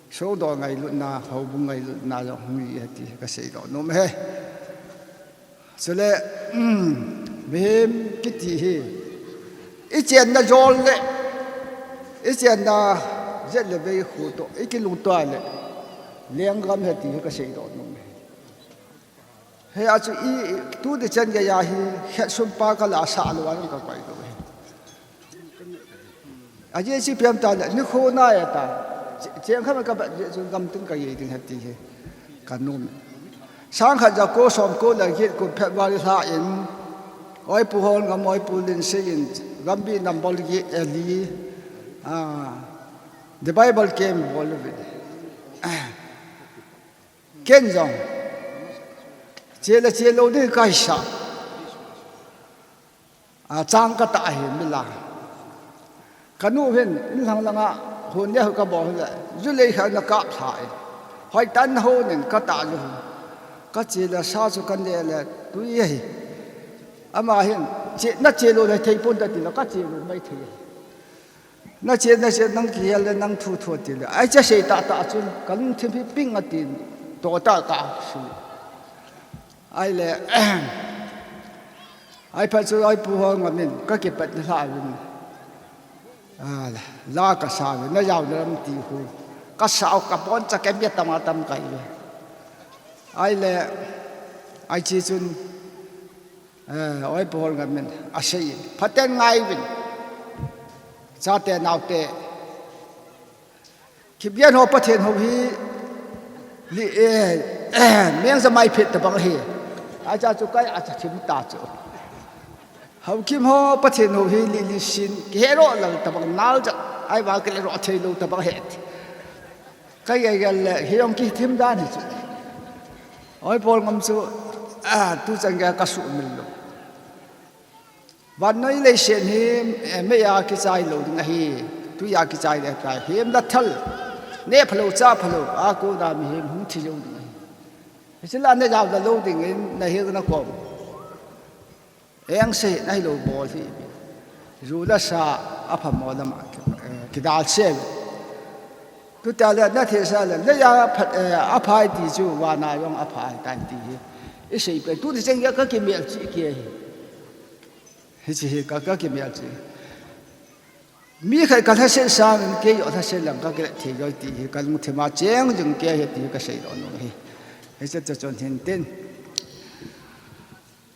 Sohdoh ngailutna, houbung ngailutna jong hung ji ahi ti hi kasei doh nom e. Chule, um, mihem kiti hi. I chenna jol le, i chenna jet le vei khu toh, i kilungtoh le, lenggam ahi ti hi kasei doh nom e. Hia chu i, tuni chan geiya hi, hetsum pa kala sah lou a kakoi lou hi. Ajeh chu ipi ham itile, nikho nai ta, che-, cheng khat kabat jeh chun gamtin kagei ding ahi ti hi, kanom. Sangkhat jako somko le get kum February lha in, Oipu Holngam, Oipu Linsei in, Gambih number get, eh, li, ah, The Bible Camp bol uvin. Ken jong. Che le che lou ding kahisah. A chang katah ahi mila. Kanu hin, inlhang langa, hon le ho kabol le, ju lei khat ana kap lha e. Hoitah in hon in katah ju hin. Kache le sa chu kane le, tui ahi. Ama hin, che, nache lou le thei ponte tile, kache lou mai thei ahi. Nache, nache, nang kihel le, nang thu thu tile. Ai cha sei tah tah chun, kalungthim hi ping atin, to tah tah su. Ahile, ai phat chu Oipu Holngam in, kakipatna lha uvin. Ah, la kasa uvin, najao na lam ti khu. Kasa u kabon cha kemia tam a tam kai ve. Ahile, ai chi chun, Eh, Oipu Holngam in, asei, phaten ngai uvin. Chate naote. Kipgen ho Pathen hou hi, li, eh, eh, meng jamai phet tabang ahi. Acha chu kai, acha thim ta chu. Haokip ho Pathen hou hi, li, li sin, kihe lou lal tabang nal jat, ahivang kile lou thei lou tabang ahi. Kagel gel le, hi jong kithim dan hi chu. Oipu Holngam chu, ah, tu chan geiya kasuhmil lou. Vannoi leiset hi, eh, meiya kichai lou ding ahi, tuiya kichai ding ahitai. Hem le thal, neh phalou, chah phalou, a kona mihem hung thi jou ding ahi. Hiche la najao da lou dingin, nahil nakom. Eng se, nahilou bol hi. Ju le sa, aphamo lama, eh, kidal se. Tuta le, nathesa le, leiya phat, eh, aphai ti chu, vana jong aphai tai ti hi. Isei pen, tuni chan geiya kakimel cheh kei hi. Hiche hi ka, kakimel cheh. Mi khat kalhaset sangin kei jong lhaset lang kakile thei joi ti hi kalungthim a cheng jing kei ahi ti hi kasei doh nom ahi. Hiche chu chun hin tin.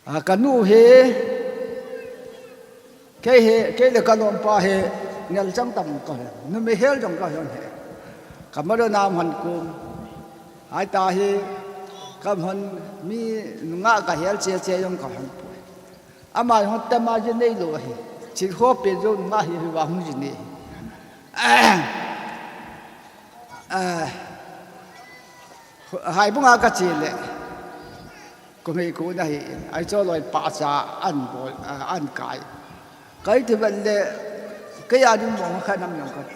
A, kanu hi, kei hi, kei le kalompa hi, nel chang tam kahi, numei hel jong kahi. Kamadon a um han kum. Ahi ta hi, kaman mi nungah kahel che che jong kahi poi. Ama jong tema ji neilou ahi. Chilkho pen jong nungah hi, hi va hung ji nei. Ah, Haibung a kache le. Kum hei kum nahi in. Ai cho loi pa cha an bol, ah, an kai. Kai ti vet le. Kei a ding mo kha nam jong kati.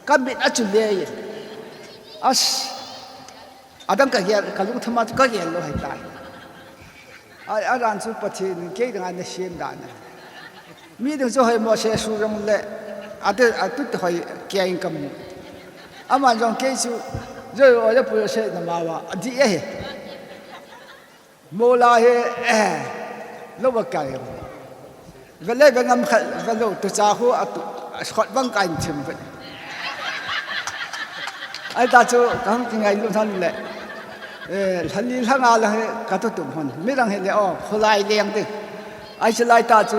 Kamit a chu le. As. Adang kagel, kalungthim a chu kagel lou ahitai. Ai, adan chu Pathen in kei dinga nasem dan ahi. Mi ding chu hoi mo se su jong le, ati, atu te hoi kei in kamu. Aman jong kei chu, joi o le pu se na ma wa, adih ahi. Mo la hi, eh, lou va kai. Vele ve ngam khat velo tu cha khu atu, a khot bang ka in thim ve. Ai ta chu ka hung ki ngailut han le. Eh, lhali lhanga la he ka tu tum hon. Mirang he le o, khulai leng de. Ai chi lai ta chu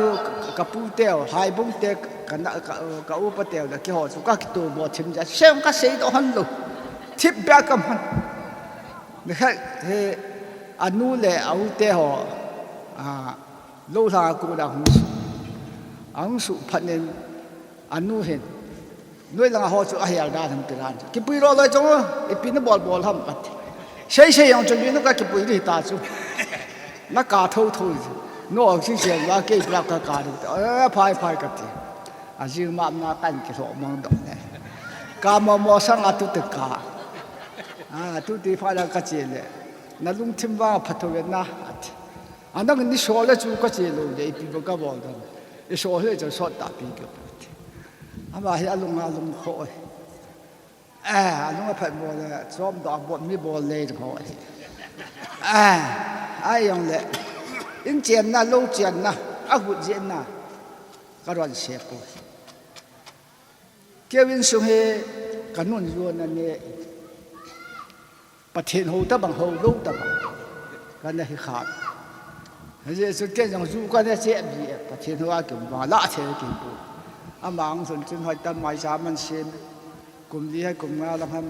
ka pu teu, hai bung te ka na, ka, ka u pa teu le ki ho chu ka ki tu bo thim ja. Sem ka sei do hon lo. Thip bia kam hon. Ni kha he anu le a u te ho. A, Lo lha ku da hung su. Ahung su phat nin anu hin. Noi langa ho chu a hel dan hung ti dan. Kipui lo loi chong, ipi na bol bol ham ati. Sei sei jong chu mi nu ka kipui di ta chu. Na ka tho tho ji. No si sian wa ke pra ka ka di. Eh, phai phai ka ti. A jing ma na kan ki lo mang do ne. Ka mo mo sang a tu te ka. A, tu ti pha la ka che le. Na lungthim va pha tho ve na ati. A nang ni so le chu ka che lo le, ipi ba ka bol dan. I so le chu sot ta pi ke pu ti. Ama hi a lung a lung kho e. Eh, a lung a phat bol le, chom do a bol mi bol le ho e. Eh, ai jong le. In chen na, lo chen na, a hut chen na. Ka ron se pu. Keu in sung hi ka nun zuan a ne. Pathen ho ta bang ho lo ta bang. Ka na hi khat. Hijeh chun ken jong ju ka na che bi e, Pathen ho a kum ba la che ki pu. Amang sun chun hoi tam mai sa man sin. Kum li hai kum nga lam ham,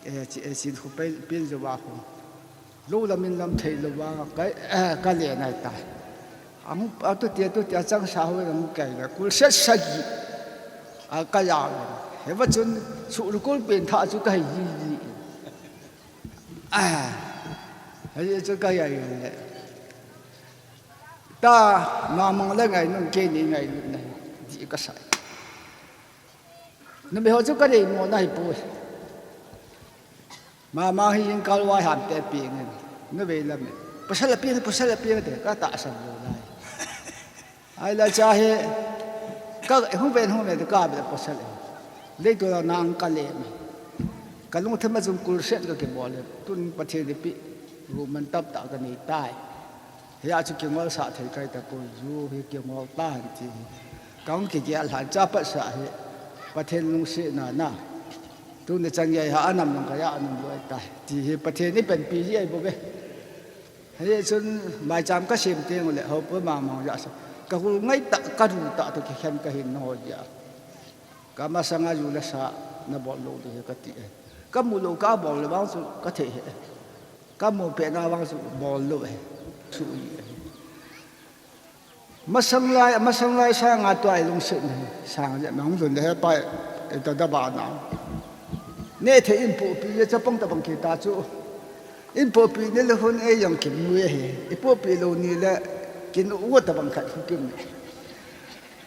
eh, chi, eh, sin khu pe, pin ju ba khu. Lo lam in lam thei lo ba, ka, eh, ka le nai ta. Ang, a tu tia, tu tia chang sa ho lam kai la. Kul set sa gi. A ka ya. He va chun, su lu kul pen tha chu ka hi ji ji. Ah, hei chu ka ya ya le. Ta, ma mang le ngai nun ke ni ngai nun na. Di ka sa. Numei ho chu ka dei mo na hi pu. Ma mang hi jing kal vai han te pi ngen. Numei lam. Pasal pi, pasal pi te ka ta sa lo lai. Ai la cha he, ka hung ven hung ven ka be pasal e. Lei to la nang ka le me. Ka lung thema chung kul set ka ke bol le. Tun Pathen de pi. Ru man tap ta ka nei tai. He a chu kingol sa thei kai ta ko ju he kingol ta han ti. Ka hung ki ge la cha pa sa he. Pathen lung se na na. Tu ne chang ye ha anam nang ka ya anam lo ta. Ti he Pathen ni pen pi ji ai bo be. Hei chun maicham ka sem teng le, ho pu ma ma ja sa. Ka hul ngai ta, ka ru ta, to ki khen ka hin no ja. Ka masanga ju le sa, na bol lo de ka ti e. Ka mu lo ka bol le bang su ka thei he. Ka mu pe na bang su bol lo he. Su i he. Masang lai, masang lai sang a tua i lungset ni, sang je, mang dun le he pa, e ta da ba na. Ne the in pu pi le chapang ta bang ki ta chu. In pu pi ni le hun e yang ki mu e he. I pu pi lo ni le kin u ta bang khat hu kim.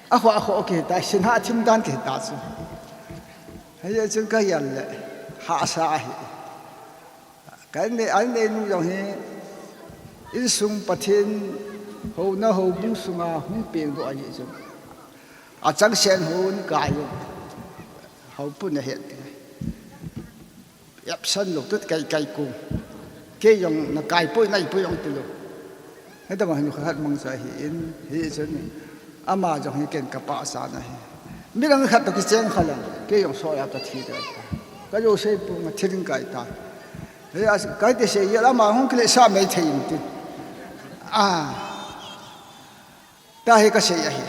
A kho a kho ki ta, sin ha thim dan ki ta chu. Hei chun ka yal le, ha sa hi. Ka nei, an nei nu jong hi, insung Pathen, ho na ho bu sunga hung peng do a ji chu. A chang sen ho ni kai u. Ho pu na het. Yap san lo tut kai kai ku. Ke jong na kai poi nai poi jong ti lo. Hei ta ma hin khat mang sa hi in, hi chun. Ama jong hi ken ka pa sa na hi. Mi dang khat to ki cheng kha lang, ke jong so ya ka thi da ta. Ka jo sei pu nga thi ding kai ta. He a kai te sei ya ama hung kile sa mai thei in ti. A. Ta hi ka sei a hi.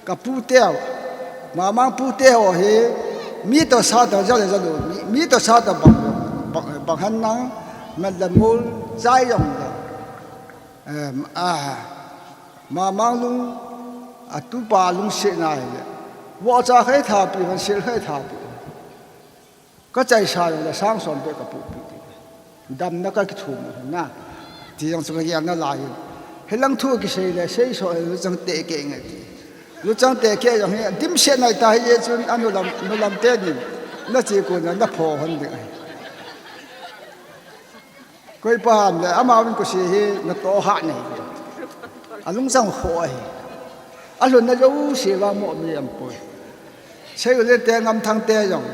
Ka pu teu. Ma mang pu teu hi. Mi to sa to ja le ja lo. Mi, mi to sa to bang, bang, bang han nang. Ma la mul, chai jong la. Em, a, ma mang lung, a tu pa lung se nai le. Wo cha khai tha pi, van sil khai tha pi. Ka chai sa le sang som pe ka pu pi ti. Dam na ka ki thum na. Ti jong chu ka ya na lai. He lang thu ki sei le, sei so he lu chang te ke nge ti. Lu chang te ke jong he, dim se nai ta he ye chun anu lam, nu lam te ni. Na chi ko na, na pho hon ding. Koi pa ham le, ama vin ko si hi na to ha nei. A lung sang kho ahi. A lhun na jo si va mo mi am poi. Sei u le te ngam thang te jong.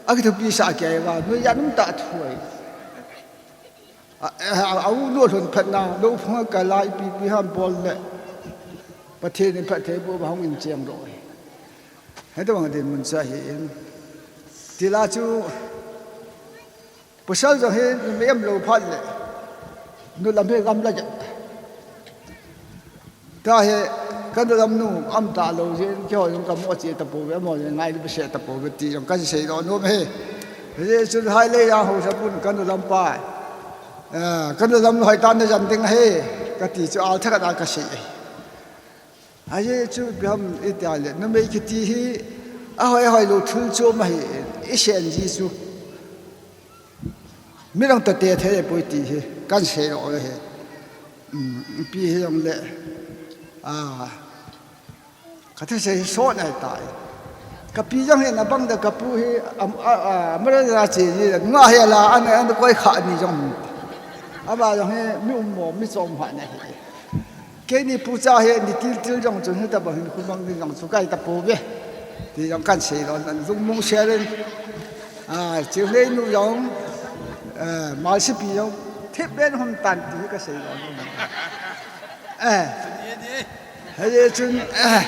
A ki thu pi sa ke va, nu ya num ta thu ai. A, a, a u lo lhun phat na, lo phung ka lai pi pi ham bol le. Pathen in phattheiboh uva hung in cheng doh ahi. Hitabang dinmun chu ahi in. Tila chu pasal jong hi numei umlou phat le nu lam hi gamla jep. Tahi ka nu lam nu um talou jeh in keiho jong ka mo che tapouve, amaho jong ngai lou behseh tapouve ti jong kan sei doh nom e. Hijeh chun Hailei a haosapu in ka nu lam pa, eh, ka nu lam nu hoitah in najan ding ahi kati chu al thakhat a kasei e. Ajeh chu ipi ham itile numei kiti hi ahoi ahoi lou thil chom ahi, isen ji chu. Midang toh tethei ahipoi ti hi kan sei doh ahi. Ipi hijongle, a, kathusei hi sot ahitai. Kapi jong hi nabang da kapu hi, am, a, a, America che ji da, nunga hi ala, ana, ana koi kha ni jong. Ama jong hi mi um mo, mi chom kha na hi. Keini pu cha hi ni til til jong chun hitabang hin khumang ding jong chu kai tapouve. Ti jong kan sei lon, lungmong sel in. A, Chihlei nu jong, eh, Malsipi jong thip ben hom tan ti ka sei lon. Eh. Hijeh chun, eh,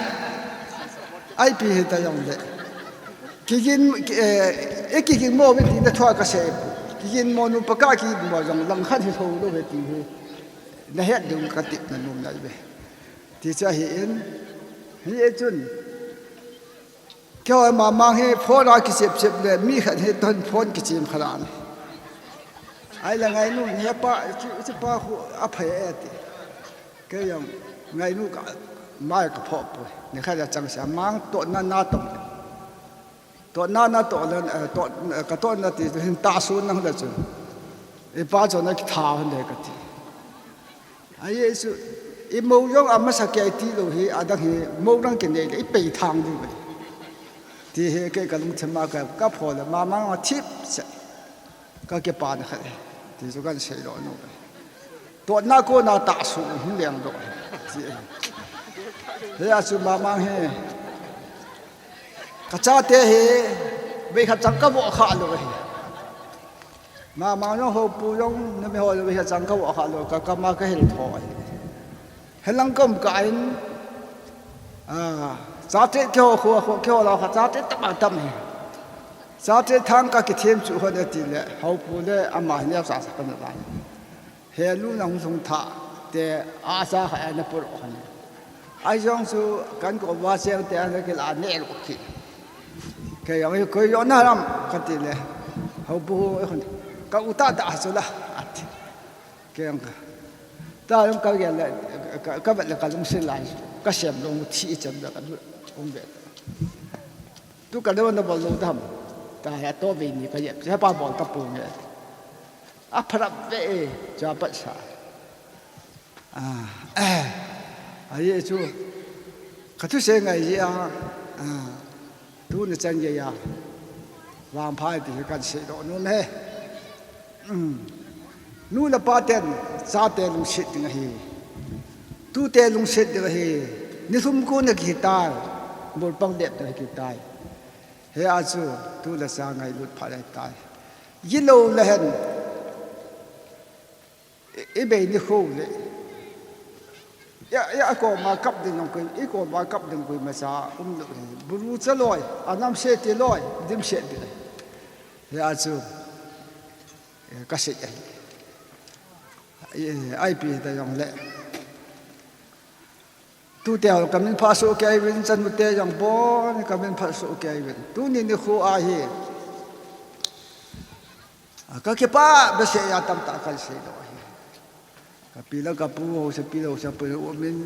ipi hita jongle. Kigin, eh, i kigin mo ve ti na thua ka sei. Kigin mo nu pa ka kigin mo jong lang khat hi lou ve ti hi. Nahet ding katipna nom nai ve. Ti chu ahi in, hijeh chun. Keiho Mamang hi phone a kichep chep le, mi khat hi ton phone kichem khat a. Ahile Ngainu, hepa, hiche, hiche pa khu aphai e ti. Kei jong Ngainu ka, mai ka phoh poi. Nikhat a chang sa, Mang tohna na tong. Tohna na toh le, eh, toh, eh, ka tohna ti, hin tahsun nang le chun. I pa chu na kitha hon le kati. Ajeh chu, i mou jong amasa kei tilou hi, adang hi, mou jong kinei le, i pei thang diu ve. Ti hi kei ka lungthim a ka, ka pho le, Mamang a thip se. Ka kipana khat e. Ti chu kan sei doh nom e. Tohna kona tahsun hin leng doh e. Ti e. Hijeh a chu Mamang hi. Ka chate hi, vei khat chang ka voh kha lou ahi. Mamang jong Haopu jong, numei ho jong vei khat chang ka voh kha lou, ka kama ka hil tho ahi. Hilang ka um kah in, a, chate keiho khu, khu keiho lah kha chate tam a tam ahi. Chate thang ka kithem chu hon e ti le, Haopu le ama hi neo sa sa ka na lai. He lu nang sung tha te a sa kha na pur khan. Ai jong chu kan ko wa cheng te an ke la ne lo ki. Kei jong hi koi jo na ram kati le. Haopu hon. Ka u ta ta chu la ati. Kei jong ka. Ta jong ka gel le ka, ka vet le ka lungsil lai. Ka sem long thi chem le ka lu kong vet. Tu ka le na bol lo dam. Ta ya to ve ni ka ye. He pa bol ta pu nge. Apharap ve e, chu apat sa. A, eh, ajeh chu, ka thusei ngai jeh a, a, tuni chan geiya, vangpha ti hi kan sei doh nom e. Um, nu le pa ten, chate lungset ding ahi. Tute lungset ding ahi. Nilhum kon a kihi tai, mol pang lep ding ahi tai. Hijeh a chu, tu le cha ngailut phat ahi tai. Gilou le hen. I, i bei nikho le. Ya, ya, a koma kap ding jong koi, i koma kap ding koima cha um lou hi. Bulu cha loi, anam se ti loi, dim se ti loi. Ya chu, eh, ka sei ahi. Eh, ipi ta jong le. Tute ho ka min pha soh kei uvin, chanu te jong bon ka min pha soh kei uvin. Tuni nikho a hi. A, ka kipah behseh a tamtah kan sei doh ahi. Ka pi le ka pu, haosapi le haosapu u um in.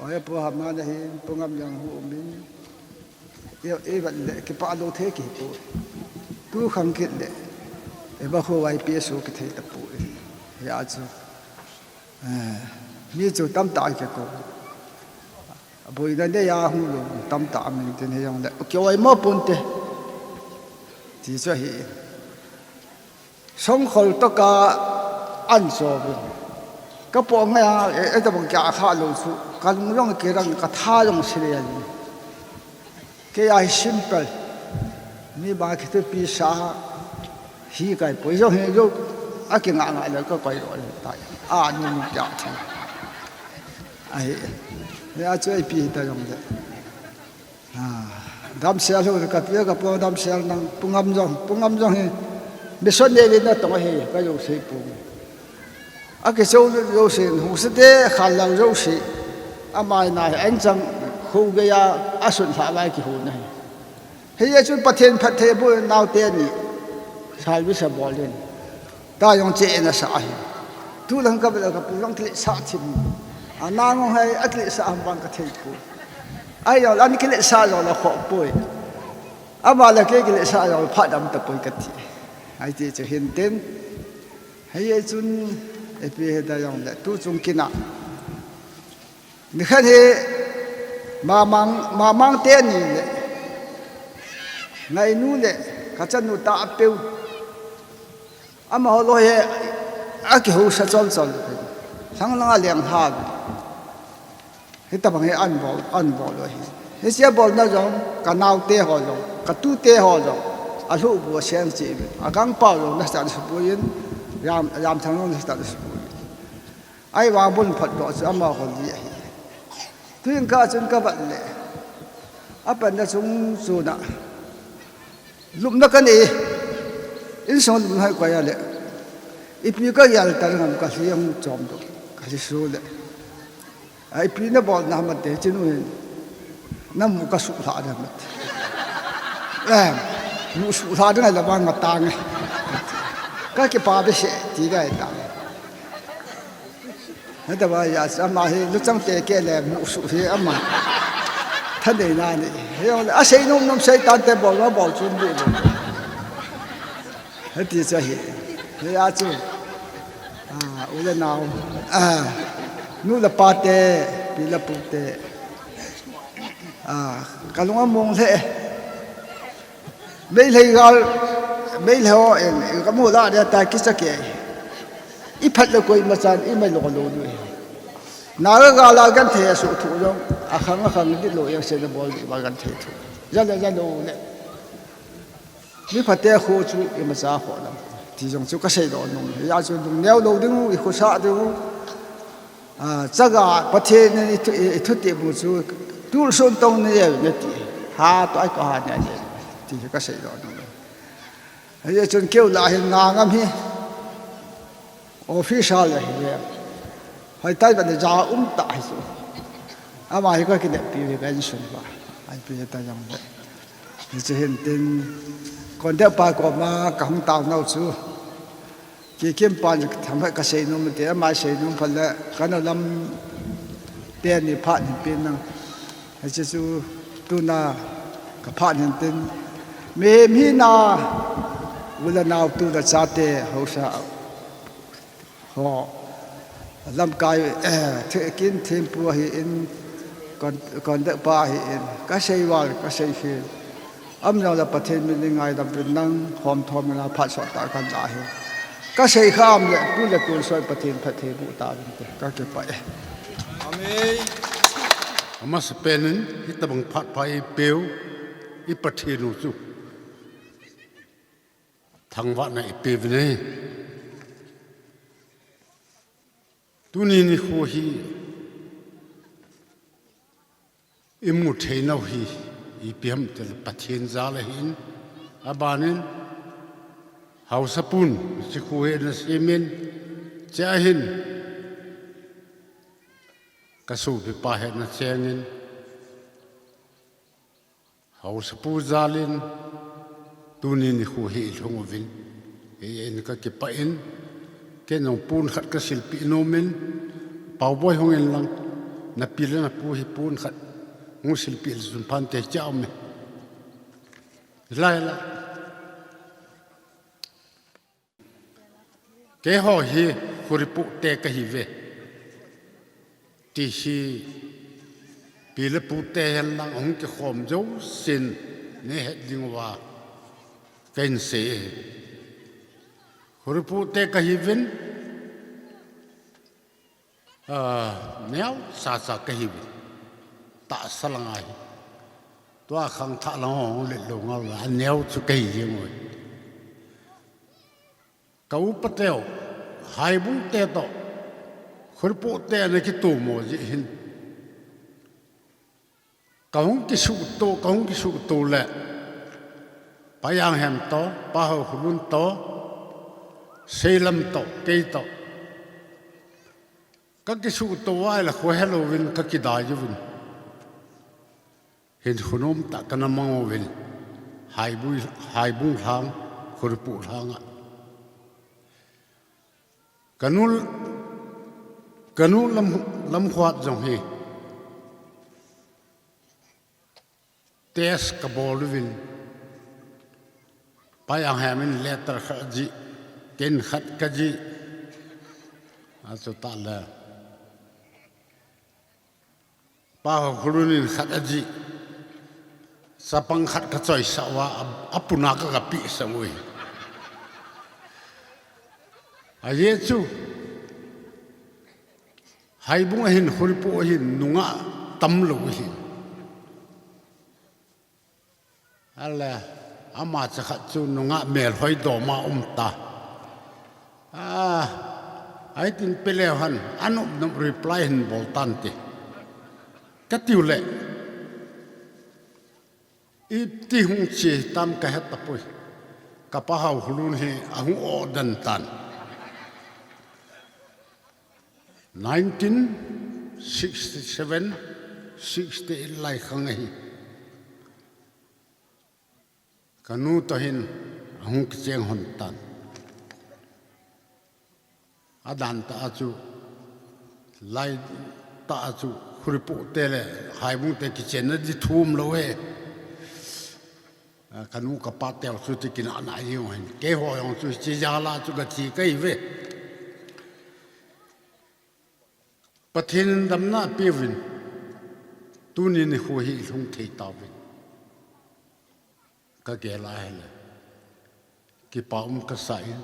Oi, Pu Hama na hin, Pu Ngamliang u um in. I, i vet le, kipah lou thei kihi poi. Tu khang kit le, i va kho Y P S u kithei tapoi. Hijeh a chu. Eh, mi chu tamtah a kikou. Boina nei a hung lou tamtah a min tin hijongle, kei oimo ponte. Ti chu ahi. Songkhol toh ka an cho vin. Ka po ngai a, eh, eh, tabang kia kha lou chu. Ka lung jong kirang, ka tha jong sile a. Kei a hi simple. Mi ba kithupi sa hi kai poi jong hi jong. A kinga nga le ka koi lo le tai. A nu nu kya thi. Ahi. Hia chu ipi hita jongle. Ah, damsel ho ka pi ka pu damsel nang Pu Ngamjong, Pu Ngamjong hi mission le le natong ahi, ka jouse pu. Akichol jouse, hung sete khal lang jouse. Amai na hi anchang khu geiya asun lha lai kihou na hi. Hijeh chun Pathen phattheiboh in naote ni service abol in. Tah jong chena sa ahi. Tulang ka bel ka pu jong kile sa thim. Ana ngong hai akile sa ham bang ka thei poi. Ahi jong le ana kile sa jong le khoh poi. Ama le kei kile sa jong le phat dam tapoi kati. Ahi ti chu hin tin. Hijeh chun ipi hita jongle tu chung kin a. Nikhat hi Mamang, Mamang te ni le Ngainu le kachanu Tapeu. Amaho loi hi akihousa chol chol. Sang langa leng ha. Hitabang hi an bol, an bol loi hi. Hiche abolna jong, kanaote ho jong, katute ho jong. Alhuh bu aseng chi. Agangpao jong nasatah in asupoh in, Jam, Jamthang jong nasatah in asupoh in. Ahivang bun phat doh chu amaho li ahi. Tuin ka chun ka vat le. Apanna chung chuna. Lupna kanei. Insung lupna hai koi a le. Ipi ka gel ta ngam ka hiang chom doh. Ka hisu le. Ai pi na bol na mate chinu hin. Namu ka suhlha na mate. Eh, mu suhlha na la bang matang. Ka kipa behseh ti dai ta. Hita ba ya ama hi luchang te ke le mu su hi ama. Thanei na ni. He jong le asei nom nom sei tante bol na bol chun bu. Hiti chu ahi. Hia chu. Ah, u le nao. Ah, nu le pa te, pi le pu te. Ah, kalung among le. Meitei gal, Meitei ho en, kamu la de ta kicha ke. Iphat le koima chan, imai lo lo nu. Naga gal a genthei asuh thu jong, akhang akhang di lo yang se le bol di ba genthei thu. Ja le ja lo le. Mi phate khu chu imacha khoh lam. Ti jong chu kasei doh nom. Hia chu lungneo lou ding u, ikhosah ding u. Ah, chaga Pathen in ithu, ithuti bu chu tulsun tong ni ye nati. Ha to ai ko ha ni ye. Ti chu kasei doh nom. Hia chun keu la hin nga ngam hi. Officer le hi le. Hoi tai ba le ja um ta hi chu. Ama hi ka kile pi ve ka insung ba. Ai pi ta jong le. Hiche hin tin, conductor pa koma kahung tao nau chu. Kikim pa ni tham ka sei nom te, ama sei nom phat le, kana lam te ni phat ni pin nang. Hiche chu tuna ka phat hin tin. Mihem hina, u le nao tu le chate, haosa. Ho, lamkai, eh, the-, kin thempu ahi in, con-, conductor pa ahi in, kasei val, kasei khel. Am jong le Pathen min in ngaidam pin nang, hom thom in a phat sot ta kan la hi. Kasei kha am le, tu le tu soi Pathen phatthei boh ta vin te, kakipah e. Amen. Amasapen in, hitabang phat pha eipeu, i Pathen u chu. Thangvahna ipe uvin ahi. Tuni nikho hi imu thei nau hi ipi ham itile Pathen jal ahin, abanin haosapun sikhu hi ana semin, chea hin kasopipa hi ana chengin, haosapu jalin, tuni nikho hi ilhung uvin, hi in kakipah in, ken jong pon khat kasilpeh nomin, Paoboi hung in lang, napi le napu hi pon khat, hung silpeh le chun phante cha um e. Lai la. Keiho hi Khuripuh te kahiuve. Ti hi pi le pu te hen lang hung kikhom jousen neihet diuva kahin sei e. Khuripuh te kahiuvin, ah, neocha cha kahiuvin. Tahsa langa hi. Tua khangthah lang hung let lou ngal la, aneo chu kahi jeng uve. Ka upa teu, Haibung te toh, Khuripuh te ana kitomo jeh hin, Kahung kisuhto, kahung kisuhto le, Pa Janghem to, Pa Haokholun to, Seilam to, kei to. Kakisuhto uva ahile khohelouvin kakidai uvin. Hinkho nomtah kana mang uvin. Haibung, Haibung lhang, Khuripuh lhanga. Kanu, kanu lam, lamkhuat jong hi. Test kabol uvin. Pa Janghem in letter khat ajih, ken khat kajih. Achutah le. Pa Haokholun in khat ajih. Chapang khat kachoisah uva, a, apuna ka, kapehsah uve. Ajeh chu. Haibung ahin, Khuripuh ahin, nungah tamlou ahin. Ale, ama chakhat chu nungah melhoi doma umta. Ah, ahitin peleu hen, anop nop reply hin bol tante. Katiu le. Iti hung che tam kahe tapoi. Ka Pa Haokholun hi ahung oden tan. Nineteen sixty-seven, sixty-eight lai khang ahi. Kanu toh hin ahung kicheng hon tan. Adan tah a chu, lai tah a chu, Khuripuh te le Haibung te kichenna di thum lou e. A, kanu kapa teu chu ti kinah nai jeng hin. Keiho jong chu chi jala chu kathi kahi ve. Pathen in damna apeuvin. Tuni nikho hi ilhung thei tauvin. Kagel a ahile. Kipa um kasah in.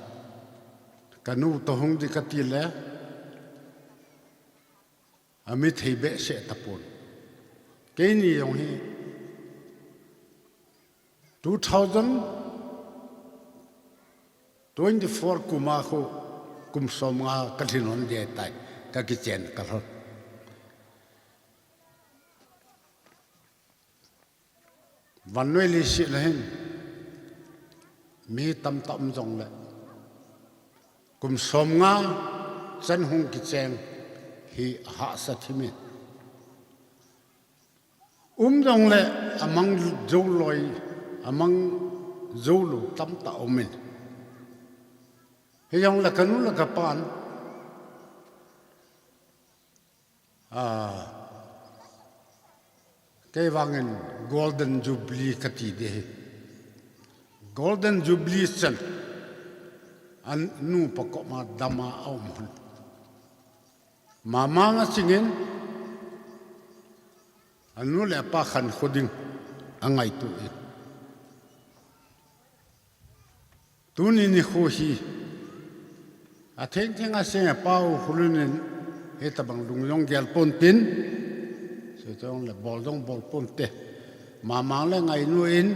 Kanu toh hung di kati le. Ami thei behseh tapon. Keini jong hi. Two thousand twenty-four kum a khu kum som nga kalhin hon ding tai, kakichen kalhon. Vannoi leiset a hin mi tamtah um jongle kum som nga chan hung kicheng hi ahahsa thim in. Um jongle amang jou loi, amang jou lou tamtah um in. Hijongle kanu le kapan, a, kei vangin Golden Jubilee kati ding ahi. Golden Jubilee chan, anu pa koma dama aum hon. Mamang achingin, anu le apa khankho ding angaito in. Tuni nikho hi, atheng theng a seng a Pa Haokholun in, hitabang lung jong gel ponte, sutong le bol jong bol ponte. Mamang le ngainu in,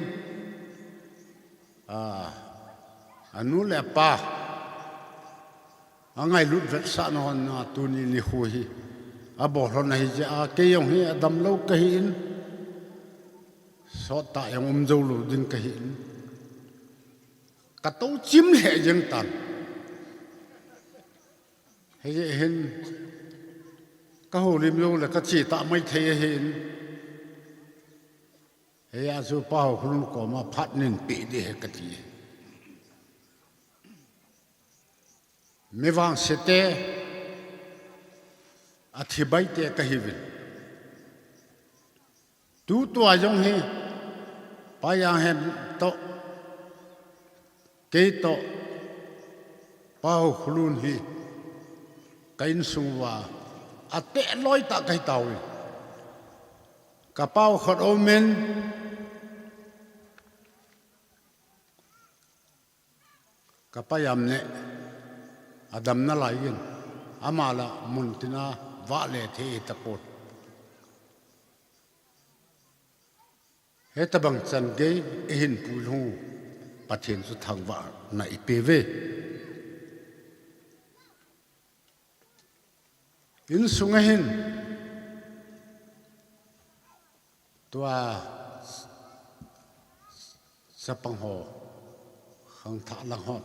a, anu le apa, angailut vetsahna hon a tuni nikho hi. Abol hon ahi jeh a kei jong hi adamlou kahi in. Sottah jong um joulou ding kahi in. Katou chim lheh jeng tan. Hijeh hin kahoulim joule kache tah maithei ahin. Hijeh a chu Pa Haokholun koma phat nin peh ding ahi kati. Mi vangse te, athibai te kahiuvin. Tutua jong hi, Pa Janghem toh, kei toh, Pa Haokholun hi, ka insung uva, ateh loi tah kahi tauvin. Ka pau khat um in, Ka Pa Jamneh, adam nalai in, ama la muntina vahle thei tapon. Hitabang chan gei, eihin puilhung u, Pathen chu thangvahna eipeuve. Insunga hin, Tua chapang ho, khangthah lang hon,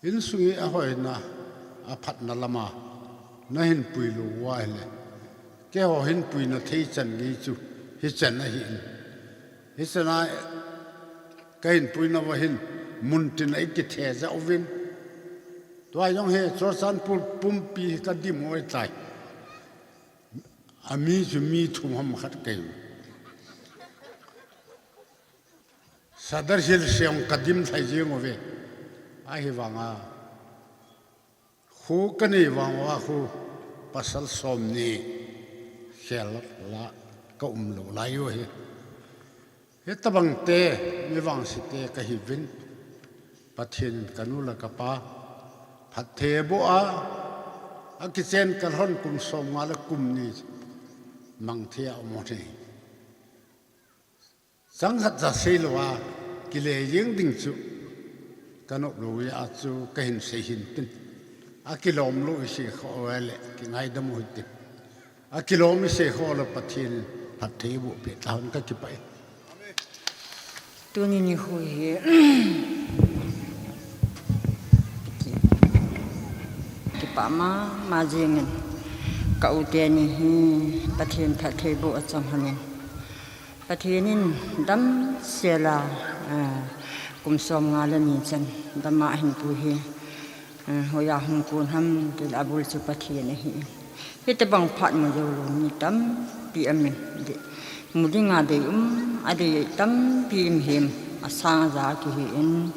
insung hi ahoina, aphatna lama nahin puilou uva ahile, keiho hin puina thei chan ngei chu hichan ahin. Hichana kahin puinauva hin muntin a ikithe jeh uvin, tua jong hi Churachandpur pumpi hi kadim u ahitai. Ami chu mi thum ham khat kahiu. Sadar Hills jong kadim lhai jeng uve. Ahivanga, kho kanei vang uva khu pasal somni khel la kaum lou lai u ahi. Hitobang te, mi vangse te kahiuvin, Pathen in kanu le kapa phatthei aboh a, akichen kalhon kum somnga le kum ni mang thei a um u ahi. Chang khat ja seilouva kile jeng ding chu kanop lou jeh a chu kahin sei hintin. Akilom lou isei kha uva le kingaidam u hitin. Akilom isei kha le Pathen in phatthei aboh peh tahen, kakipah e. Tuni nikho hi kipah mama jengin, ka u teni hi Pathen phattheiboh achang lhonin, Pathen in damsel a, kum somnga le ni chan dama ahin pu hi, hoiya hung kon ham tile abul chu Pathen ahi. Hitobang phat mu joulou mi tampi aumin, mu dinga deium, adei tampi um him, asang aja kihin,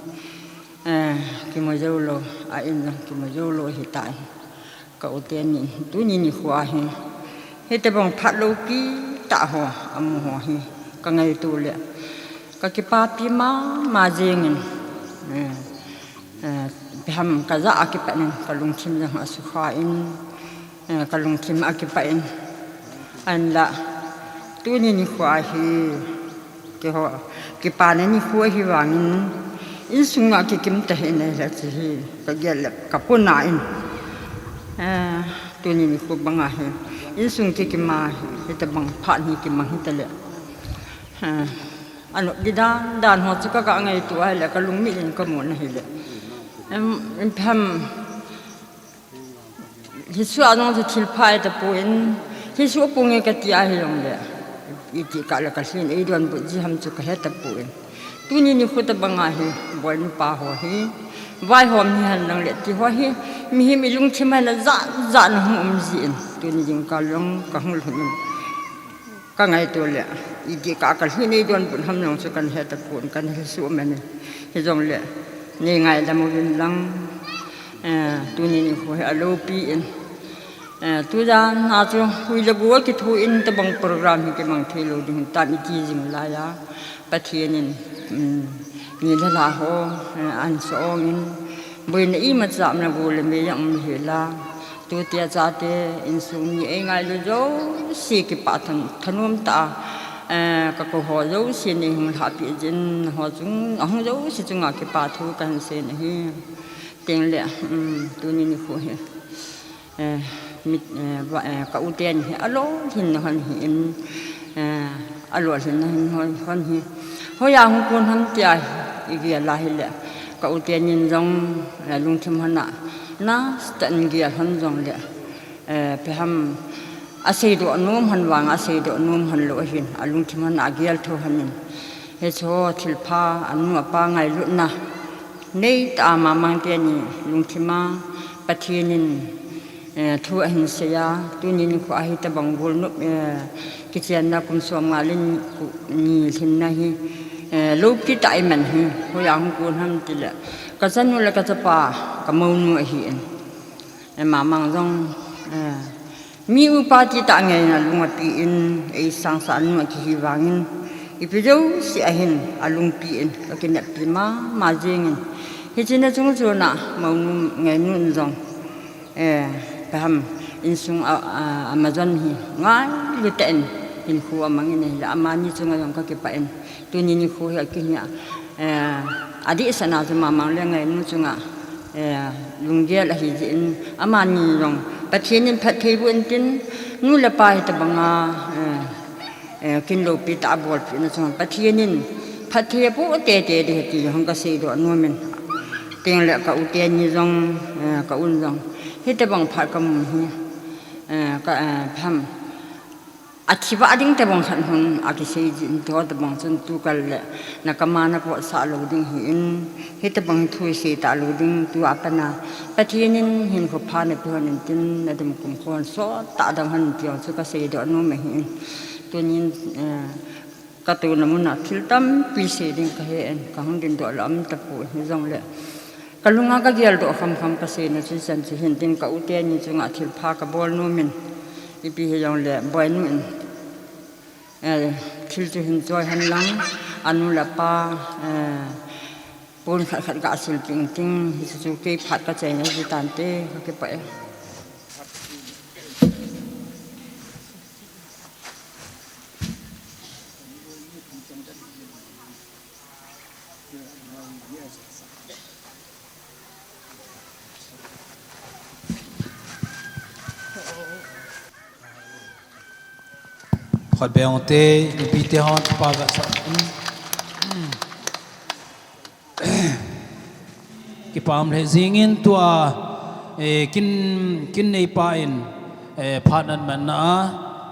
kimu joulou, a in jong kimu joulou ahitai. Ka u teni tuni nikho hi hitobang phat loupi tah ho amu ho hi kangaito le kakipapi mama jengin, ipi ham kajah a kipat in kalungthim jong asukha in, kalungthim akipah in, ahinla tuni nikho hi keiho kipana nikho ahi vangin, insunga kikim tahih in ahile chu hi kagel le kapuna in, tuni nikho banga hi insung kikima hitobang phat hi kimang hitale, anop di dan dan ho chu kaga ngaito ahile kalungmit in kamun ahile, ipi ham hiche a jong chu thilpha ahitapon, hiche a pung e kati ahijongle, itih kah le kalhin eidonbut ji ham chu kahetapon, tuni nikho tobanga hi boinupa ho hi vaihom hihen lang le ti ho hi mihem ilungthim a hin ajat jat in ahung um jin, tuni jingkah jong kahung lhun in kangaito le, itih kah kalhin eidonbut ham jong chu kahetapon, kahesoh man in, hijongle nei ngaidam uvin lang, tuni nikho hi aloupi in, tujan a chu hui le go kithu in tobang program hi kimang theilou ding hitam iti jing laiya, Pathen in, ni le lha ho ahin sa ong in, boina imacha umle go le mei jong um hela, tute chate insung mi eingailu jouse kipah than thanom tah a, kakou ho jouse neihung lhahpeh jin, ho chung ahung jouse chunga kipa thu kahin sei ahi. Tengle, tuni nikho hi ka u teni hi alolhinna hon hi in, alolhinna hon hi, hoiya hung kon ham tia igel ahile, ka u tenin jong lungthim hon a nasatah in gel hon jongle, ipi ham aseidoh nom hon vang, aseidoh nom hon lou ahin, alungthim hon a agel tho hon in, hiche ho thilpha anu apa ngailutna neitah a mamang teni lungthim a Pathen in thu ahin sei a, tuni nikho a hitobang golnop kichenna kum somnga le ni lhinna hi loupi tah iman hi, hoiya hung kon ham tile, kachanu le kachapa kamounu ahin, mamang jong mi upa titah ngeiyin alung api in, eisangsa anu akihi vangin, ipi jouse ahin alungpi in, kakineppi mama jengin, hiche na chungchon a mounu ngeinun jong ipi ham, insung a amajon hi ngailutah in hinkho amangin ahile, amani chunga jong kakipah in, tuni nikho hi akinia adehset na chu mamang le ngainu chunga lunggel ahijeh in, amani jong Pathen in phattheiboh intin, nu le pa hitobanga Eh, kin loupi tah a bolpina chunga Pathen in phatthei apoh tete ding ahi ti jong kasei doh nom in. Tengle ka u teni jong, eh, ka un jong, hitobang phat kamu hi, eh, ka, eh, pham. Athi vah ding tobang khat hung akisei jin, hitobang chun tukal le na kama na pot sah lou ding ahin, hitobang thu isei talou ding, tua pat a Pathen in hinkho pha napeh hon in tin, nadem kumkho hon sot tah dang hen ti jong chu kasei doh nom ahin. Tunin, eh, katouna mun a thil tampi sei ding kahen, kahung dingdoh lou um tapoi, hijongle kalunga kagel doh khamkham kaseina chu chan chu hin tin, ka u teni chunga thil pha kabol nom in, ipi hijongle boinu in, eh, thil chu hin choi hen lang, anu le apa, eh, pon khat khat gasil peh inting, hichu chu kei phat kachaina hitan te, kakipah e. Khat beh ong te, nupite hon, pa ga sa. Kipah lheh jingin tua, eh, kin, kin neipa in, eh, phat ahin manna a,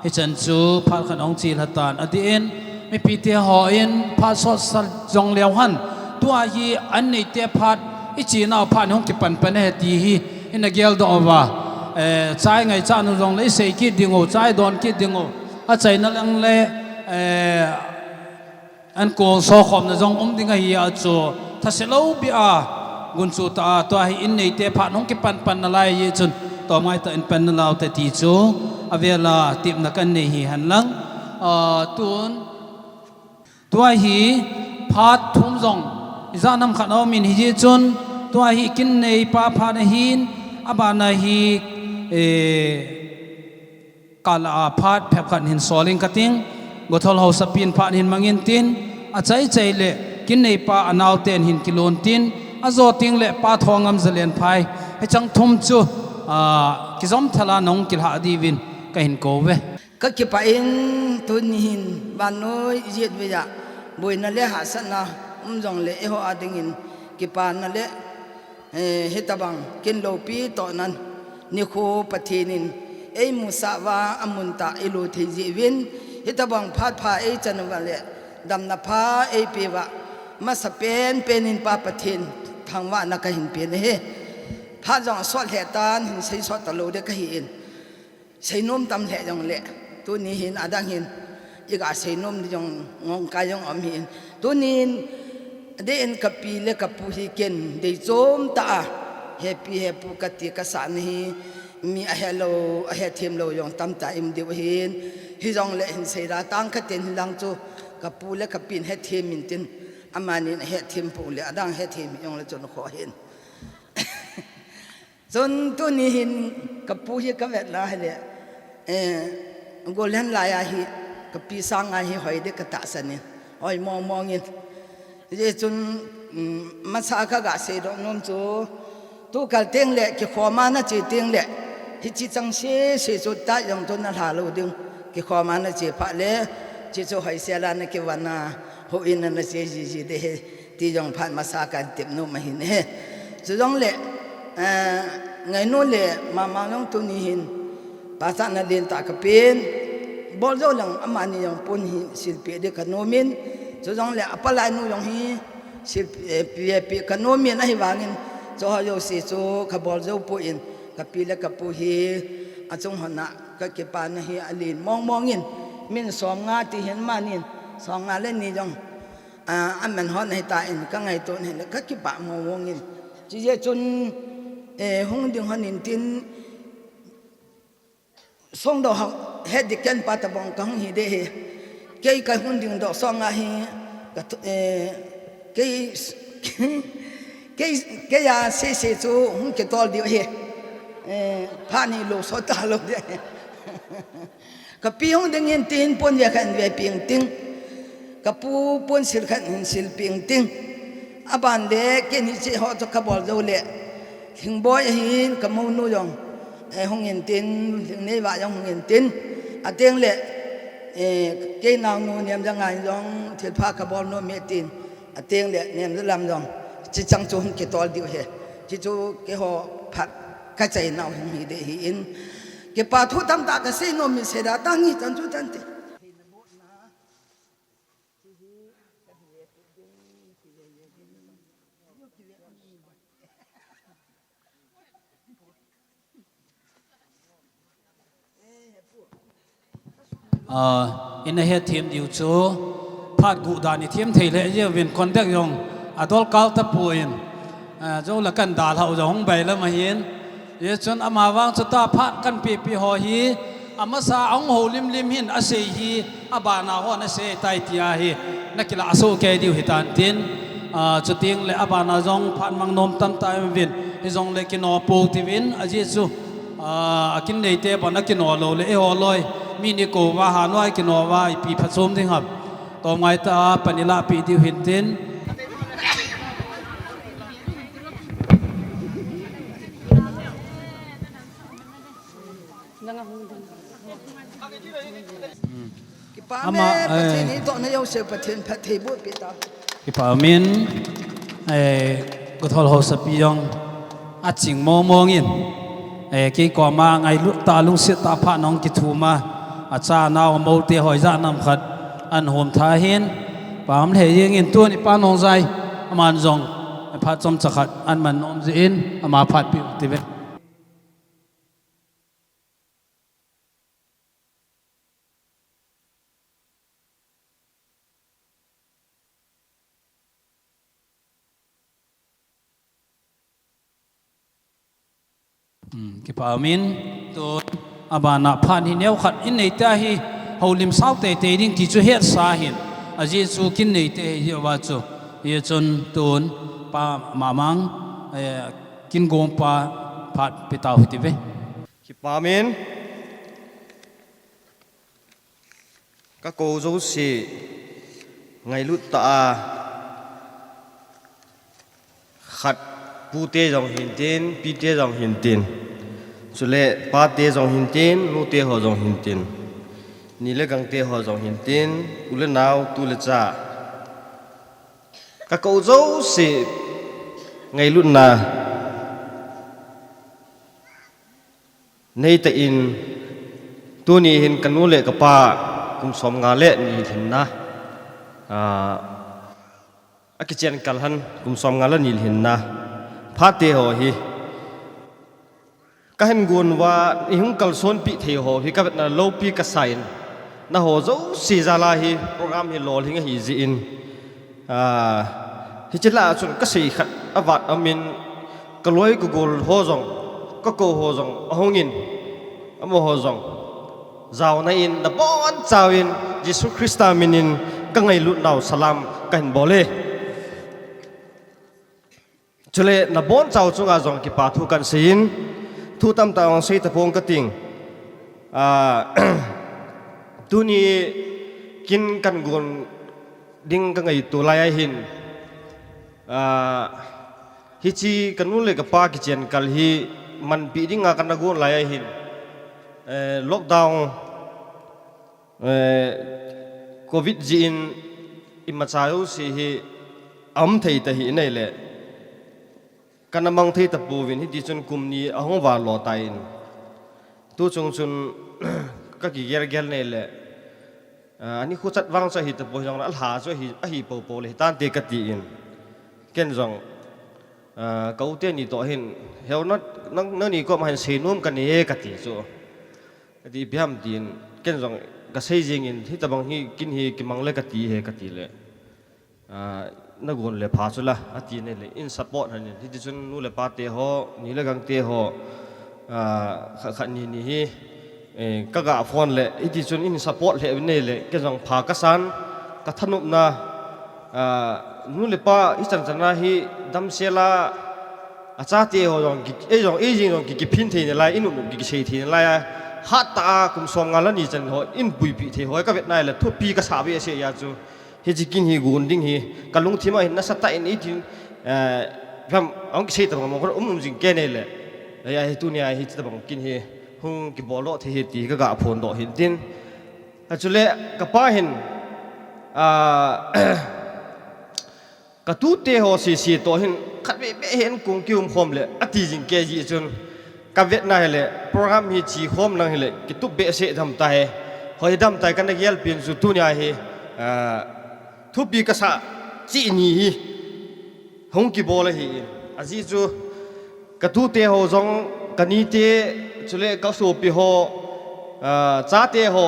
hichan chu phat khat ahung chilha tan, adeh in, mipite hon phat sotsah jong leu hen, tua hi an neite phat, ichenau phat hung kipan pan ahi ti hi, ina geldoh uva, eh, chai ngaichat u jongle isei kit ding u, chai don kit ding u, achaina lang le, eh, An kong sokhomna jong um ding ahi a chu, thase lou beh a, gunchu tah a, tua hi in neite phat hung kipan pan nalai ahi chun, tomngai tah in pan nalai ute ti chu, avel a tepna kanei hi hen lang, a, tun, tua hi phat thum jong, ijat ham khat a um in ahi chun, tua hi kin neipa phat ahin, abana hi, eh, Kala a phat phep khat hin sol inge kating, Gothol haosapi in phat hin mang intin, achai chai le, kin neipa anaoten hin kilhon tin, ajo teng le Pa Thongam Zalenphai, hiche thum chu, a, kijom thal a nahung kilhah diuvin kahin kou uve. Kakipah in tuni hin vannoi ijat vei a, boina le hahsatna um jongle eiho a dingin kipana le Eh, hitabang kin loupi tohna nikho Pathen in eimusah uva amun tah a ilut thei jeh uvin, hitabang phat pha eichan uva le damna pha eipeh uva, masa pen pen in Pa Pathen thangvahna kahin pen ahi. Phat jong asot lheh tan, hin sei sot talou ding kahin. Seinom tam lheh jongle, tuni hin adang hin, iga seinom ding jong ngong kai jong um hin. Tunin, adeh in kapi le kapu hi ken deichom tah a, hepi hepu kati kasah na hi, mi ahelou, ahethem lou jong tamtah um diu ahin. Hijongle hin seida tang katin hilang chu, kapu le kapi in hethem intin, amanin ahethem pou le, adang hethem jongle chun kho hin. Chun tuni hin kapu hi kavet lai le, eh, golhen lai a hi kapi sanga hi hoi ding katahsan in, hoi mong mong in. Hijeh chun, um, masa kaga seidoh nom chu, tukal teng le kikhom a nache teng le, hiche chang sese chu tua jong chu nalha lou ding, kikhom a nache phat le, hiche chu hoisel a nakivon a, houin a nache jiji ding ahi. Ti jong phat masa kahin tep nom ahin ahi. Chujongle, eh, ngainu le mama jong tuni hin, pachatna lentah kapen, bol jou leng amani jong pon hi silpeh ding kanom in, chujongle apalai nu jong hi sil, eh, peh, peh kanom in ahivangin, chuho jouse chu kabol jou poi, kapi le kapu hi achung hon a kakipana hi alen mong mong in, min somnga ti hin amanin, somnga le ni jong A, aman hon ahitan, kangaito in ahile, kakipah mong mong in. Chujeh chun, eh, hung ding hon intin, songdoh hah, het ding ken pa tabang kahung hi ding ahi. Kei kahung ding doh song ahi, ka thu, eh, kei, kei, kei a sese chu hung kitol diu ahi. Eh, phat ni lou sot talou ding ahi. Kapi hung ding intin pon ve khat in vepeh inting. Kapu pon sil khat in silpeh inting. Aban le, ken hiche ho chu kabol jou le. Lhingboi ahin kamounu jong. Eh, hung intin, Lhingneiva jong hung intin. Ateng le, Eh, kei naonu Nemjang a jong thilpha kabol nom e tin, ateng le Nemjang lam jong chichang chu hung kitol diu ahi. Chichu keiho phat kachai nau hung hi ding ahin, kipa thu tamtah kasei nom in, seida tang hi chan chu chan ti. Ah, ina hethem diu chu, phat guh dan ithem thei lheh jeh uvin contact jong adol kal tapon, ah, jou le kan dalhau jong hung bailam ahin. Hijeh chun ama vang chu ta phat kan pehpeh ho hi, amasa ahung houlim lim hin asei hi, abana hon asei tai tia hi, nakilah soh kei diu hitan tin, ah, chuteng le abana jong phat mang nom tamtah um uvin, hijongle kino pou tiuvin, ajeh chu, ah, akin neite bon akino lou le, eiho loi, mi ni kou va ha noi kino va, ipi phachom ding ham. Tomngai tah a pan ilahpeh diu hintin. Kipa Ama, me, Pathen eh, hi tohna jouse, Pathen phatthei boh peh ta. Kipa min, eh, Gothol Haosapi jong aching mong mong in, eh, kei koma ngailut tah lungset tah phat nahung kithum a, acha nao mou te hoija nam khat ahin hom tha hin, pam lheh jeng in tuni pa Nongjai, aman jong, eh, phat chomcha khat ahin man nom jeh in, ama phat peh u tive. Hmm, kipa min, tun, abana phat hi neokhat in neite hi, houlim sao teitei ding ti chu hetsa hin, ajeh chu kin neite hi, hiva chu, hijeh chun tun, pa Mamang, eh, kin gompa phat pe tau hitive. Kipa min. Ka kou jouse ngailut tah a, khat pute jong hintin, pite jong hintin, chule pate jong hintin, nute ho jong hintin, ni le gangte ho jong hintin, u le nao, tu le cha, ka kou jouse ngailutna neitah in, tuni hin kanu le kapa kum somnga le ni lhinna, ah, akichen kal hen kum somnga le ni lhinna, phate ho hi kahin gon uva, ihung kalsonpi thei ho hi kavetna loupi kasa in, naho jouse jal a hi program hi lolhing ahi jeh in, ah, hiche lah a chun kasei khat avat aum in, kaloi kagol ho jong, kakou ho jong ahung in, amaho jong jaona in, nabonchauvin Jesu Christa min in kangailutnau salam kahin bol e. Chule nabonchau chunga jong kipa thu kahin sei in, thu tamtah jong sei tapong kating. Ah, tuni kin kagon ding kangaito lai ahin, ah, hiche kanu le kapa kichen kal hi manpi dinga kana gon lai ahin, eh, lockdown, eh, covid jeh in imacha jouse hi aum thei tahih in ahile, kana mang thei tapouvin, hitichun kum ni ahung val lo tan, tuchung chun kakigel gel in ahile, ah, ani khuchat vang chu ahi tapoi jongle, alha chu ahi, ahi poupou le hitante katin, ken jong, ah, ka u teni toh hin, heu na, nang, nangni koma hin seinom kanei e kati chu, kati ipi ham tin, ken jong kasei jengin, hitobang hi kin hi kimang le kati e katile, ah, nagon le pha chula, atin ahile, in support lhon in, hitichun nu le pate ho, ni le gangte ho, ah, khat khat ni ni hi, eh, kaga phone le, hitichun in support lheh in ahile, ken jong pha kasan, kathanopna, ah, nu le pa hichan chana hi damsel a, achate ho jong ki, ei jong, ei jeng jong ki, kiphin thei nalai, in um um ki, kisei thei nalai a, hattah a kum somnga le ni chan ho in puipi thei ho kavet nahile thupi kasa behseh a chu, hiche kin hi gon ding hi kalungthim a hin nasatah in itin, eh, ram ahung kisei tabang mong khat um um jing kei nahile, eh, ahi tunia hiche tabang kin hi hung kibol doh thei hi ti kaga phondoh hintin. Achule kapa hin, ah, ka tute ho sisi toh hin khat veve hin kong kium khom le ati jing kei ji chun ka vetna hile program hi chi khom nang hile kitup behseh dam tai. Hoi dam tai kana gel pin chu tunia hi, ah, thupi kasa chi ni hi hung kibol ahi in. Ajeh chu ka tute ho jong, ka nite, chule ka sopi ho, ah, chate ho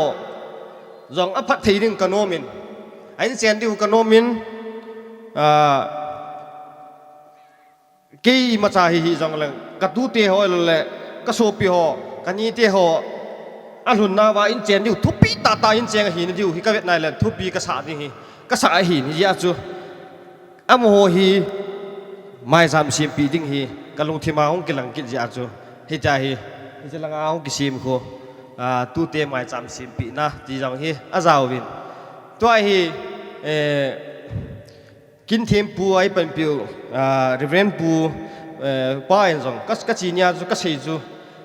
jong aphat thei ding ka nom in. A inchen diu ka nom in, ah, kei imacha hi hi jong le, ka tute ho le, ka sopi ho, ka nite ho, alhunna va inchen diu, thupi tata inchen ahi ni diu, hi ka vetna le, thupi kasa ding hi, kasa ahi ni jeh chu. Amaho hi maicham sempeh ding hi ka lungthim a hung kilang kit jeh a chu hitia hi, hiche langa hung kisem khu, ah, tute maicham sempeh na ti jong hi ajaovin. Tua hi, eh, Kinthempu a ipanpiu, ah, Reverend Pu, eh, pa in jong ka, ka chi nia chu ka sei chu,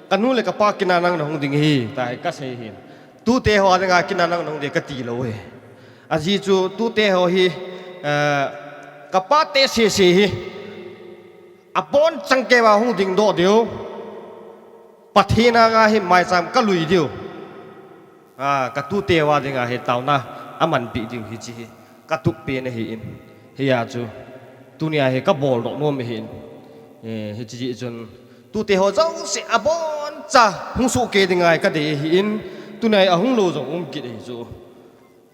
ka nu le ka pa kin a nang na hung ding hi, tia hi ka sei hin. Tute ho a dinga kin a nang na hung ding ka ti lou hi. Ajeh chu tute ho hi, eh, ka pate sese hi, abonchan keiva hung dingdoh diu, Pathen anga hi maicham ka lui diu, ah, ka tute ho a dinga hi taona amanpeh diu hiche hi ka tup pen ahi in. Hia chu tunia hi ka boldoh nom ahi in. Eh, hiche jeh chun tute ho jouse aboncha hung soh kei dinga hi ka dei ahi in, tunia hi ahung lou jong um kit ahi chu.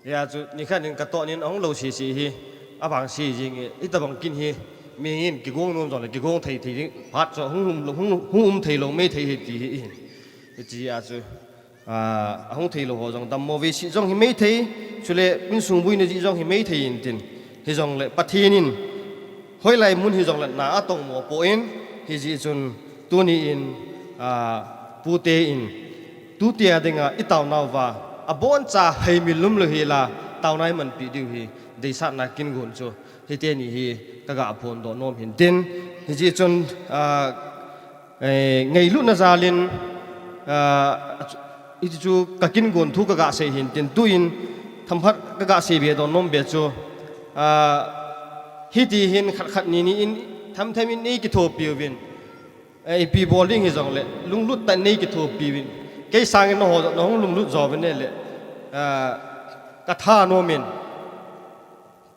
Hia chu nikhat in ka toh nin ahung lou sese hi, avangse jing e, itobang kin hi, mi in kigong nom jong le kigong thei thei ding, phat chu hung um, hung, hung um thei lou mai thei hi ti hi in. Hiche a chu, ah, ahung thei lou ho jong dammo vei sih jong hi mai thei, chule insung buina jeh jong hi mai thei in tin. Hijongle Pathen in hoilai mun hijongle na atongmo poi, hijeh chun tuni in, ah, pute in, tute a dinga i taonauva, aboncha heimil lum lou hela, taona imanpeh diu hi, deisahna kin gon chu, hiteni hi, ka ga phondoh nom hin tin, hijeh chun, ah, eh, ngailutna jal in, ah, hichu ka kin gon thu ka ga sei hin tin, tuin, thamkhat ka ga sei be doh nom be chu, ah, hiti hin khat khat ni ni in, tham tham in nei kithopi uvin. Eh, ipi bol ding hijongle, lunglut tah in nei kithopi uvin. Kei sangin nangho, nahung lunglut jo uvin le, ah, ka thanom in.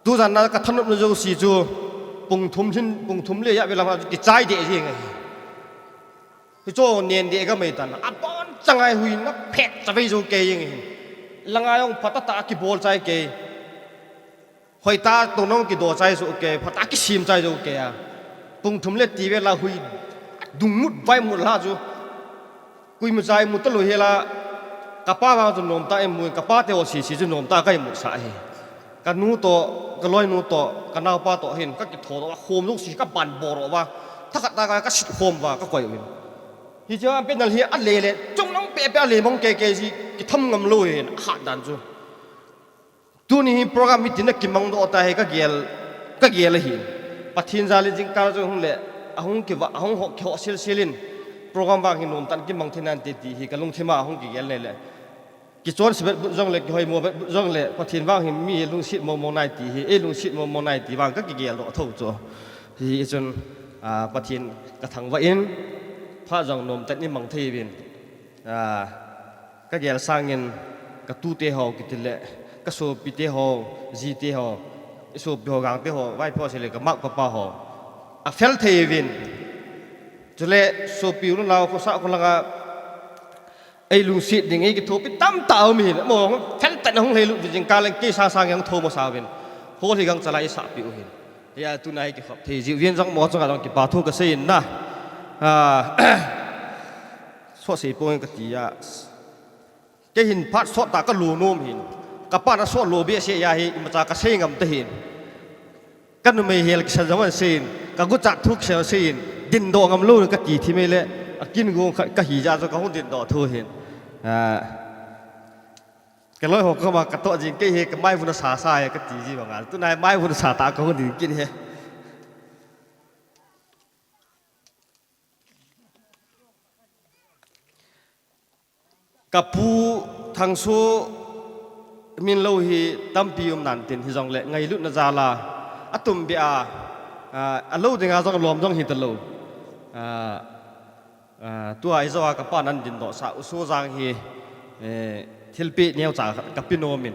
Tujan na ka thanopna jouse chu, pung thum hin, pung thum le ja ve lam a chu kichai deh jeng ahi. Hichu nen deh ka mai tan. Abonchan ngai hui na phet chavei jo kei jeng ahi. Langa jong phatah tah a kibol chai kei. Hoitah toh nahung kido chai jo kei, phatah a kisem chai jo kei a. Pung thum le ti vel a hui dungngut vaimut la chu. Koima cha imu talou hela, ka pa vang chu nomtah imu in, ka pate ho sese chu nomtah ka imusah ahi. Ka nu toh, ka loinu toh, ka naopa toh hin, ka kithodoh uva, khom jouse ka bangbol uva, thakhat tah a ka sit khom uva, ka koi uvin. Hiche a panel hi ale le, chungnung pepe ale mong kei kei ji, kitham ngam lou hin, ahat dan chu. Tuni hi program hitin a kimangdoh ta hi ka gel, ka gel ahi. Pathen jal in jingkah jong hung le, ahung kiva, ahung ho, kiho sil sil in, program vang hi nomtah in kimang thei nante ti hi ka lungthim a ahung kigel le le. Kichonse bet but jongle, kihoimo bet but jongle, Pathen vang hi mi lungset mong mong nai ti hi, ei lungset mong mong nai ti vang ka kigeldoh tho chu. Hichun, ah, Pathen ka thangvah in, phat jong nomtah in imang thei uvin. Ah, ka gel sangin ka tute ho kiti le, ka sopite ho, jite ho, i sopi ho, gangte ho, vaipo sele ka ma u ka pa ho. Afel thei uvin. Chule sopi u nao khosa kholanga, ei lungset ding, ei kithopi tamtah um hin, mo fel tah in ahung lhailut jing kah leng kei sasa ngen thou masa uvin. Hol hi gangcha lai isahpi u hin. Hia tuna hi kikhop thei jiu vin jong mo chunga jong kipa thu ka sei in na. Ah, sot sei poi kati a. Kei hin phat sot tah ka lo nom hin. Ka pa na sot lo behseh a hi imacha ka sei ngam ta hin. Ka numei hel kisa jong an sei in, ka guchat thu kisa sei in, dindoh ngam lou ka ti thim e le, akin gong kha, ka hi ja chu ka hung dindoh thu hin. Ah, ka loi ho koma ka toh jing kei hi ka mai vun asa sa e ka ti ji banga. Tuna hi mai vun asa tah ka hung ding kit hi. Ka pu Thangso Min lou hi tampi um nan tin hijongle ngailutna jal a, atum bia, a, alou dinga jong lom jong hi talou. A, a, tua ijo a kapa nan dindoh sa u Sojang hi, eh, thilpeh neocha ka, kape nom in.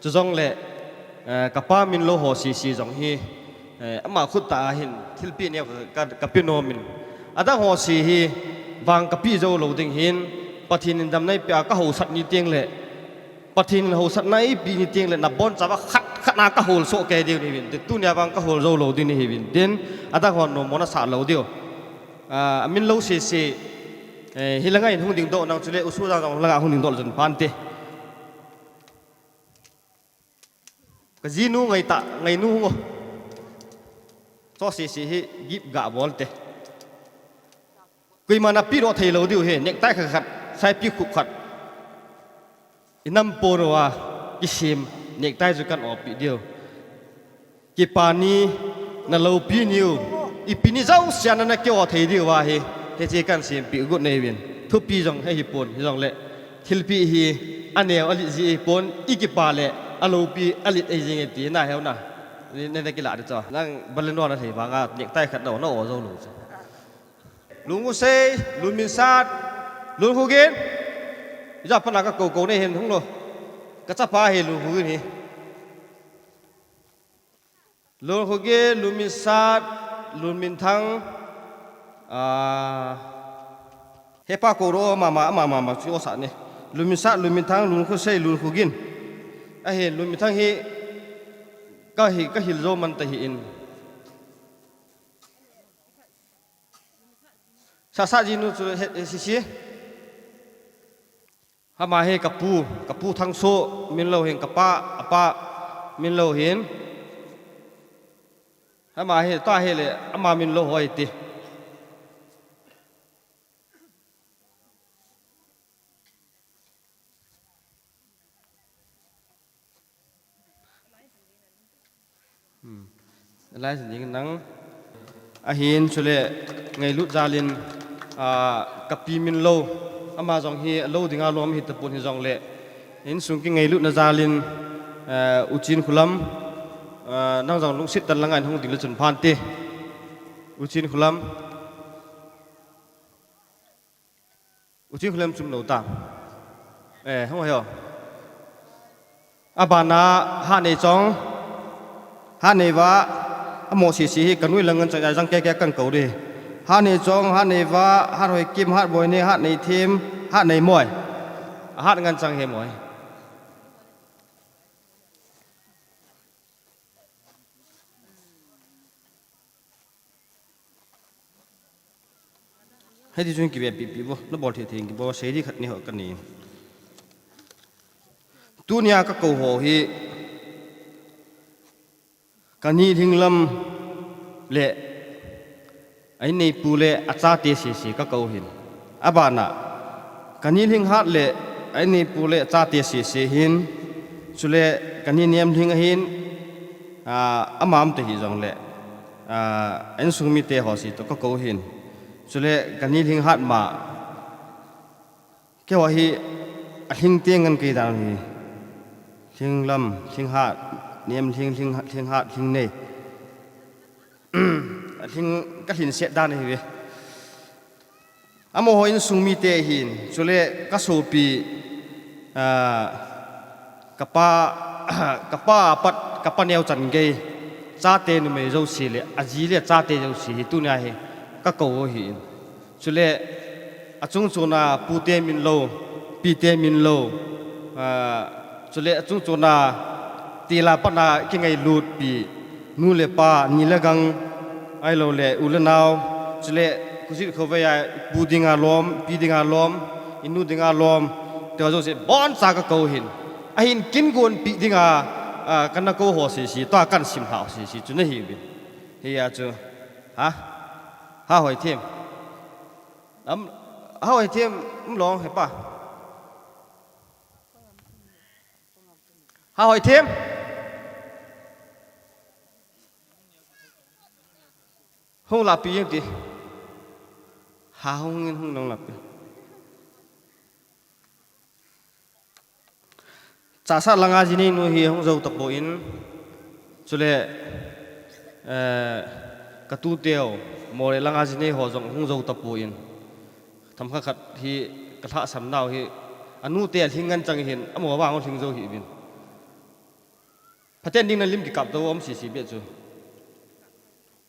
Chujongle, eh, kapa min lou ho sisi jong hi, eh, ama khut tah a hin thilpeh neo ka, ka, kape nom in. Adang ho si hi vang kape jou lou ding hin, Pathen in damna eipeh a kahousat ni teng le, Pathen in housatna eipeh ni teng le, nabonchauva khat khat na kahol soh kei diu nahiuvin tin, tunia vang kahol jou lou ding nahiuvin tin, adang hon nommo nasah lou diu. A, amin lou sisi, eh, hilanga in hung dingdoh nang chule u Sojang jong langa hung dingdoh le chun phante. Kajinu ngai ta, ngainu hung o. Cho sisi hi gift gabol te. Koiman apeh doh thei lou diu hi, necktie khat khat, saipi khup khat. Inam pon uva kisem necktie chu kan o peh diu. Kipa ni, naloupi niu, ipi ni jouse a nana ki-o thei diu ahi, hiche kan sempeh got nahiuvin. Thupi jong hi ahipon, hijongle thilpeh hi aneo alet ji ahipon, ikipa le aloupi alet ahi jeng e ti nahe u na. Nei, nei, nakilah ding chu. Nang Balenoa nathei vanga necktie khat na o, na o jou lou chu. Lungkhosei, Lunminsat, Lunkhogin. Ija pana kakou kou nei hin hung lo. Kachapa hi Lunkhogin hi. Lunkhogin, Lunminsat, Lunminthang. Ah, hepa kou ro mama, mama, mama, chu osah ne. Lunminsat, Lunminthang, Lunkhosei, Lunkhogin. Ahin, Lunminthang hi kahi, kahil jou man tahih in. Sasa jinu chu he, he, sisi. Ama hi kapu, kapu Thangsoh min lou hin kapa, apa min lou hin. Ama hi, tua hi le, ama min lou ho ahi ti. Hmm. Lai ding nang. Ahin chule ngailut jal in, ah, kapi min lou. Ama jong hi lou dinga lom hi tapon hijongle. Insung kingailutna jal in, eh, U Chinkholam, ah, nang jong lungset tah langa in hung ding le chun phante. U Chinkholam. U Chinkholam chun lou ta. Eh, hung heo. Abana Hatneichong. Hatneiva, amo sisi hi kanui lang ngan chang, jang keke kan kou di. Hatneichong, Hatneiva, Hathoikim, Hatboineng, Hatneithem, Hatneimoi. Ahat ngan chang hi moi. Hiti chun kive pipi vo, nabol thei thei kivo, sei di khat ni ho kani. Tunia kakou ho hi, kani Lhinglam le, a inneipu le achate sisi kakou hin. Abana, kani Lhinghat le, a inneipu le achate sisi hin, chule kani Nemlhing ahin, ah, ama um te hijongle. Ah, insung mite ho si toh kakou hin. Chule kani Lhinghat ma. Keiho hi alhing te ngan kei dan hi. Lhinglam, Lhinghat, Nemlhing, Lhing, Lhinghat, Lhingnei. Alhing kalhin set dan hi ve. Amaho insung mite hin, chule kasopi, ah, kapa, kapa apat, kapa neo chan gei, chate numei jouse le, aji le chate jouse hi tunia hi, kakou u ahin. Chule, achung chuna pute min lou, pite min lou, ah, chule achung chuna tila pana kingailut pi, nu le pa, ni le gang, ahilou le, u le nao, chule, khojit khovei a, pu dinga lom, pi dinga lom, inu dinga lom, te jouse, boncha kakou hin. Ahin kin gon pi dinga, ah, kana kou ho sisi, tua kan sim ho sisi, chu nahi uvin. Hiya chu, ha? Hathoikim. Am, Hathoikim, um long, hepa. Hathoikim. Hung lapi jeng ti. Ha hung in hung nang lapi. Chahsah langa jinei nu hi hung jou tapon, chule, eh, ka tuteu Moreh langa jinei ho jong hung jou tapon, themkhat khat hi ka lhahsam nau hi, anute alhing ngen chang hin, amaho vang ahung lhing jou hih uvin. Pathen ding na lim kikap tou um sisi beh chu.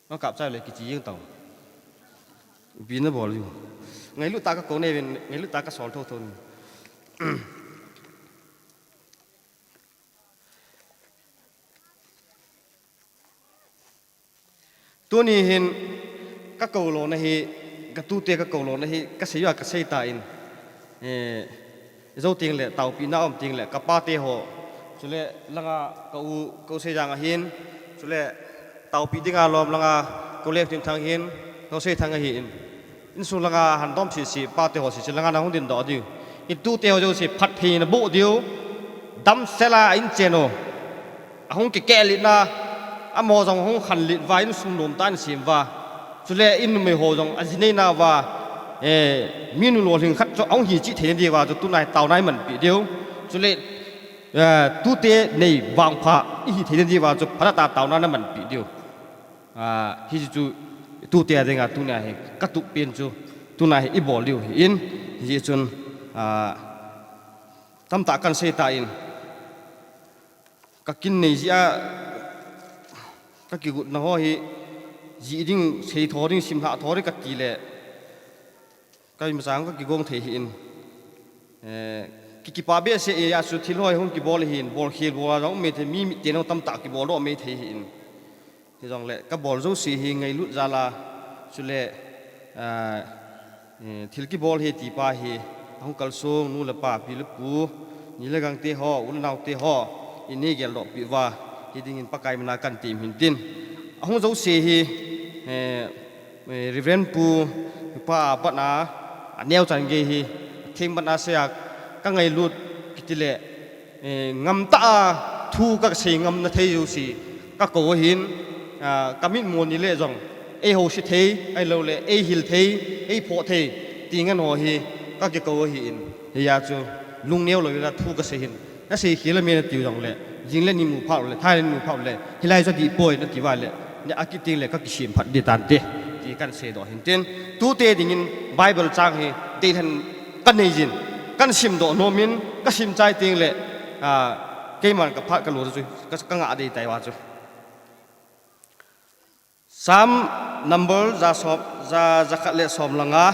Nakap chai le kichi jeng tau. Ipi nabol u. Ngailut tah a ka kou nei uvin, ngailut tah a ka sol thotho ni. Tuni hin ka kou lona hi, ka tute ka kou lona hi, ka sei uva ka sei tan. Eh, jou teng le, taopina um teng le, ka pate ho. Chule langa ka u, ka u Seijang ahin. Chule taopi dinga lom langa ka u Lektinthang hin, ka u Seithang ahin. Insung langa handom sisi, pate ho sisi langa na hung dingdoh diu. Itute ho jouse phatthei naboh diu. Damsel a in chen u. Ahung kikeh lhitna, amaho jong hung khanlhit uva, insung nomtah in sem uva. Chule in numei ho jong ajinei nauva, eh, minu lolhing khat chu ahung hichih theina diuva chu tunai taona imanpi diu. Chule, eh, tute nei vangpha ihi theina diuva chu phatah a taona namanpi diu. Ah, hichu tute a dinga tunia hi ka tup pen chu tunai hi ibol diu ahin, hichun, ah, tamtah kan sei tan. Ka kin nei jeh a, ka kigotna ho hi, jih ding, sei tho ding, sim lha tho ding kati le, ka ima chang ka kigong thei hih in. Eh, ki, kipah behseh e, achu thil ho hi hung kibol hih in, bolkhel bol a jong um maithei, mi, miten jong tamtah kibol doh maithei hih in. Hijongle, ka bol jouse hi ngailut jal a, chule, ah, eh, thil kibol hi tipa hi, ahung kalsong, nu le pa, pi le pu, ni le gangte ho, u le naote ho, in nei geldoh peh uva, hiding in Pakai mina kan tem hin tin. Ahung jouse hi, eh, eh, Reverend Pu, pa a pat a, aneo chan gei hi, theng ban a sei a, ka ngailut kiti le, eh, ngamtah a thu ka sei ngamna thei jouse ka kou ahin, ah, ka mitmu ni le jong, ei housi thei, ahilou le, ei hil thei, ei phoh thei, ti ngen ho hi ka kikou ahin, hia chu lungneo lou ila thu ka sei hin, na sei khel a me na tiu jongle, jing le ni mu phah le, thai le ni mu phah le, hilai chu adih poi na ti uva le, ni a kiti le ka kisem phat ding tante, ti kan seidoh hin tin, tute dingin Bible chang hi, deilhen ka nei jin, kan simdoh nom in, ka sim chai teng le, ah, keiman ka phat ka lo chu, ka, ka ngah dei tai uva chu. Psalm number ja som, ja, ja khat le som le nga,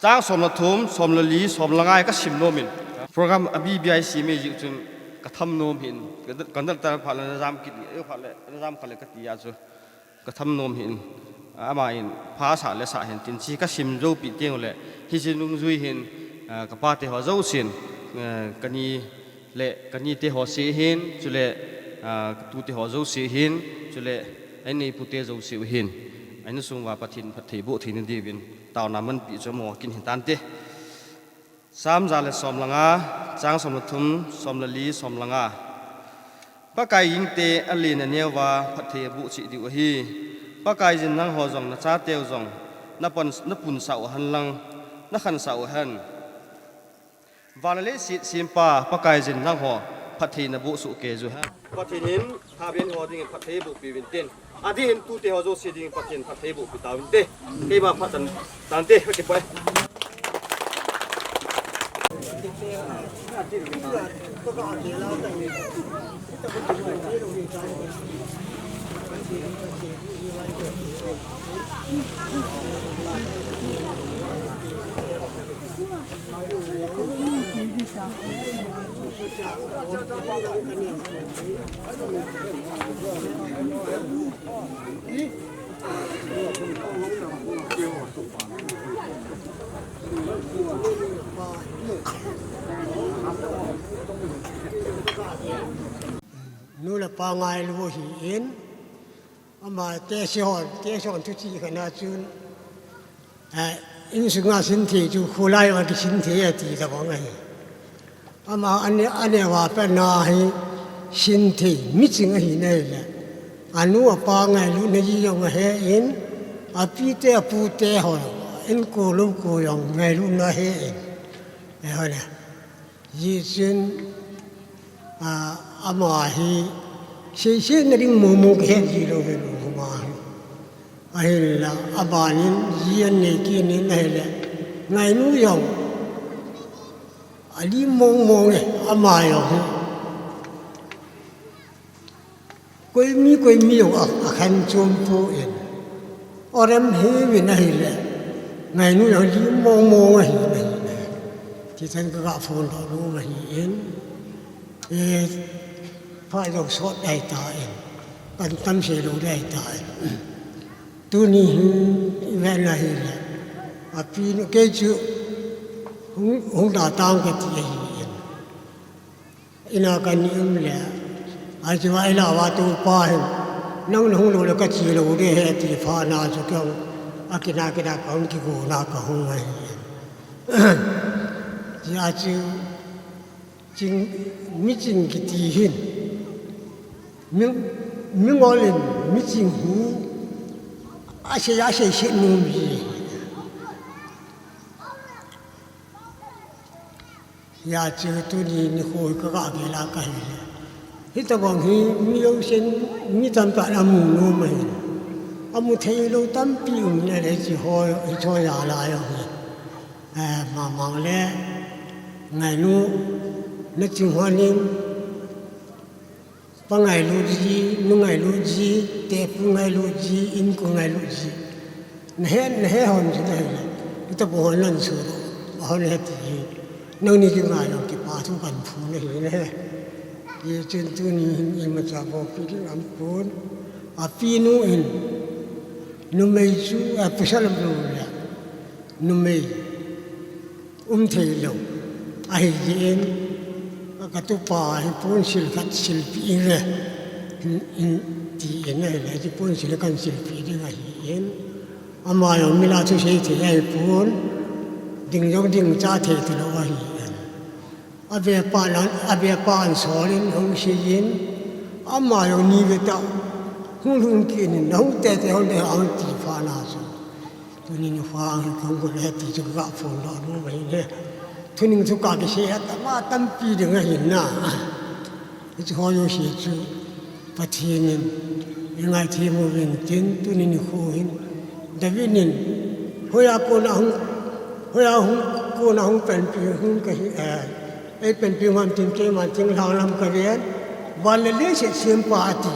chang som le thum, som le li, som le nga ka sim nom in. Program a B B I C me jih chun ka tham nom hin, ka, ka dal tar phat le na jam kit, eh, phat le, na jam kha le ka ti a chu. Ka tham nom hin, ama in, pha sa le sa hin, tin chi ka sim jou pi teng le, hiche nungjui hin, ah, ka pate ho jousen, ah, ka ni le, ka nite ho se hin, chule, ah, ka tute ho jouse hin, chule, a in a pute jouse u hin, a insung uva Pathen phatthei boh theina diuvin, taona manpi chu mo kin hin tante. Psalm ja le som le nga, chang som le thum, som le li, som le nga. Pakai gingte alen aneo uva phatthei aboh cheh diu ahi. Pakai jin nangho jong nachateu jong napon, napunsah u hen lang, nakhansah u hen. Van le leiset sempa Pakai jin nangho phatthei naboh soh kei u hen. Pathen in Phaben ho dingin phatthei boh peh uvin tin. Adeh in tute ho jouse dingin Pathen phatthei boh peh tauvin te. Keima phat tan, tante, ka kipah e. Nu le pa ngailu ahin, ama tesi hon, tesi hon thuchih khat na chun, eh, insunga sin thei chu, kholai a kisin thei ati tabang ahi. Ama ane, aneo a pat na hi sin thei, miching ahina hile, anu apa ngailutna jong ahe in, apite apute ho, in ko lou ko jong ngailutna ahe in. Ehole. Hijeh chun, Ama hi seisetna ding mong mong kahe jilou ve lou ama hi. Ahinla, abanin ji anei kit in ahile, Ngainu jong alim mong mong e, ama jong hi. Koi mi, koi mi jong a, akhen chom poi. Orem hevin ahile, Ngainu jong lim mong mong ahi, ahi, ahi. Ti chan kaga phondoh nom ahin. E, phat jong sot ahitan. Pan tam se lou ahitan. Tuni hin ivet na hile, apinu kei chu hung, hung da tang kati ahin. Ina kana um le, achu a ila uva tupa hin, nang nahung lou le kache lou ding ahi ti phat na chu kei jong, akina kina kahung kigona kahung ahi. Hijeh chun, ching, miching kiti hin, mi, mingol in miching hi asei, aseiset nom ji. Hijeh chun tuni nikho hi kaga gel a kahile, hitobang hi mi jousen, mi tamtah in amu nom ahi. Amu theilou tampi um in ahile, hiche ho, hiche ho jal a jong hi, eh, Mamang le Ngainu, naching hon in, pa ngailut ji, nu ngailut ji, tepu ngailut ji, insung ngailut ji. Nahe, nahe hon chu nahile, hitobang hon nahin sodoh, ahon ahi ti hi, nangni dinga jong kipa thu kahin phon ahi nahi. Hichun tuni hin imacha bolpi ding aumpon. Apinu in, numei chu, a, pasal umlou le numei um theilou ahi jeh in, katupa hi ponsil khat silpeh inge, in, in, ti in ahile, hiche ponsil kahin silpeh ding ahin, ama jong mi lah a thusei thei ahipon, ding jong dingcha thei talou ahin. Abepa lah, abepa in asol in, ahung sei in, ama jong ni vetah hung lhung kit in, nahung tete hon le hung ti phat na chu, tuni nikho hi kahung got le ti chu kaga phondoh nom ahi ne. Thuning thu kakisei a tama tampi ding ahin na. Hiche ho jouse chu Pathen in eingaidam uvin tin, tuni nikho hin David in hoiya kona hung, hoiya hung, kona hung panpi hung kahi, eh, eipanpi uham tin, keiman thinglhang lam kaven, van le leiset sempa ati.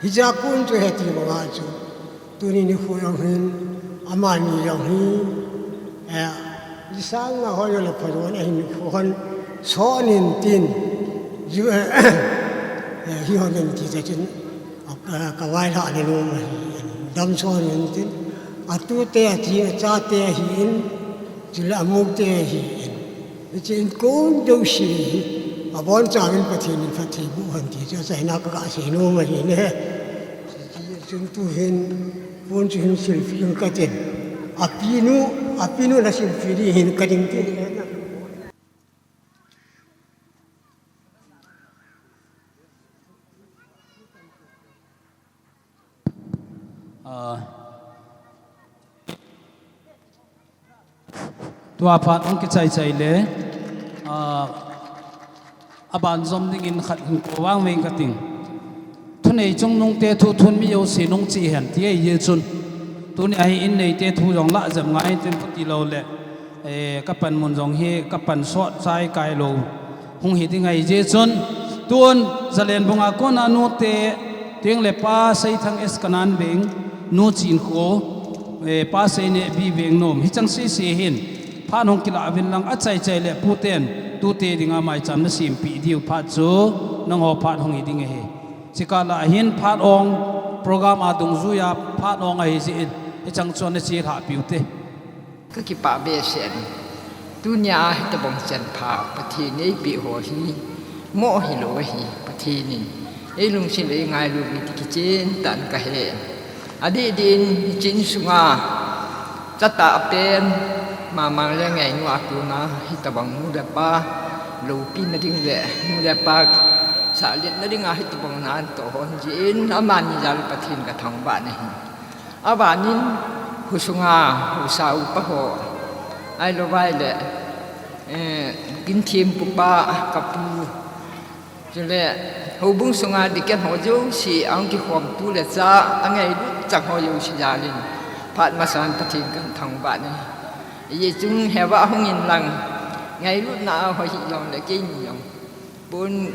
Hijeh a kon chu ahi ti banga chu, tuni nikho jong hin, amani jong hi, eh, lisanga hoi jong le phajon ahin nikho hon son in tin, ju, eh, eh, hi hon in ti ta chun, a, a, kavailhah le nom ahi, damson in tin, atute athi, achate ahin, chule amute ahin. Hiche insung jouse hi, abonchauvin Pathen in phatthei boh hen ti chu achaina kaga sei nom ahi ne. Chun tuhin, pon chu hin silpeh inge katin. Apinu, apinu nasilpeh ding hin kading tin. Ah, tua phat hung kichai chai le, ah, aban jom dingin khat hin kou vang veng kating. Thunei chungnungte thu thun mi jouse nung chih hen ti ahi jeh chun, tuni a hi in neite thu jong lah jep ngai tin kati lou le, eh, kapanmun jong hi kapan sot chai kai lou hung hi ding ahi jeh chun, tun Zalenbung a kona nute, teng le Pa Seithang S Kanan Veng, Nu Chinkho, eh, Pa Seinehbi Vengnom, hicheng sese hin phat hung kilah uvin lang, achai chai le puten tute dinga maicham nasempeh diu phat chu nangho phat hung hi ding ahi. Chukah lah hin phat ong program a dungjuia phat ong ahi jeh in, hicheng chu ana chelhah piu te. Kakipah behseh in. Tunia hitobang chan pha Pathen in eipeh ho hi moh hilou ahi, Pathen in eilungset le eingailu ahi ti kichen tah in kahe. Adih dih in hiche insunga chatah pen Mamang le Ngainu a kona hitobang nu le pa loupina ding le nu le pa sahletna dinga hitobang na anatoh hon jeh in amani jal Pathen kathangvah in ahi. Abanin, khosunga, khosa upa ho, ahilou vai le, eh, Ginthempu pa, kapu, Chule, houbung sunga deacon ho jouse, ahung kikhomtu le cha, angailut chang ho jouse jalin, phat masan Pathen kathangvah e. Ijeh chun heva hung inlang, ngailutna a ho hijongle keini jong pon,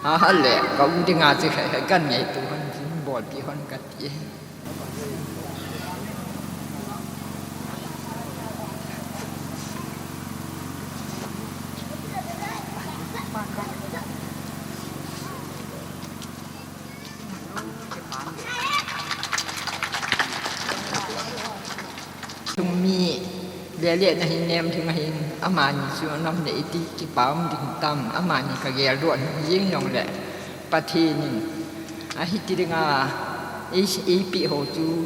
ha ha le, ka u dinga chu kha, kha, kangaito hon, bolpi hon kati. Chung mi lele nahi nem thing ahin, amani chu nam le iti kipa um ding tam, amani kagel doh jing jongle Pathen in ahiti dinga ei, eipeh ho chu,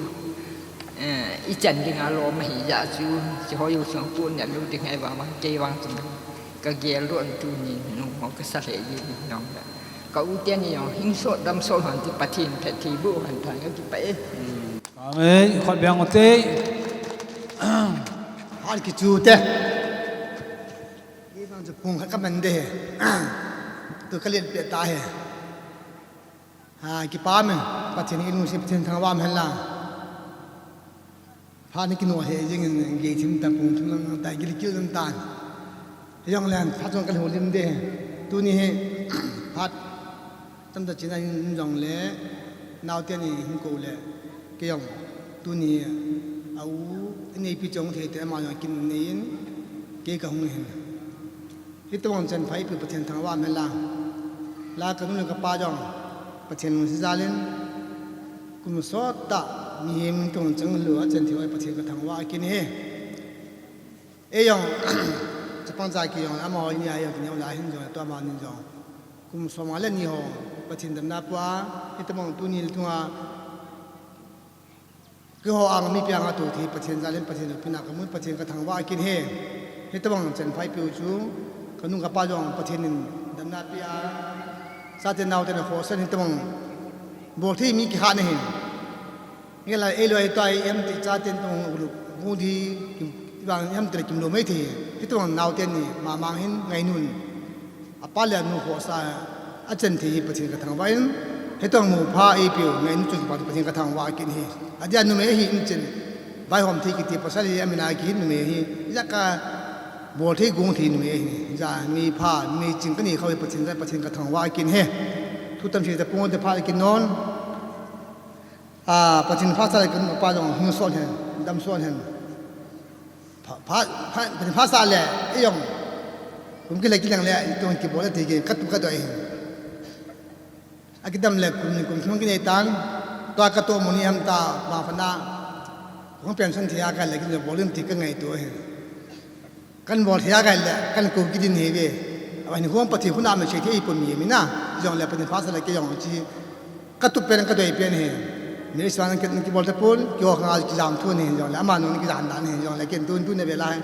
eh, ichan dinga lom ahi jeh chun, hiche ho jouse pon ne lou ding ahi vang, kei vang chun kagel doh tunin, nu ho kasa lheh jing jongle. Ka u teni jong hingsot damsot hon ti Pathen phatthei boh hon tan kakipah e. Amen. Khut beng u te. Hal kichu te. Ibang chu pung khat kaman de. Tu kalen pe ta he. Ha, kipa me. Pathen in lungset, Pathen thangvah hen lang. Phat ni kino he jing in gei thim ta pung thim lang ta gil kil lang tan. Hijongle phat chun kalhung lim de. Tuni hi phat tamtah chin ahin jongle naote ni hin kou le. Kei jong tuni a u ineipi chong thei te ama jong kin nei in kei kahung hin. Hitobang chan pha eipeu Pathen thangvah hen lang. La kanu le kapa jong Pathen lungset jal in kum sot tah mihem tong chang lou a chan thei ho Pathen kathangvah kit e. Ei jong chapang cha kei jong amaho ni a jong kineo la hin jong tua amanin jong kum som nga le ni ho Pathen damna pua, hitobang tuni le tunga Keiho ang mipi anga tu thei Pathen jal in Pathen loupina kamun, Pathen kathangvah kit e. Hitobang chan pha eipeu chu kanu kapa jong Pathen in damna pea, chate naote na khohsah in hitobang bol thei mi kikhah na hin. Ngelai eiloi tua hi em ti chate tong ulu gu di kim, ibang em ti le kimlou mei thei. Hitobang naote ni mamang hin ngainun. Apa le anu khohsah a chan thei hi Pathen kathangvah in, hitobang mu pha eipeu ngainu chu kipa Pathen kathangvah kit e. Adia numei hi in chin vaihom thei kiti pasal hi amin a kihin numei hi ijat kabol thei gong thei numei hi. Ijat mi pha numei ching kanei khah hi Pathen, Pathen kathangvah kit e. Thu tam sei ta pung te pha kit non. A, Pathen phasah le kanu kapa jong hingsot hen, damsot hen. Pha, pha, pha, Pathen phasah le, ei jong. Kum kile kilang le, itong kibol le ti kei, katup kadoi hin. Akidam le kum ni kum thum kinei tan, tua katoh mu ni ham ta, ma pha na. Kong pension thei a kale kin bol in ti kangaito hin. Kan bol thei a kale, kan kou kit in hi ve. Ahin hom Pathen khut a ma sei thei pum mi mi na. Jong le Pathen phasah le kei jong chi. Katup pen kadoi pen hi. Mi suan kibol tapon, keiho khang a kijam thon hi jong le, ama nung kijam dan hi jong le, ken tun tun ne ve lai.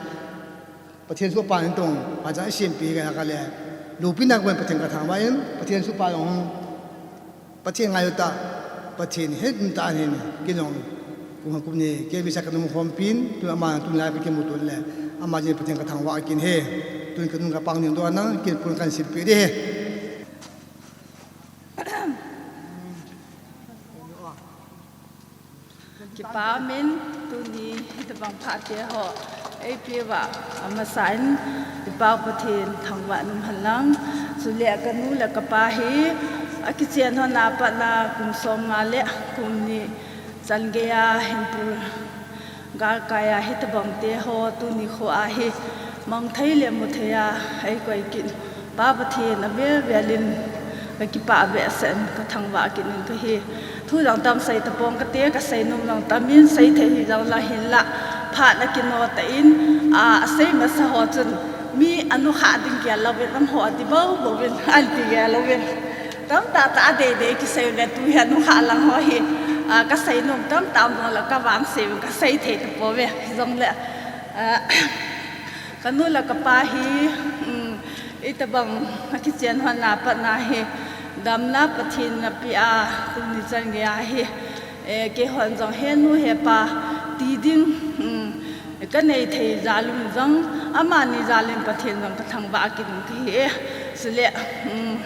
Pathen soh pa hin tong, pa cha sempi ga kale. Loupina ko Pathen kathangvah in, Pathen soh pa jong. Pathen ngai u ta, Pathen het ta hin, kei jong. Kum ha kum ni, kei visa kanung khom pin, tu ama tun lai pe kei mu tu le, ama jin Pathen kathangvah kit e. Tun kanung kapa ni doh na, kei pun kan silpi de. Kipa min tuni hitobang phat te ho eipeuva, amasa in i Pa Pathen thangvah in um hen lang. Chule kanu le kapa hi akichen hon a pat na kum som nga le kum ni chan gei a hin pul galkai a hitobang te ho tuni kho a hi mang thei le mu thei a eikoi kit Pa Pathen avel vel in kakipah behseh in kathangvah kit in kahi. Thu dang tam sei tapong kate, kasei nom dang tam in sei thei hi dang la hin la phat na kino ta in, a, asei masa ho chun mi anukhah ding gel louvin, amaho ati bou bou vin, anti gel louvin. Tamtah tah a dei dei kisei le tu hi anukhah lang ho hi, a, kasei nom tamtah um jong le kavang sei u kasei thei tapouve. Jong le, a, kanu le kapa hi, um, itobang akichen hon a pat na hi, damna Pathen in apeh a, tuni chan gei a hi, eh, keihon jong he nu he pa ti ding, um, kanei thei jal un jong, amani jal in Pathen jong kathangvah kit in kahi e. Chule, um,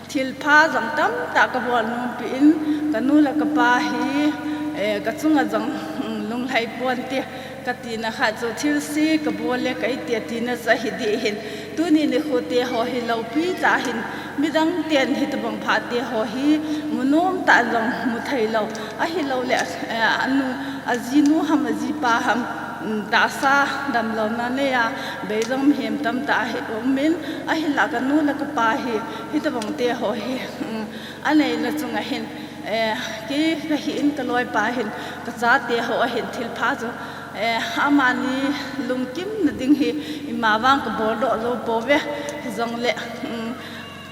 Thilpha jong tamtah kabol nompi in, kanu le kapa hi, eh, kachunga jong, mm, lunglhai ponte, katina khat chu thilse kabol le kaiti atina chu ahi ding ahin. Tuni nikho te ho hi loupi tah ahin, midang ten hitobang phat te ho hi mu nomtah jong mu thei lou. Ahilouleh, eh, anu, ajinu ham, ajipa ham, um, tahsa damlouna neiya, bei jong mihem tamtah ahi umin, ahinlah kanu le kapa hi, hitobang te ho hi, um, aneina chunga hin, eh, kei kahin kaloipa hin, kachate ho ahin thilpha chu, eh, amani lungkimna ding hi, ima vang kabol doh jou pouve, hijongle, um,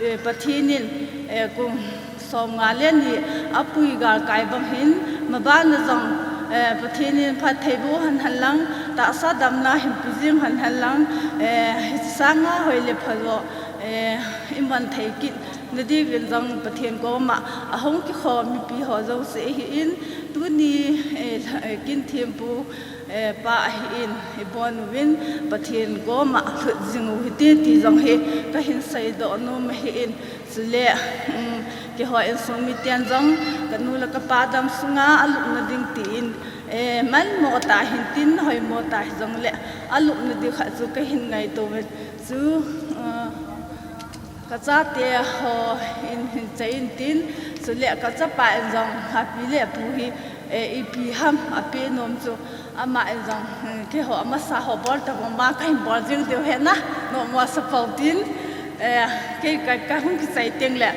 Eh, Pathen in, eh, kum somnga le ni apui galkai bang hin, mabana jong, eh, Pathen in phattheiboh hen hen lang, tahsa damna hinpe jing hen hen lang, eh, hiche sanga hoi le pha jo, eh, iman thei kit na diuvin jong Pathen koma ahung kikhom mipi ho jouse ahin, tuni, eh, kin thempu, eh, pa ahin, ibon uvin, Pathen koma lhut jing u hite ti jong hi kahin seidoh nom ahin, chule, um, keiho insung miten jong, kanu le kapa dam sunga alupna ding tin, eh, manmo tah hintin, hoimo tah hijongle, alupna ding khat chu kahin ngaito uve chu, uh, kachate ho in hin chai intin, chule kachapa in jong api le apu hi, eh, ipi ham apeh nom chu, ama in jong, hmm, keiho amasa ho bol tabang ma kahin bol jing diu ahi na, nommo sa pou tin, eh, kei ka, kahung kichai tengle,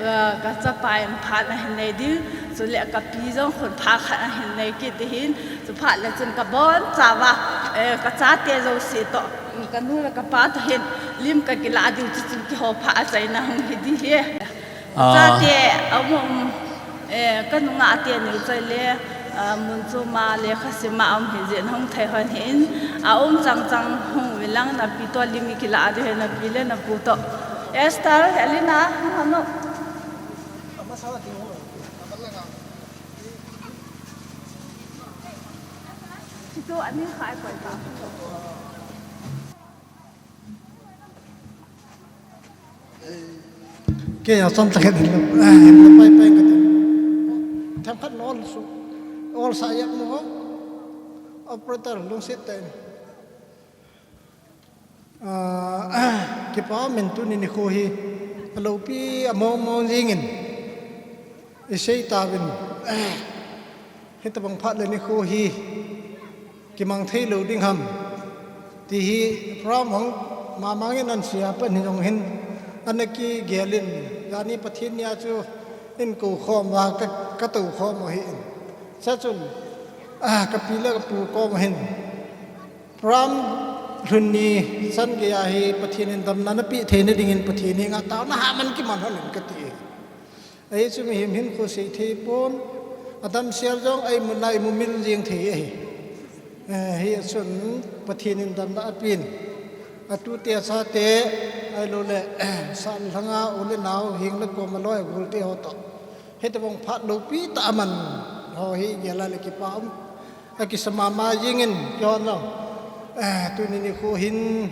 eh, kachapa in phat ahin nei ding, chule kapi jong khun phat khat ahin nei kit ahin, chuphat le chun kabonchauva, eh, kachate jouse toh, kanu le kapa toh hin lim kakilah diu chu, chu keiho pha achaina hung hi ding ahi. Ah. Chate aum, eh, kanungah te neo chai le, ah, mun choma lekha sima aum hijeh in hung thei hon hin, aum chang chang hung uvin lang, napi toh lim ikilah diu ahi, napi le napu toh. Esther, Elina, hung hon o. Chuchu ani khai koi ta. Kei a chom tah khat hin, eh, hin pai pai kati. Themkhat nol su. Ol sa yak mo. Operator lungset tah in. Ah, kipa umin tuni nikho hi, aloupi among mong jingin, isei tauvin, hitobang phat le nikho hi, kimang thei lou ding ham, ti hi, program hung mamang in ansia pan hi jong hin, ana kigel in, jani Pathen nia chu, in kou khom uva, ka, katou khom u ahin. Chuchun, ah, kapi le kapu kom u ahin. Program lhun ni chan geiya hi Pathen in damna napeh theina dingin Pathen henga taona hahman kiman hon in kati. Ahi chu mihem hinkho sei thei pon, adam sel jong eimun a imu mil jeng thei ahi. Eh, hichun Pathen in damna apen. Atute achate, ahilouleh, sal lhanga u le nao, heng le kom, aloi agol te ho toh. Hitobang phat loupi tah aman ho hi gel a le kipa um. Akisa mama jingin, kihon jong, eh, tuni nikho hin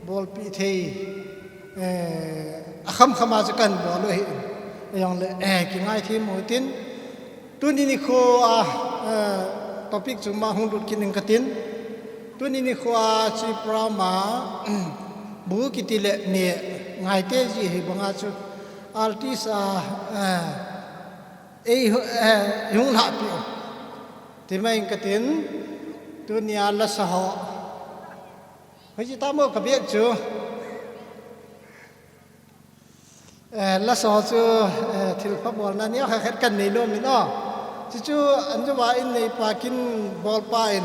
bolpi thei, eh, akham kham a chu kahin bol u ahi. Ahijongle, eh, kingai thim u hitin. Tuni nikho a, eh, topic chu ma hung lut kit ning katin. Tuni nikho a chu program a, bu kiti le me ngaite ji hi banga chu artist a, eh, Ei hu-, eh, hung lhahpi u. Ti mai ing katin, tunia lasa ho. Hoiche tamo kabeh chu. Eh, lasa ho chu, eh, thilpha bolna neokhat khat kanei nom in o. Chuchu anjouva in neipa kin bolpa in,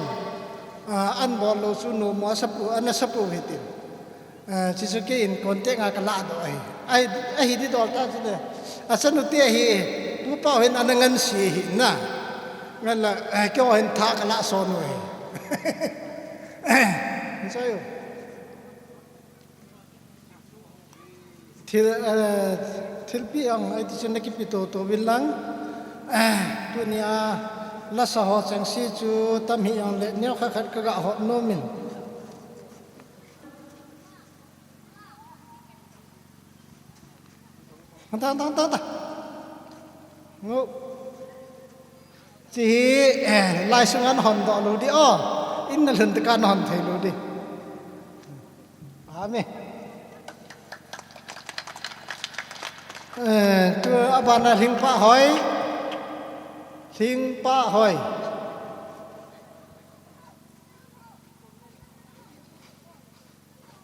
ah, an bol lou chu nomo asapou, ana sapou hitin. Ah, chuchu kei in contact a kalah doh ahi. Ahi, ahi di dol ta chu ne. Achanu te ahi, Pu Pau hin ana ngansi ahi na. Ngan la, eh, keiho hin tha kalah son u ahi. Ngai u. Thil, eh, thilpi ang, ahi ti chu nakipe toto uvin lang. Eh, tunia lasa ho chengse chu tam hih jongle neokhat khat kaga hot nom in. Tang, tang, tang, tang. Ngu. Chi hi, eh, lai sunga nahon doh lou di, o. In nalhun teka nahon thei lou di. Amen. Eh, tu abana Lhingpa Hoi. Lhingpa Hoi.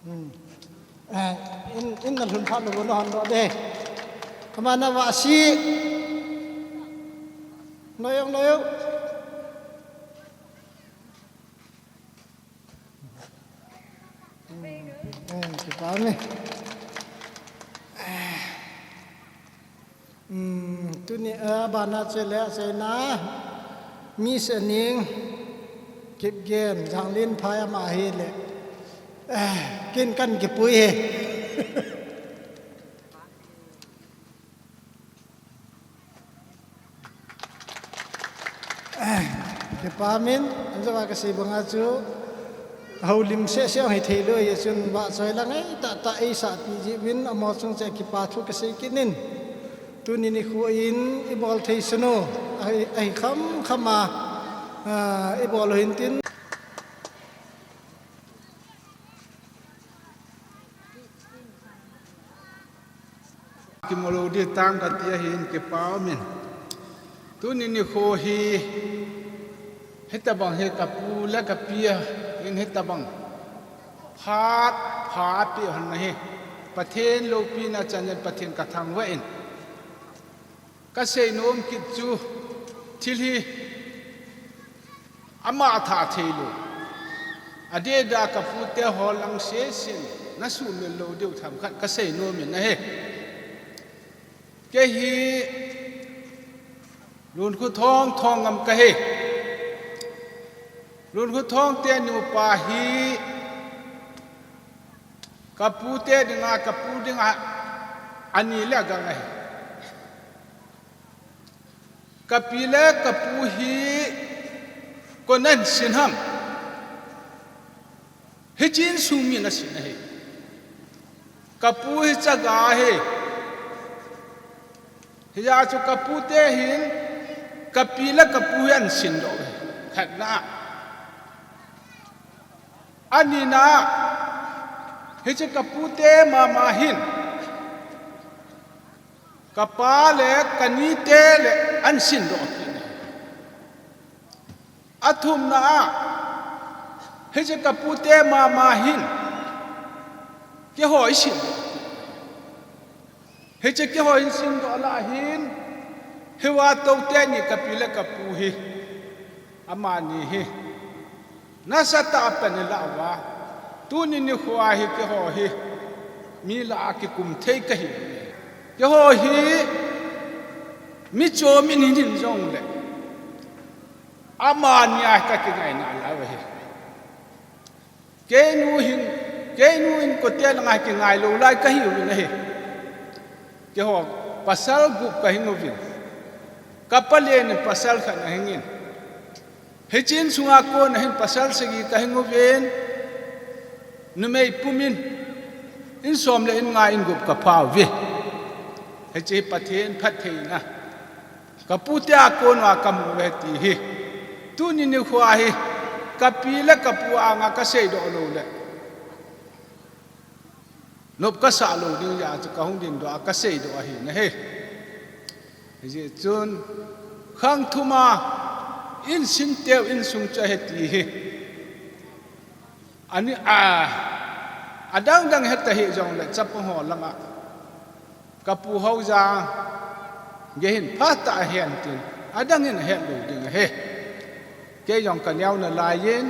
Hmm. Eh, in, in nalhun phat lou nahon doh de. Amana Vahsi. Noyong, noyong. Hmm. Eh, kipa me. Hmm, tuni, eh, abana chule achaina Miss Aning Kipgen, Janglin phai ama hile. Eh, kin kan kipui he. Eh, kipa min, anjava kasei banga chu, houlim sese hithei lou, hichun vahchoi la ngai tah tah eisahpi jeh uvin, amaho chung cheh kipa thu kasei kit in. Tuni nikho in ibol thei sunu, ahi, ahi kham kham a, ah, ibol u hintin. Kimu lou di tang kati ahin kipa umin. Tuni nikho hi, hitabang hi kapu le kapi a, in hitabang phat, phat pi hon na hi. Pathen loupina chan in Pathen kathangvah in. Kasei nom kit chu thil hi ama tha thei lou. Adeh a kapute ho lang sesen, nasuhmil lou diu themkhat kasei nom in ahi. Kei hi Lunkhuthong Thongngam kahi. Lunkhuthong te nupa hi kapute dinga, kapu dinga ani le agang ahi. Kapi le kapu hi koiin ahin sin ham? Hiche insung min asin ahi. Kapu hi chaga ahi. Hijeh chun kapute hin kapi le kapu hi ahin sin doh ahi. Khatna. Anina, hiche kapute mama hin kapa le kanite le ahin sin doh kit in ahi. Athumna a, hiche kapute mama hin keiho eisin doh kit in ahi. Hiche keiho eisin doh lah hin, hiva tou teni kapi le kapu hi, amani hi nasatah a pan ilah uva, tuni nikho a hi keiho hi mi lah a kikum thei kahi. Keiho hi mi chom in hin jongle, amani a kakingaina lou ahi. Keinu hin, keinu in kote langa kingai lou lai kahiuvin ahi. Keiho pasal gup kahing uvin. Kapalen in pasal khat ahingin. Hiche insunga kona hin pasal sagi kahing uvin. Numei pumin. In som le in nga in gup kapha uve. Hiche hi Pathen phattheina. Kapute a kona kamu uve ti hi. Tuni nikho a hi, kapi le kapu anga kasei doh lou le, nop kasah lou ding jeh a chu kahung dingdoh a kasei doh ahi nahi. Hijeh chun, khang thum a, insin teu insung chu ahi ti hi. Ani, a, adang dang het tahih jongle chapang ho langa kapu Haojang gei hin phatah a ahen tin, adang in ahet lou ding ahi. Kei jong kaneo nalai in,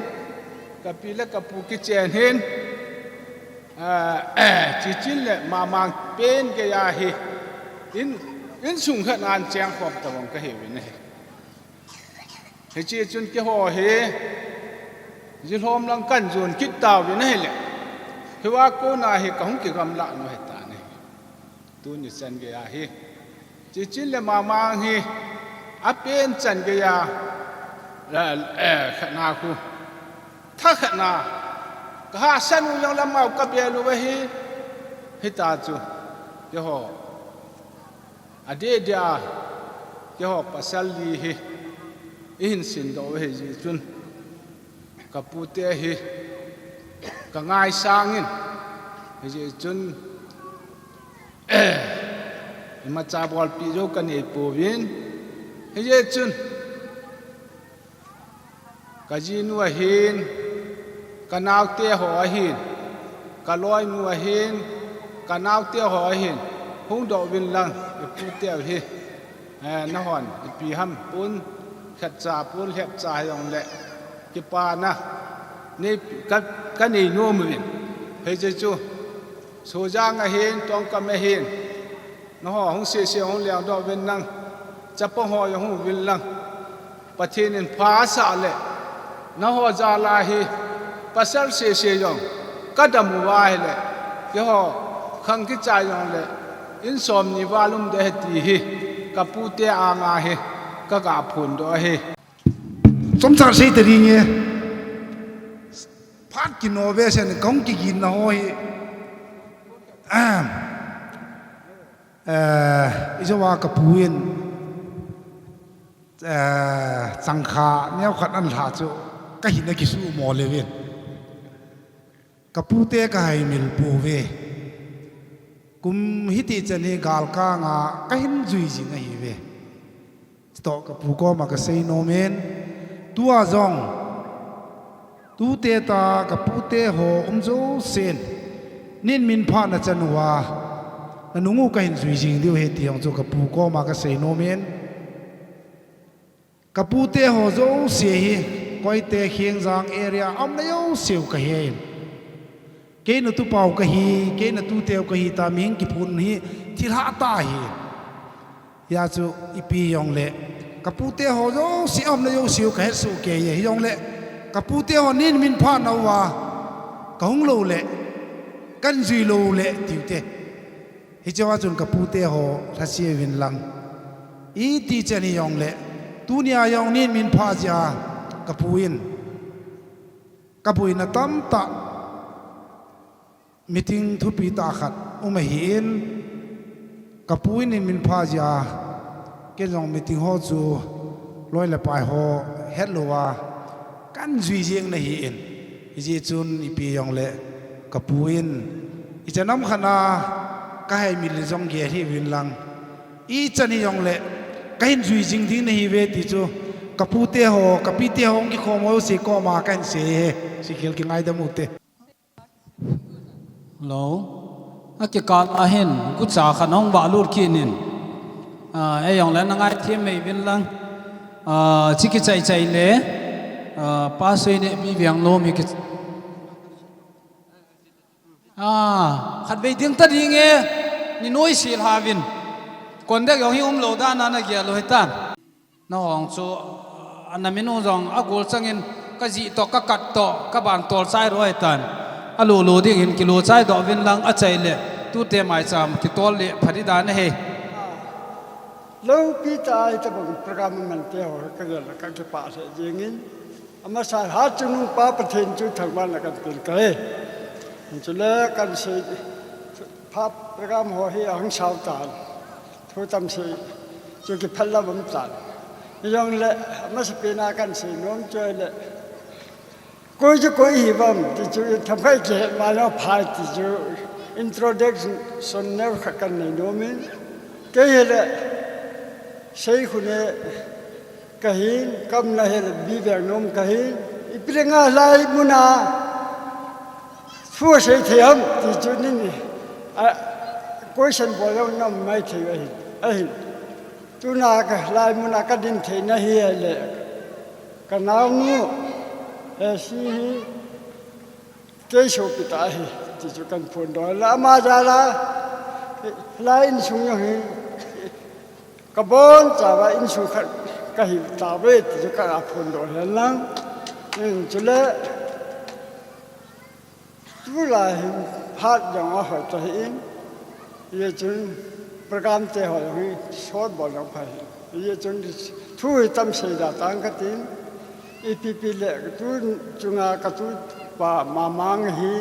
kapi le kapu kichen hin, a, Chichen le Mamang pen gei ahi, in, insung khat nan cheng khom tabang kahiuvin ahi. Hiche chun keiho hi, jilhom lang kahin jon kit tauvin ahile, hiva kona hi kahung kigamla nu ahitan ahi. Tuni chan gei ahi. Chichen le Mamang hi, apen chan gei a, eh, eh, khatna khu. Thakhatna. Kahahsat u jong le amau kabel u ahi. Hita chu. Keiho. Adeh dia, keiho pasal li hi, ihin sindoh u ahi jeh chun, kapute hi, kangaisang in, hijeh chun, imacha bolpi jou kanei pouvin, hijeh chun, kajinu ahin, kanaote ho ahin, kaloinu ahin, kanaote ho ahin, hungdoh uvin lang, ipute u hi, eh, nahon, ipi ham pon, khatcha pon, lhepcha hijongle, kipana, nei, ka, kanei nom uvin, hijeh chun, Sojang ahin, Tongkam ahin, nangho hung sese hung lengdoh uvin lang, chapang ho jong hung uvin lang, Pathen in pha asah le, nangho jal a hi, pasal sese jong, kadam uva ahile, keiho, khang kichai jongle, in somni val um ding ahi ti hi, kapute anga hi, kaga phondoh ahi. Chomcha sei ta ding e. Phat kino ve sen kahung kiginna ho hi. Eh, ijouva kapu in, eh, changkha neokhat anlha chu kahin akisuhmo leuvin. Kapute kahaimil pouve. Kum hiti chan hi galkanga kahin jui jing ahiuve. Chutoh kapu koma kasei nomin. Tua jong, tute ta kapute ho um jousen, nin minphahna chan uva, nanung u kahin jui jing diu ahi ti jong chu kapu koma kasei nomin. Kapute ho jouse hi, Koite, Khengjang area a umna jouseu kahen. Kei natupau kahi, kei natuteu kahi ta, mihing kiphun hi thilha tah ahi. Hijeh chun ipi jongle, kapute ho jouse a umna jouseu kahetsoh kei e, hijongle, kapute ho nin minphahna uva, kahung lou le, kahin jui lou le, tiute. Hichea chun kapute ho lhase uvin lang. Iti chan hijongle, tunia jong nin minphah jeh a, kapu in, kaboina tamtah, meeting thupi tah khat um ahin, kapu in nin minphah jeh a, kei jong meeting ho chu loi le pai ho hetlouva, kahin jui jeng nahin, hijeh chun ipi jongle, kapu in, ichan ham khat a, kahaimil in jong gel hih uvin lang, ichan hijongle, kahin jui jing ding nahiuve ti chu, kapute ho, kapite ho hung kikhom ho jouse koma kahin sei e, seikhel kingaidam ute. Hello. Akikal a hin, gucha khat ahung vahlut kit in. Ah, eijongle nangaithem mai uvin lang. Ah, chi kichai chai le. Ah, Pa Seineh, Biveng lom hi ki-, ah, khatvei ding ta ding e. Ni noise lha uvin. Contact jong hi umlou dan a nagel u ahitan. Nahung chu, ana minu jong agol changin, kajih toh, kakat toh, kaban tol chai ro ahitan. Alu lu ding hin kilu chaidoh uvin lang, achaile, tute maicham kitol le pha ding dan ahi. Loupi tah a hitabang program aman te ho kagel a kakipah lheh jengin. Amasan hat chungnung pa Pathen chu thangvahna kahin pen kahi. Chule kahin sei, pha program ho hi ahung sao tan. Thu tam sei chu kiphal lam um tan. Hijongle, amasapen a kahin sei nom chu ahile, koi chu koi ihiuvem ti chu, thamkai kihet ma lou phai ti chu, introduction neo khat kahin nei nomin. Kei hile, Seikhone kahin, kaumna hile Bivengnom kahin, ipi dinga hilai muna thu asei thei ham ti chu nin, a, question bol jong nam maithei ahin, ahin. Tuna ka, hilai muna kadin theina hi ahile, kanaonu, eh, si hi, kei sopi tah ahi, ti chu kahin phondoh le, ama jal a, hilai insung jong hi, kabonchauva insung khat kahi tauve, ti chu kaga phondoh hen lang. Chule, tulai hin phat jong ahoi tahih in, hijeh chun program te ho jong hi sot bol jong pha hih in. Hijeh chun thu hi tam seida tang katin, ipi ipi le tu chunga katupa Mamang hi,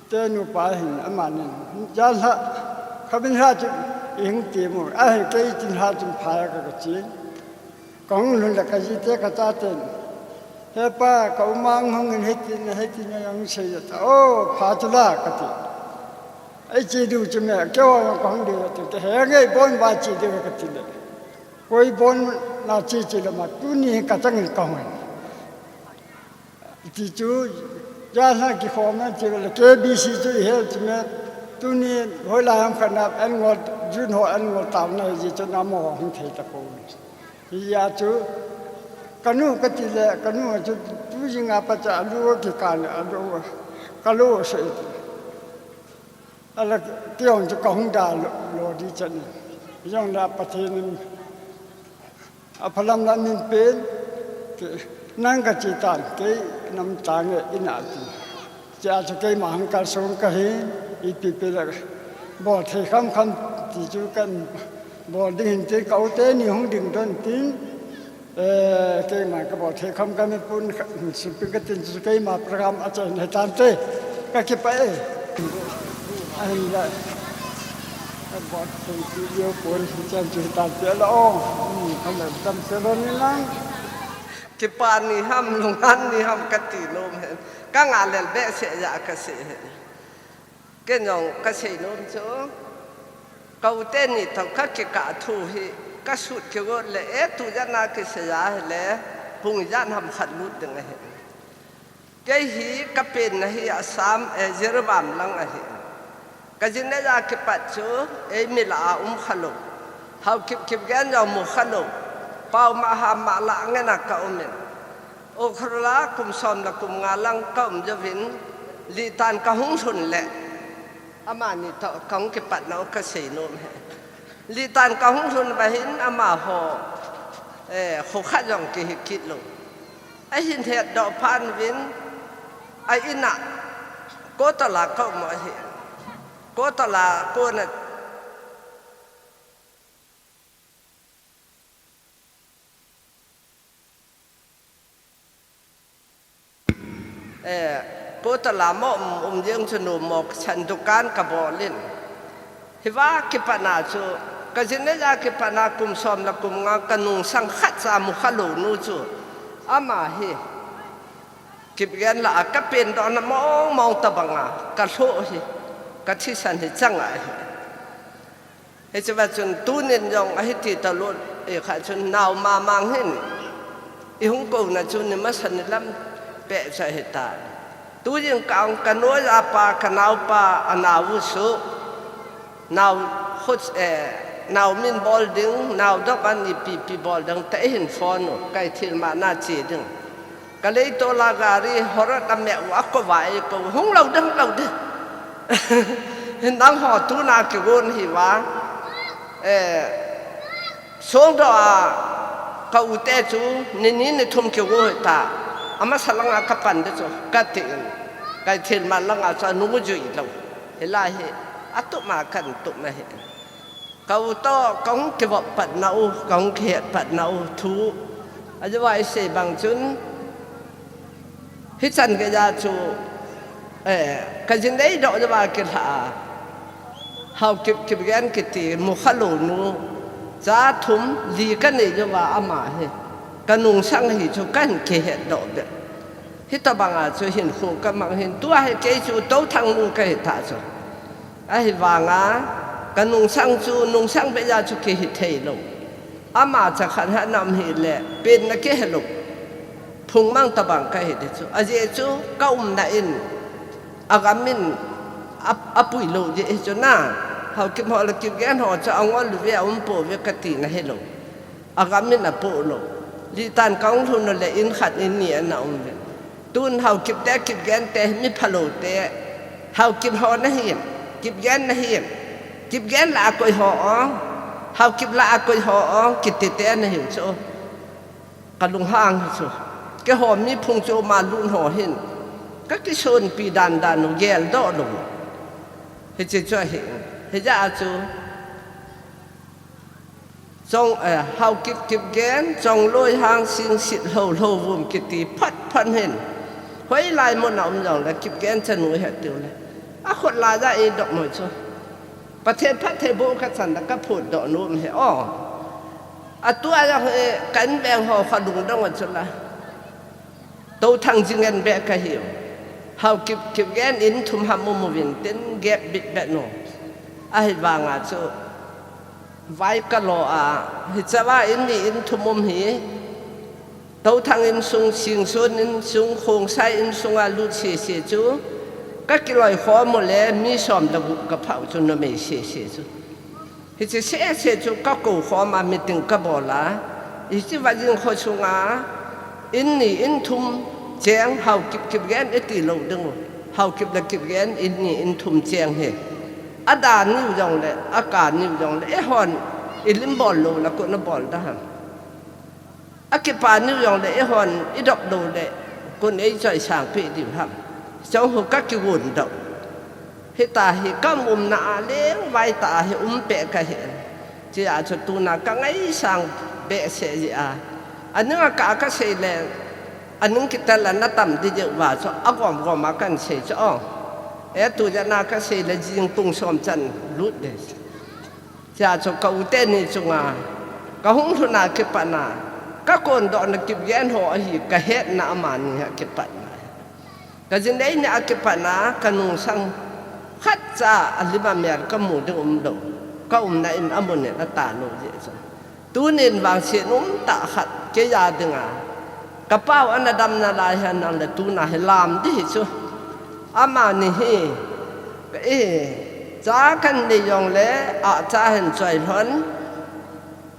tenu pa hin amanin, jan lha, khamin lha chu, Ing ti mu, ahi kei tin ha tin pha ka ka chi. Kong lhun la ka ji te ka ta ten. He pa, ka u mang hung in he tin, he tin a yang sei ta. O, pha tu la ka ti. Ai chi du chu me, ke wa ka hung de tu te. He nge bon wa chi de ka ti le. Koi bon na chi chi la ma tu ni ka chang in ka hung. Ti chu, ja na ki khom na ti le K B C chu i hel ti me, tuni hoi lai ham khat na an ngol, June ho an ngol tau na ji chu na mo hung thei ta ko. Hi ya chu, ka nu ka ti le, ka nu chu tu jing a pa cha lu ki ka le, lu ka lu se. Ala ki ong chu ka hung da lo, lo di chan. Jong la Pathen in a phalam la min pen, ke, nang ka chi tan, kei nam ta nge in a ti. Cha chu kei ma hang kal sung ka hi, i pi pi la bol thei kham kham ti chu kan bol ding hin tin ka u te ni hung ding don tin. Eh, keima ka bol thei kham ka mi pun kha, sipin ka tin chu keima program a chen he tan te. Ka kipa e. Ahin la. Ka bol thei ti yo pun chan chu tan te la o. Hmm, ka la tam se lo ni lang. Kipa ni ham, lunghan ni ham ka ti nom hen. Ka nga lel be se ya ka se hen. Ken jong ka sei nom chu, ka u te ni toh ka kikah thu hi, ka sut kigot le, e tu jan a kisei a hile, hung jan ham khat lut ding ahi. Kei hi ka penna hi Assam, e, Jiribam lang ahi. Ka jinei a kipat chu, ei mi lah a um kha lou. Haokip Kipgen jong mu kha lou. Paoma Hama lah ngen a ka um in. Ukhrul a kum som le kum nga lang ka um jouvin, Litan ka hung lhun le, amani toh ka hung kipatna u ka sei nom e. Litan ka hung lhun uva hin amaho, eh, kho khat jong kihi kit lou. Ahin hetdoh phat uvin, a in a, Kohtal a ka um u ahi. Kohtal a kona Eh, Kohtal a mo um, um jeng chu nu mo ka chan dukan ka bol in. Hiva kipatna chu, ka jinei a kipatna kum som le kum nga ka nungsang khat cha mu kha lou nu chu. Ama hi, Kipgen lah a ka pendohna mong mong tabang a, ka lhoh hi, ka thisan hi chang ahi. Hiche va chun tunin jong ahi ti talou, e kha chun nao mamang hin i hung kona chu ni masa ni lam peh cha hita. Tu jing ka ong ka nu a pa, ka naopa, a nao u su. Nao khut, eh, nao min bol ding, nao dok an ipi pi bol ding te hin phone u, kai thil ma na che ding. Ka leitol a gari, Horot a me u a ko va e ko, hung lou ding, hung lou ding. Hin nang ho tuna kigon hi va. Eh, songdoh a ka u te chu, ni ni ni thum kigo hi ta. Amasa lang a ka pan de chu, ka ti in. Kai thil ma lang a chu, a nung u jui lou. Hilai hi, a tup ma kan tup ma hi. Ka u toh, ka hung kivop patna u, ka hung kihet patna u, thu. Ajeh a i sei bang chun, hichan gei a chu, eh, ka jinei doh jeh a kilha a. Haokip, Kipgen kiti, mu kha lou nu. Cha thum, li ka nei jeh a ama hi. Ka nungsang hi chu kan kihet doh be. Hitabang a chu hin khu ka mang hin, tua hi kei chu Touthang nu ka hi ta chu. Ahivanga, ka nungsang chu, nungsang beh a chu kihi thei lou. Ama cha khat ha nam hi le, pen na kihe lou. Phung mang tabang ka hi ti chu. Ajeh chu, ka umna in, a gam in, a, a pui lou jeh hi chu na. Haokip ho le Kipgen ho chu, a ngol ve a um po ve ka ti na hi lou. A gam in a po lou. Litan ka hung lhun u le in khat in ni ana um ve. Tun Haokip te, Kipgen te, mi phalou te. Haokip ho na hi em, Kipgen na hi em. Kipgen lah a koi ho o. Haokip lah a koi ho o. Kiti te na hi u chu. Ka lunghang hi chu. Keiho mi phung chu ma lun ho hin. Ka kisonpi dan dan u gel doh lou. Hiche chu ahi. Hijeh a chu. Chong, eh, Haokip Kipgen, Chongloi Hangsing Sitlhou Lhouvum kiti phat phat hin. Hoilai mun a um jong le Kipgen chanu hi tiu le. A khut lai a i dok mo chu. Pathen phattheiboh kachan a kaphondoh nom hi o. Atua jong hi ka inveng ho kha lungdong a chula. Touthang jing en be kahiu. Haokip Kipgen in thum ham um uvin tin gap bit be nu. Ahivanga chu vai kalo a, hichea in ni in thum um hi. Touthang insung, Singson insung, Khongsai insunga lut sese chu, kakiloikhom u le mi som le gup kaphah u chu numei sese chu. Hiche sese chu kakoukhom a meeting kabol a, hiche Vajing kho sunga in ni in thum cheng Haokip Kipgen iti lou dingu, Haokip le Kipgen in ni in thum cheng hi. Ada niu jongle, aka niu jongle, eihon ilim bol loule koin abol da ham. Akipa niu jongle eihon idop loule koin eichoisangpeh diu ham. Chong hu kakigon doh. Hita hi kaumna a leng vaitah a hi umpeh kahi. Chea chu tuna kangaisang behseh jeh a, aning a kah a kasei le, aning kitel a natam ding jeh uva chu agomgom a kahin sei chu o. E, tujana kasei le jingpung som chan lut ding. Chea chu ka u teni chunga kahung lhun a kipatna, kakondohna Kipgen ho ahi kahetna amani a kipatna. Kajinei ni a kipatna kanungsang khatcha alim amel kamu ding umlou. Kaumna in amun in atalou jeh chun. Tunin vangset umtah khat keiya dinga kapao ana damna lai hi nang le tuna hi lam ding hi chu. Amani hi, e, cha kahin nei jongle, a, cha hin choi lhon,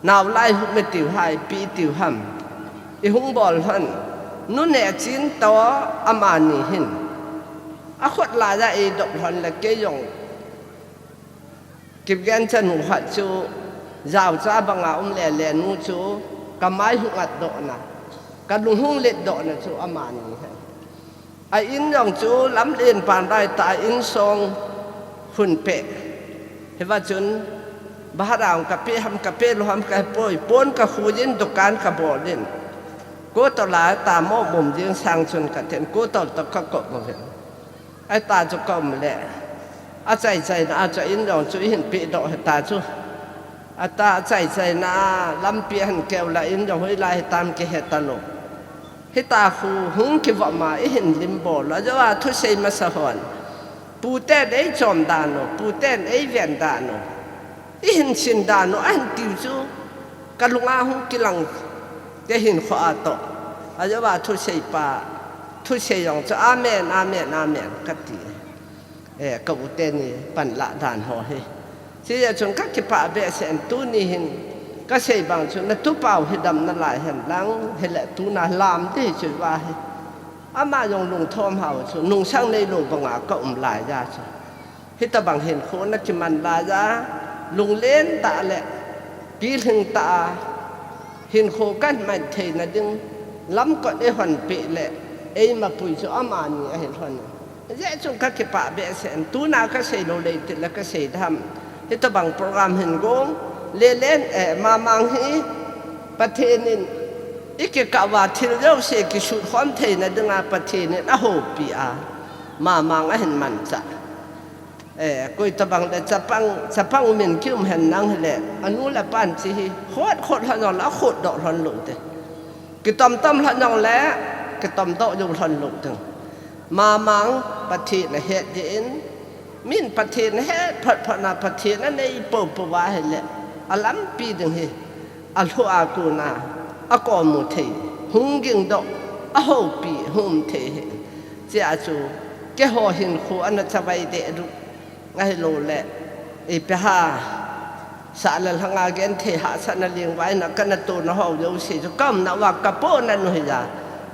nao lai hum itiu ham, ipi itiu ham, ihung bol lhon, nu neh chin toh amani hin akhut laiya eidop lhon le kei jong Kipgen chanu khat chu, jaocha banga um lele nu chu, kamai hung atdohna, kalung hung letdohna chu amani hin. A in jong chu lamlen pan laitah a insong hunpeh. Hiva chun, bahara jong kapeh ham, kapeh lou ham kahepoi, pon kakhu in, dukan kabol in. Kotol a tamo mum jing sang chun katin, kotol toh kakop uvin. Ahita chu kaum le, achaichaina a chu in jong chu ihin pehdoh hita chu. Ata achaichaina a lampi ahin keu le in jong hoilai hitam kihetalou. Hita khu hung kivom a ihin limbol u, ajou a thusei masa hon, puten eichom dan u, puten eiven dan u, ihin sin dan u ahin tiu chu, kalunga hung kilang, kahinkho a toh. Ajou a thusei pa, thusei jong chu amen, amen, amen kati. E, ka u teni panlah dan ho hi. Hijeh chun kakipah behseh in tuni hin kasei bang chu natupa u hi dam nalai hen lang, hile tuna lam ding hi chu va hi. Ama jong lungthom hao chu, nungsang neilou banga kaum laiya chu. Hitobang hinkho nakiman laiya, lunglen tah le pilhing tah a, hinkho kahin man theina ding lamkot eihonpeh le, eimapui chu amani ahi lhon. Hijeh chun kakipah behseh in, tuna kasei lou lei tile kasei dam. Hitobang program hin gong, lelen, e, mamang hi, Pathen in, ikikah uva thil jouse kisutkhom theina dinga Pathen in ahoupi a, mamang ahin manchah. E, koitobang le chapang, chapang min kium hen nang hile, anu le apan chi hi, khot khot lhon jongle, akhutdoh lhon lou ding. Kitomtom lhon jongle, kitomdoh jou lhon lou ding. Mamang Pathen ahet jeh in, min Pathen ahet photphot na Pathen anei poupou va hile, alampi ding hi, alhu a kona, akomu thei, hung gingdoh, ahoupi, hung um thei hi. Chea chu, keiho hinkho ana chavai deh du, ahiloule, ipi ham, sah le lhanga genthei hahsatna lengvaina kana tona ho jouse chu kaumna uva kapohna nu hiya.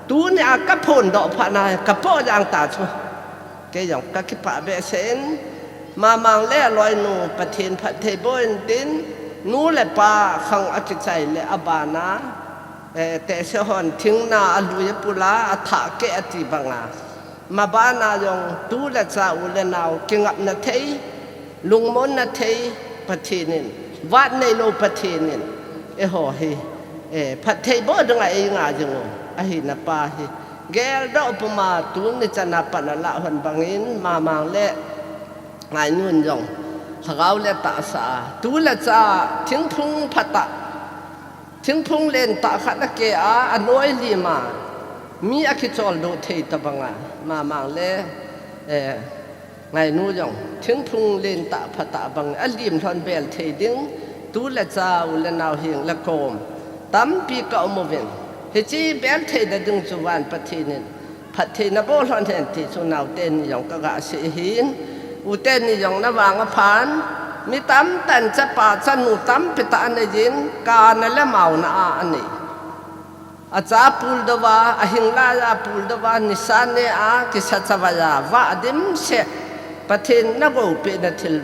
Tunia kaphondoh phatna kapoh jeng ta chu. Kei jong kakipah behseh in, mamang le aloinu Pathen phattheiboh in tin, nu le pa khang akichai le abana, e, tehse hon thingna alui apula, athah keh ati banga. Mabana jong tu le cha u le nao kingapna thei, lungmonna thei Pathen in, vat neilou Pathen in, eiho hi, e, phattheiboh dinga einga jing u, ahina pa hi. Geldoh puma tuni chana pan alah hon bangin, mamang le ngainun jong, Lhagao le tahsa a, tu le cha, thingphung phatah, thingphung lentah khat a ke a, a noi lim a, mi a kichol doh thei tabang a, mamang le, eh, ngainu jong, thingphung lentah phatah bang, a lim lhon bel thei ding, tu le cha, u le nau hing le kom, tampi ka um uvin. Hiche bel theina ding chu van Pathen in, phattheina bol lhon hen ti chu naote ni jong ka ga sei hin. Ute ni jong na vang a phan, mi tamtah in chapa chanu tampi tah anei jin, kana le mauna a anei. A cha pul doh va, a hing lai a pul doh va, nisa ne a, kisa chavai a, va a dim se. Pathen na gou peh na thil.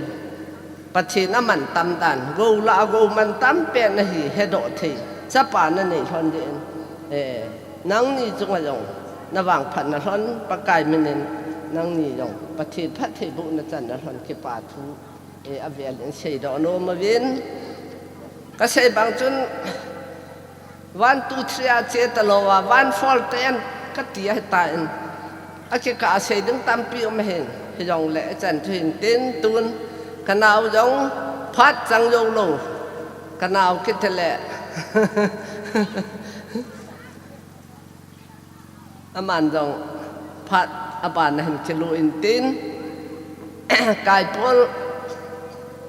Pathen a mantam dan, gou la a gou mantam pen ahi, hedoh thei. Chapa na nei lhon ding in, eh, nangni chunga jong, na vangphatna lhon, Pakai min in, nangni jong, Pathen phattheibohna channa lhon kipa thu, eh, avel in seidoh nom uvin. Ka sei bang chun, One, two, three a che talou a, one, four, ten kati ahitan. Akikah a sei ding tampi um ahin, hijongle ichan chu hin tin tun, ka nao jong phat chang jou lou. Ka nao kiti le. Aman jong phat abana hin kilu in tin. Kaipol,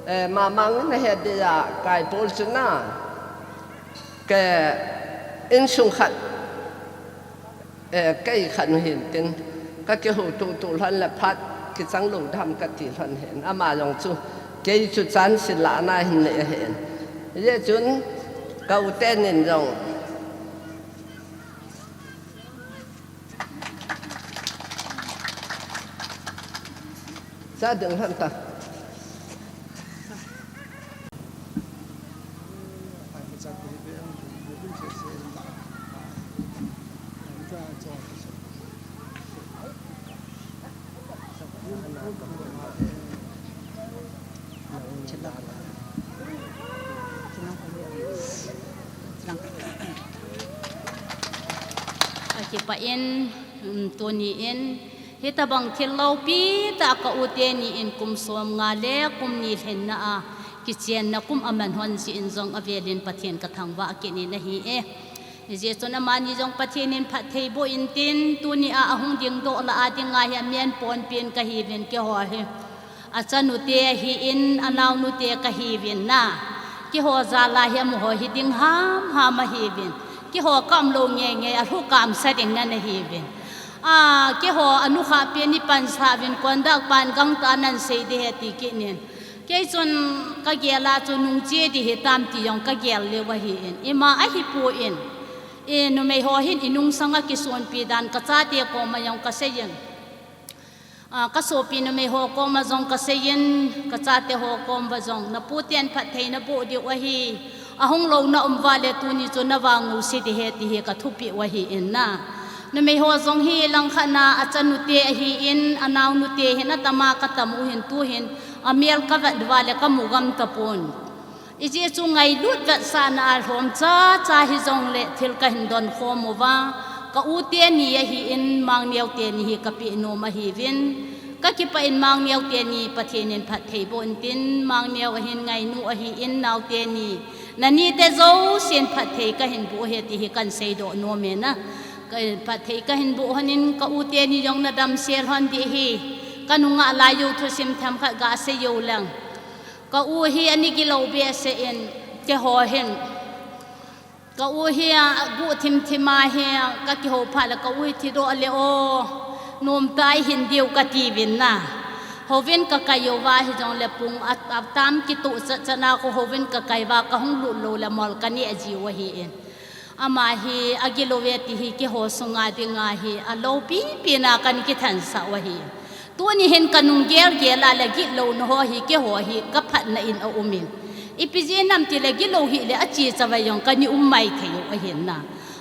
eh, mamang in ahet dia, Kaipol chu na. Ke insung khat, eh, kei khat nu hin tin, ka kihou tutu lhon le phat kichang lou dam kati lhon hin. Ama jong chu, kei chu chan sila na hin nei ahin. Hijeh chun, ka u tenin jong. Sa ding lhon ta. Akipah in, um, tuni in, hitabang thil loupi tah ka u teni in kum som nga le kum ni lhenna a, kichenna kum aman lhon jeh in jong avel in Pathen ka thangvah kit in ahi e. Hijeh chun amani jong Pathen in phatthei boh in tin, tuni a ahung dingdoh lah a dinga hi amen ponpen kahiuvin keiho hi. Achanute ahin, anaonute kahiuvin na. Keiho jal a hi amaho hi ding hamham ahiuvin. Keiho ka umlou ngeingei a lhu kamsa ding nan ahiuvin. A, keiho anukhah pen ipansah uvin, kondak pan gangtah nan sei ding ahi ti kit in. Kei chun kagel a chu nungche ding hitam ti jong kagel leu ahin. Ima ahipoi. E, numei ho hin inungsang a kisonpi dan kachate koma jong kasei in. A, kasopi numei ho koma jong kasei in, kachate ho koma jong, napu ten phatthei naboh diu ahi, ahung lou na um uva le tuni chu navang u se ding ahi ti hi kathupeh u ahin na. Numei ho jong hi langkhat na achanute ahin, anaonute hin atama katam u hin tu hin, amel kavet uva le kamu gam tapon. Hijeh chun ngailut vetsahna a lhom chacha hijongle thil kahin donkhom uva, ka u teni ahin, Mangneo teni hi kapeh nom ahiuvin. Kakipah in Mangneo teni Pathen in phatthei boh in tin, Mangneo ahin, Ngainu ahin, nao teni. Nanite jousen phatthei kahin boh ahi ti hi kahin seidoh nom e na. Ka, phatthei kahin boh lhon in ka u teni jong nadamsel lhon ding ahi. Kanung a lai jou thusim themkhat gasei jou leng. Ka u hi ana gilou behseh in, keiho hin. Ka u hi aguh thimthim a hi, kakihou phat le ka u hi thidoh le o, nomtah a ihin diu katiuvin na. Houvin kakai uva hijongle pung a, atam kitoh chatchat na kho houvin kakai uva kahung lut lou le mol kaneh jiu ahin. Ama hi agilou e ti hi keiho sunga dinga hi aloupipi na kana kithansah u ahi. Tuni hin kanung gelgel a le gitlouna ho hi keiho hi kaphatna in aumin. Ipi jeh ham tile gilou hile ache chavai jong kana um maithei u ahin na.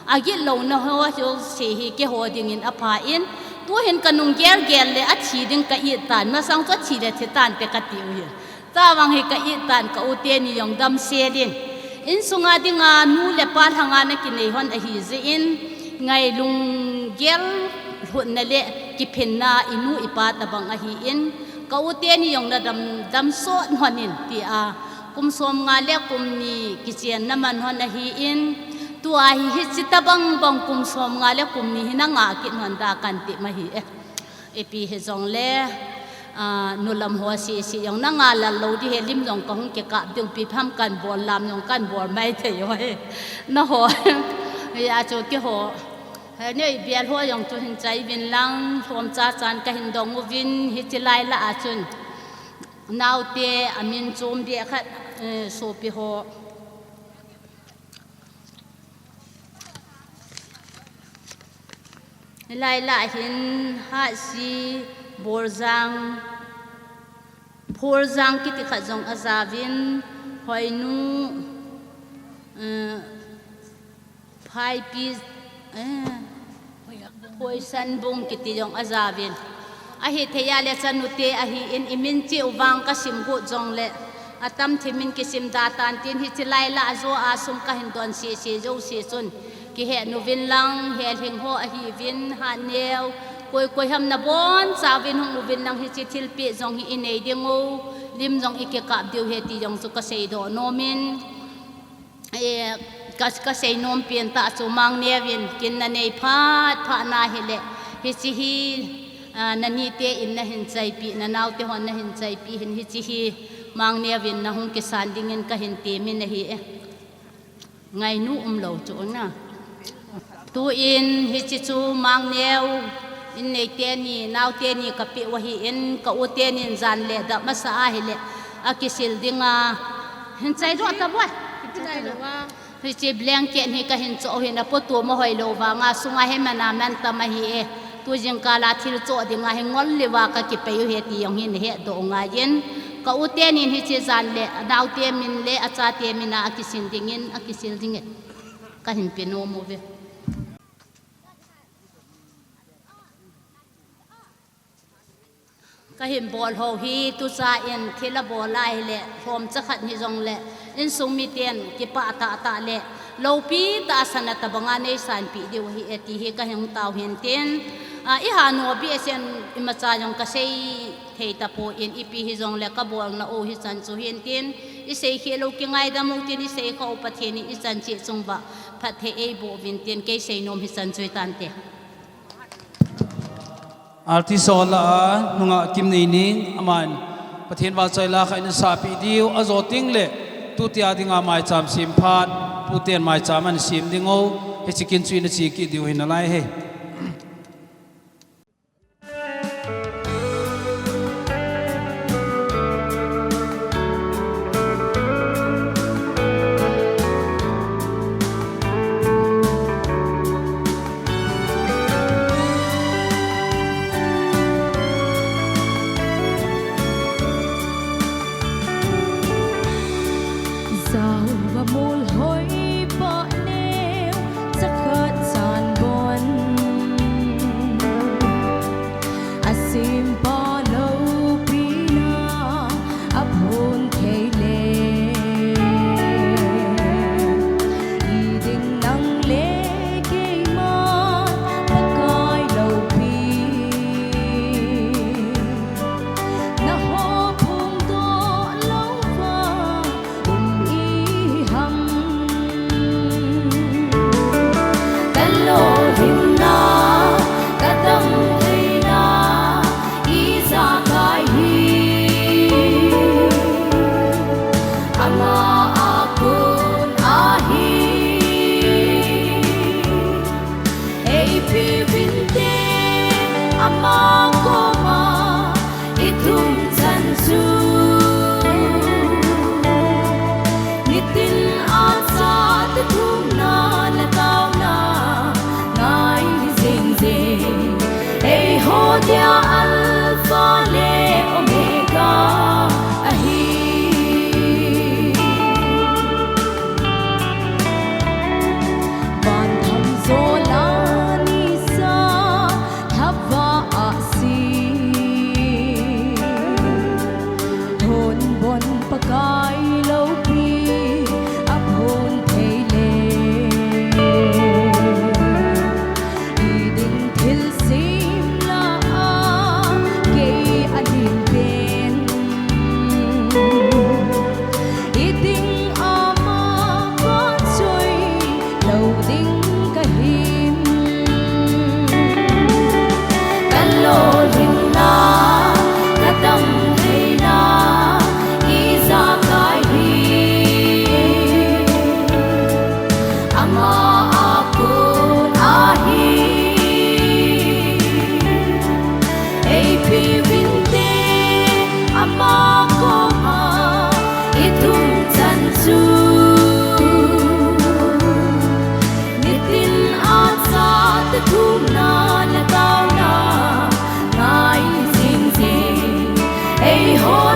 Agitlouna ho jouse hi keiho dingin apha in. Tuhin kanung gelgel le athi ding ka-it tan. Masang chu athi le thi tante kati u hin. Tavang hi ka-it tan ka u teni jong damsel in. Insunga dinga nu le pa lhanga nakinei lhon ahijeh in. Ngailunggel lhutna le kiphinna inu ipa tabang ahin. Ka u teni jong nadam, dam sot hon in tia, kum som nga le kum ni kichen naman hon ahin, tua hi hichi tabang bang kum som nga le kum ni hi nanga kit hon da kan ti ma hi e. Ipi hijongle, a, nulam ho sisi jong nanga lal lou di he lim jong kahung kikap ding pi pham kan bol lam jong kan bol mai thei ho he. Na ho. Hia chu kiho. He nei bial ho jong chu hin chai vin lang, lhom cha chan kahin dong uvin, hichi lai la a chun. Naote, amin chom bia khat, eh, sopi ho. Lai la hin Hatsi, Boljang, Pholjang kiti khat jong ajaovin, Hoinu, eh, Phaipi, eh, Phoisanbung kiti jong ajaovin. Ahithei a le chanute ahin imin cheh u vang kasim got jongle, atam thim in kisim da tan tin hichi lai la a jo a sum kahin don sisi jouse chun. Kihe nuvin lang, he lhing ho ahiuvin, Hatneo, koi koi ham nabonchauvin hung uvin lang hichi thilpeh jong hi inei ding u, lim jong ikikap diu he ti jong chu kasei doh nom in. Eh, ka, kasei nom pen tah chu Mangneo in kin nanei phat phat na hile, hichi hi, ah, nanite in nahin chaipi, nanaote hon nahin chaipi hin hichi hi Mangneo in nahung kisan dingin kahin temin ahi e. Ngainu umlou chu na. Tu in hichi chu Mangneo in neite ni, naote ni kapeh u ahin, ka u tenin jan le dap masa ahile, akisil dinga. Hin chai doh ta boi. Hichi blanket hi kahin choh u hin apotu ma hoilou vanga sunga hi mana man tam ahi e. Tu jingkal a thil choh dinga hi ngol liva kakipei u he ti jong hin hedoh u ngai in. Ka u tenin hichi jan le, anaote min le, achate min a akisin dingin, akisil dingin. Kahin pe nom uve. Kahin bol ho hi tucha in thil abol ahile, lhom cha khat hijongle, insung miten kipah tah tah le, loupi tah a sana tabanga neisanpeh diu ahi e ti hi kahin tao hin tin, a, iha nobi asen imacha jong kasei thei tapon ipi hijongle kabolna u hichan chu hin tin, isei khel u kingaidam u tin isei kha u Pathen in ichan cheh chung uva phatthei eiboh uvin tin kei sei nom hichan chu hitante. Artist ho lah a, nungah Kimneining, aman Pathen vahchoi lah khat in asahpeh diu, ajo tengle, tutia dinga maicham sem phat, tuten maicham ana sem ding u, hichi kin chu ina che kit diu hi nalai e. Jao va mol hoi pa neo, chakhat chan bon. Asim pa loupi na, aphon thei le. Iding nang le keima, Pakai loupi. Naho phongdoh louva um iham. Kalolhinna, kadamtheina, ijakai hi.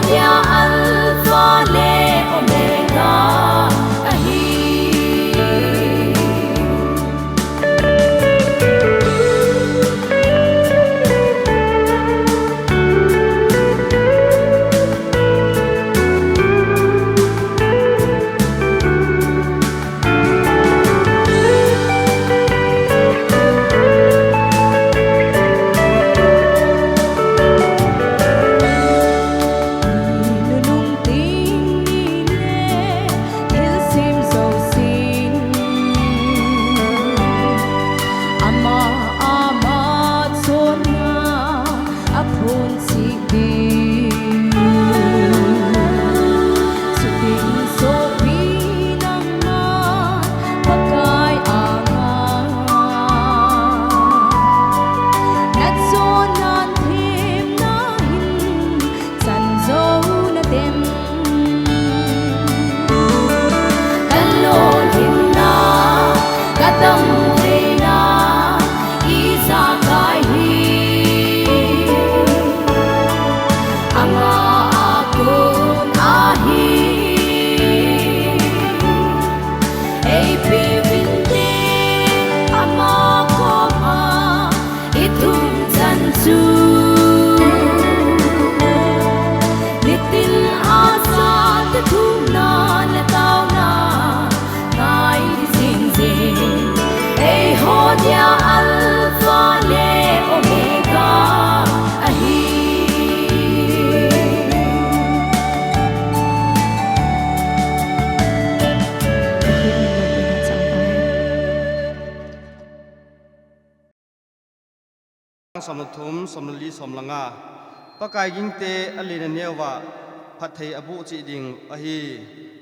Tia Alpha le Omega ahi. Nunung ting ni le thilsem jousen ama, ama chonna aphun chih ding. Chuting sopi nangma Pakai anga nachonna themna hin chan jou nadem. Kalolhinna, kadamtheina, ijakai hi ama a kon ahi. Eipeuvinte ama koma ithum chan chu. Nitin a sate thumna le taona ngai jing jing. Eiho dia Alpha le Omega ahi. Som le thum, som le li, som le nga. Pakai gingte alen aneo a phatthei aboh cheh ding ahi.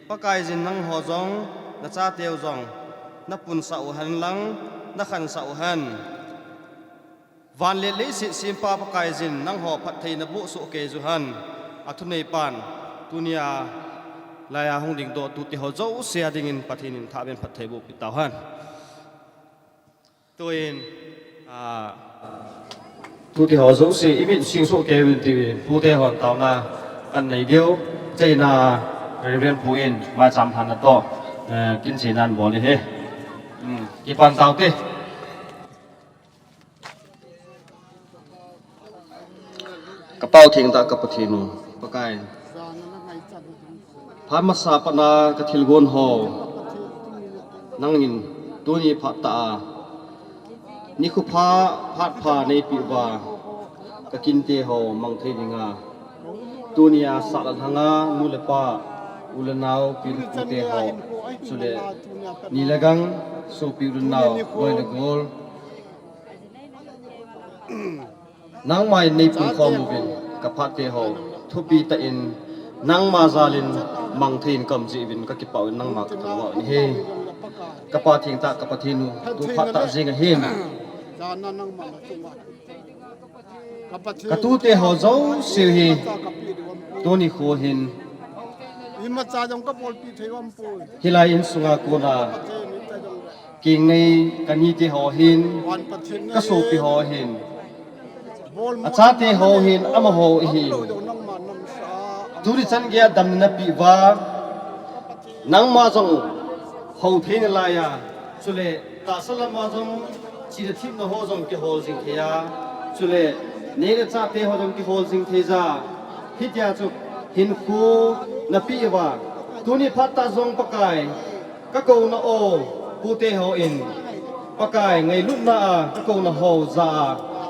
Pakaiyin nangho jong, nachateu jong, napunsah u hen lang, nakhansah u hen. Van le leiset sempa Pakaiyin nangho phatthei naboh soh kei u hen. Athuneipan, tunia laiya hung dingdoh tute ho jouse a dingin Pathen in thah beh in phatthei boh peh tauhen. Tuin, ah, tute ho jouse imit sing soh kei uvin tin, tute hon taona kan nei diu, cheina Reverend Pu in maicham lhanna toh, eh, kin cheina abol ahi. Hmm, kipan taute. Ka Pa thengtah ka Pathen u, Pakai. Phat masa patna ka thilgon ho nangin tuni phat tah a nikho pha, phat pha neipeh uva ka kinte ho mang thei dinga, tunia sah le lhanga nu le pa, u le nao, pi le pute ho, chule ni le gang, sopi u le nao, boi le gol, nangma in neipuikhom uvin, ka phat te ho thupi tah in nangma jal in mang thei in ka um jeh uvin ka kipah uvin nangma ka thangvah u ahi. Ka Pa thengtah ka Pathen u, tu phat tah jeng ahin ka tute ho jouse hi tuni kho hin hilai insunga kona keng nei ka nite ho hin, ka sopi ho hin, achate ho hin, amaho hi tuni chan geiya damna napeh uva, nangma jong hou thei nalaiya, chule tahsa lama jong china themna ho jong kihol jing thei a, chule nei le chate ho jong kihol jing thei ja, hitia chu hinkho napeh uva, tuni phat tah jong Pakai, ka kouna o, pute ho in, Pakai ngailutna a ka kouna ho jah a,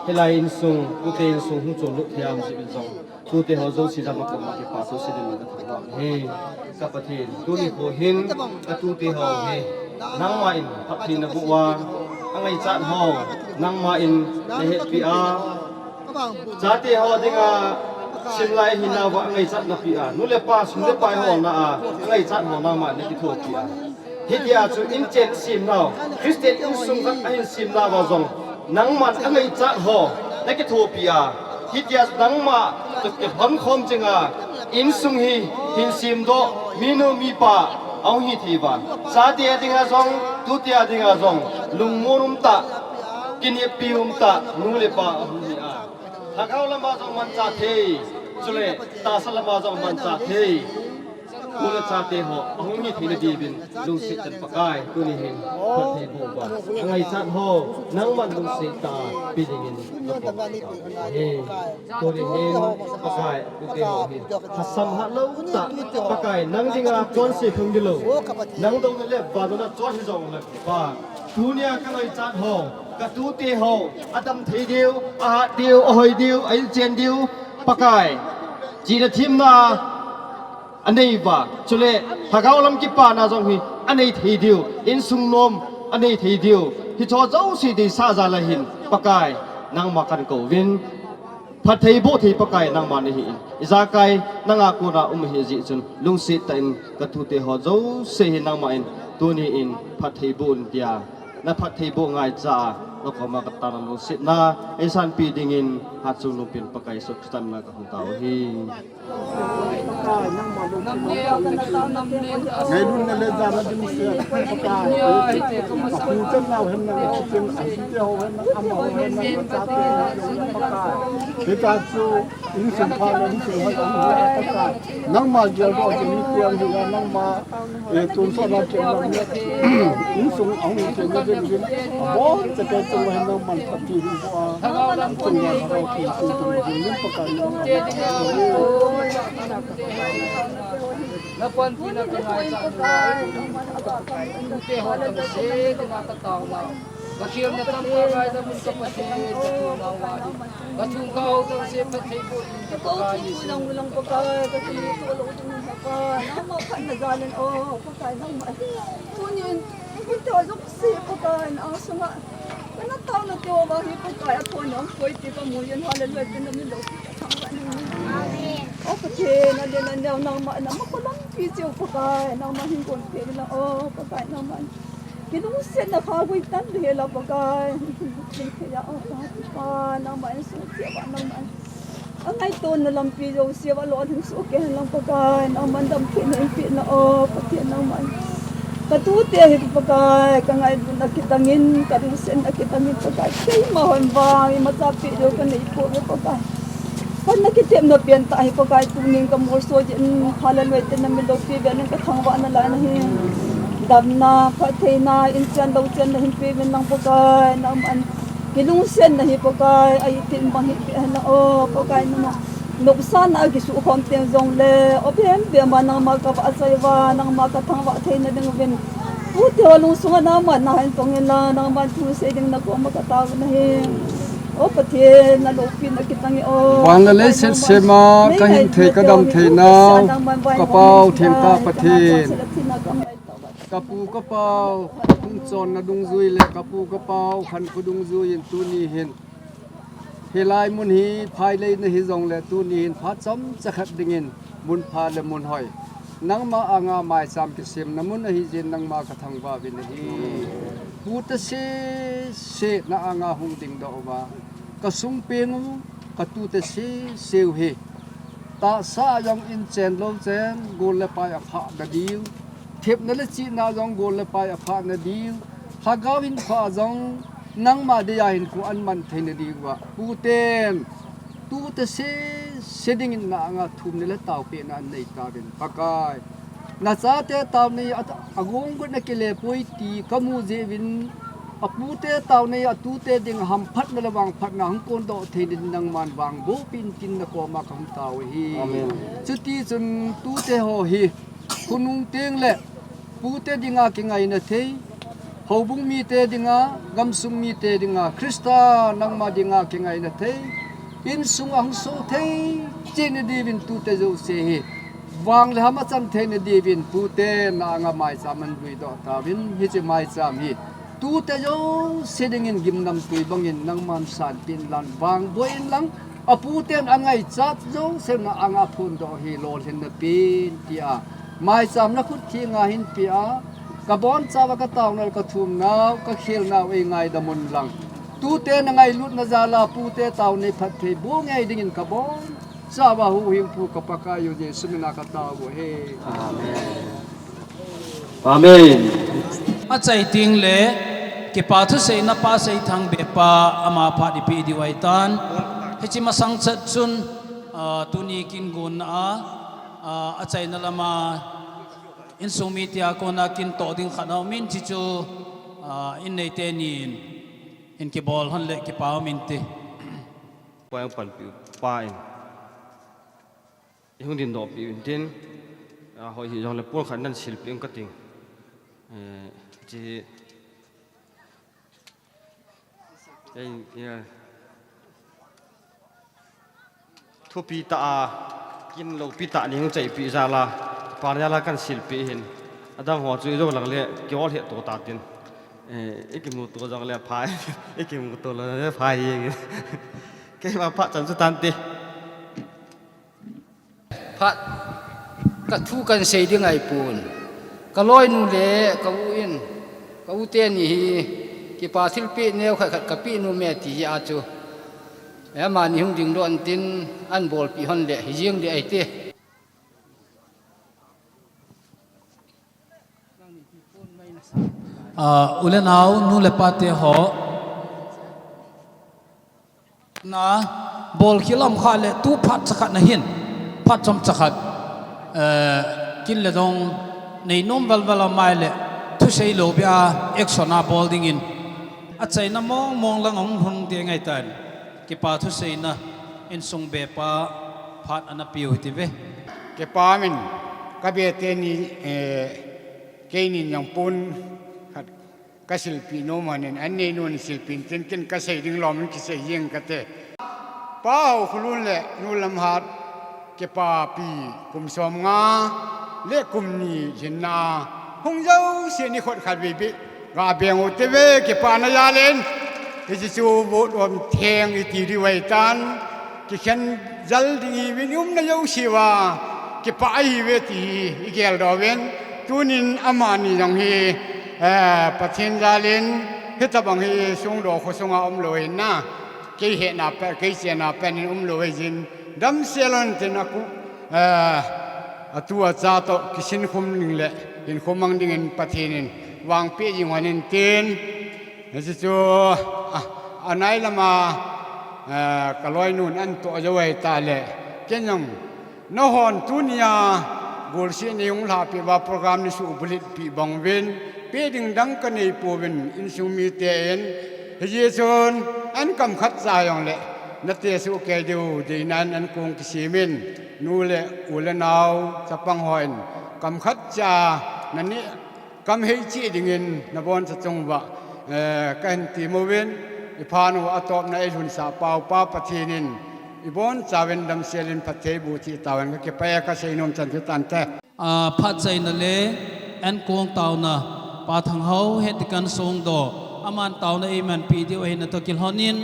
hilai insung, pute insung hung chonlut thei a um jeh uvin jong, tute ho jouse jal a ka koma kipathu sei dingin ka thangvah u ahi. Ka Pathen, tuni kho hin ka tute ho hi nangma in phatthei naboh uva, angaichat ho nangma in nahetpeh a, chate ho dinga simlai hinauva angaichat napeh a, nu le pa, sum le pai holna a angaichat ho nangma in nakithopi a, hitia chu inchen semnau, Christian insung khat ahin semnauva jong nangman angaichat ho nakithopi a, hitia chu nangma toh kilhonkhom chenga insung hi hin semdoh minu mipa ahung hi thei uva, chate dinga jong, tute dinga jong lungmon umtah, kineppi umtah nu le pa ahung hi a, lhagao lama jong manchah thei, Chule, tahsa lama jong manchah thei. Pu le chate ho, ahung hi theina diuvin, lungset tah in Pakai, tuni hin, phattheiboh uva. Angaichat ho, nangman lungset tah a, pe dingin, nakoma kahi. Tuni hin, Pakai, tute ho hi, lhasam hatlou tah, Pakai, nang dinga chonse phung ding lou. Nang dong le, vanuna chon hi jong le, Pa. Tunia kangaichat ho, katute ho, adam thei diu, ahat diu, ahoi diu, a-inchen diu, Pakai. Chihna themna, anei uva, chule, lhagao lam kipana jong hi, anei thei diu, insung nom, anei thei diu. Hicho jouse deisah jal a hin, Pakai, nangma kahin kouvin. Phattheiboh thei Pakai nangma nahin. Ijakai nanga kona um ahi jeh chun lungset tah in katute ho jouse hi nangman tuni in phattheiboh in tia. Na phattheiboh ngaichat a nakoma katahna lungsetna eisanpeh dingin hatchungnungpen Pakai Jesu Christa mina kahung tao ahi. Ngailutna le jana ding se, Pakai. Apu chanau henlang, apu chen, ahite ho henlang, ama ho henlang, machate ho henlang, Pakai. Hita chu, insung pha le insung hoi, Pakai. Nangma geldoh jing mite ahi, nangma, eh, tonsot a chenna, insung ahung chenna ding jin, abon chate chunga hin nangman phatthei boh a, chunga lhagao thengse ding jin, Pakai. Na panpina kangaichat uva, tute ho tamse dinga katao uva. Kakhelna tamtah ngaidam un ka Pathen, kathum nau ahi. Kathum kahou tamse phattheiboh in ka Pakai Jesu. Nangma phatna jal in, o Pakai, nangma. Tunin, hunte ho jouse Pakai, nang sunga. Kana taona teu vang hi Pakai, athon hung koi ti kamu jin, hallelujah, tin na min loupi kathangvah in. Amen. O Pathen, alen aneo nangma, nangma kalampi cheh u Pakai, nangma hin gonpeh in lang, o Pakai, nangma. Kilungsetna kha gui tan ding hela Pakai, hin thei a, o Pakai, nangma insung cheh uva, nangma. Angaitona lampi jouse uva lolhing soh kei hen lang Pakai, nangman damtheina hinpeh in lang, o Pathen, nangman. Katute hi Pakai, kangailutna kitangin, kalungsetna kitangin Pakai, keima hon vang imacha peh jou kanei pouve Pakai. Phatna kitepna pentah hi Pakai, tunin kamolso jeh in, hallelujah, tin na min loupi vel in kathangvah nalai nahi. Damna, phattheina, inchen louchenna hinpeuvin lang Pakai, nangman. Kilungsetna hi Pakai, a-itin bang hi peh hen lang, o Pakai, nangma. Nopsahna a kisukhom teng jongle, o bembem a nangma kavahchoi uva, nangma kathangvah theina ding uvin. Tute ho lungsunga nangman nahin tong in lang, nangman thu sei ding nakoma katao u ahi. O Pathen, naloupina kitangin, o Pakai, nangman. Van le leiset sema, kahin thei kadam theina, ka Pa thengtah Pathen. Kapu kapau, kapu chonna dungjui le kapu kapau khankho dungjui in tuni hin. Hilai mun hi phailei nahi jongle tuni hin phat chomcha khat dingin mun pha le mun hoi. Nangma anga maicham kisemna mun ahi jeh in nangma kathangvah uvin ahi. Pute sese na anga hung dingdoh uva. Kasung peng u, katute sese u hi. Tahsa jong inchen louchen, gol le pai aphah nadiu. Thepna le chihna jong gol le pai aphah nadiu. Lhagao hin phah jong nangma dia hin khu aman thei nadiu va. Puten, tute sese dingin na anga thumna le taopehna anei tauvin. Pakai. Nachate taonei a, agong got nakile poi ti kamu jeh uvin, apute taonei atute ding hamphatna le vangphatna hung kondoh thei ding nangman vangboh peh in tin nakoma kahung tao u ahi. Amen. Chuti chun tute ho hi, khonung teng le pute dinga kingaina thei, houbung mite dinga, gamsung mite dinga, Christa nangma dinga kingaina thei, insung ahung so thei, cheh nadiuvin tute jouse hi. Vang le ham achan theina diuvin puten na anga maicham ahin puidoh tauvin hiche maicham hi. Tute jouse dingin gimnamtui bangin nangman sanpeh in lang vangboh in lang aputen angaichat jouse na anga phondoh hi lolhinna pen tia. Maicham nakhut thenga hinpeh a kabonchauva kataonau, kathumnau, kakhelnau eingaidam un lang. Tute nangailutna jal a pute taonei phattheiboh ngei dingin kabon Chauva huhhingpu ka Pakai u Jesu mina katao u ahi. Amen. Amen. Achai teng le, kipa thuseina pa Seithangbe pa ama phat ipi diu ahitan. Hiche masang chet chun, Ah, tuni kin gon a, ah, achaina lama insung mite a kona kin toh ding khat aumin, chuchu, ah, in neite nin hin kibol hon le kipa um inte. Pa jong panpi pa in. I hung dingdoh pi u intin, ah, hoi hijongle pon khat nan silpeh ung kati. Eh, chi, eh, eh, thupi tah a, kin loupi tah ning chaipi jal a, pan jal a kan silpeh hin. Adang ho chu i jou lang le, kihol het to ta tin. Eh, i kimuto jong le pha, i kimuto lou le pha hi. Keima phat chan chu tante. Phat, ka thu kan sei ding ahipon. Ka loinu le ka u in, ka u teni hi, kipa thilpeh neo khat khat ka peh nom e ti hi a chu. Amani hung dingdoh intin, an bolpeh hon le, hi jeng ding ahi te. Ah, u le nao, nu le pa te ho. Na, bol khel um kha le tu phat chakhat na hin, phat chomcha khat, eh, kin le dong nei nom val val a mai le, thusei lou bia, action a bol dingin. Achaina mong mong lang hung hung ding ahi tan. Kipa thuseina, insung bepa, phat ana peh u hite ve. Kipa min, ka be teni, eh, keinin jong pon khat ka silpeh nom ahin, an neinun silpeh intin kin ka sei ding lom in kisei jeng kate. Pa Haokholun le Nu Lamhat kipapi kum somnga le kum ni hinna hung jouse ni khot khat vei vei ga beng u te ve kipana jal in. Hiche chu vote um theng i ti diu ahi tan. Kikhen jal ding ihiuvin i umna jouse uva kipah ahiuve ti hi i geldoh uvin, tunin amani jong hi, eh, Pathen jal in hitabang hi Songdo khosunga umlou ahin na, kei hetna pen, kei chenna pen in umlou ahi jin, damsel un tin a ku, eh, atu acha toh kisin khum ding le hin khum mang dingin Pathen in vangpeh jing hon in tin, Hiche chu, a, anai lama, eh, ka loinun an toh jou ahi ta le, ken jong, nahon tunia, golseh nei hung lhahpeh uva program nei subulhit peh bang uvin, peh ding dang ka nei pouvin, insung mite in, hiche chun, an kam khat cha jong le, na te suh kei diu, deinan an kong kisem in, nu le, u le nao, chapang hon, kam khat cha, na neh, Kam hei cheh dingin naboncha chung uva, eh, kahin ti uvin, iphat u atopna eilhunsah pau pa Pathen in, iboncha uvin damsel in phatthei boh cheh tauvin kakipah e kasei nom chan chu tante. Ah, phat chaina le, ankong taona, Pa Thanghao Hetikan Songdo, aman taona eimanpi diu ahin natoh kilhon in,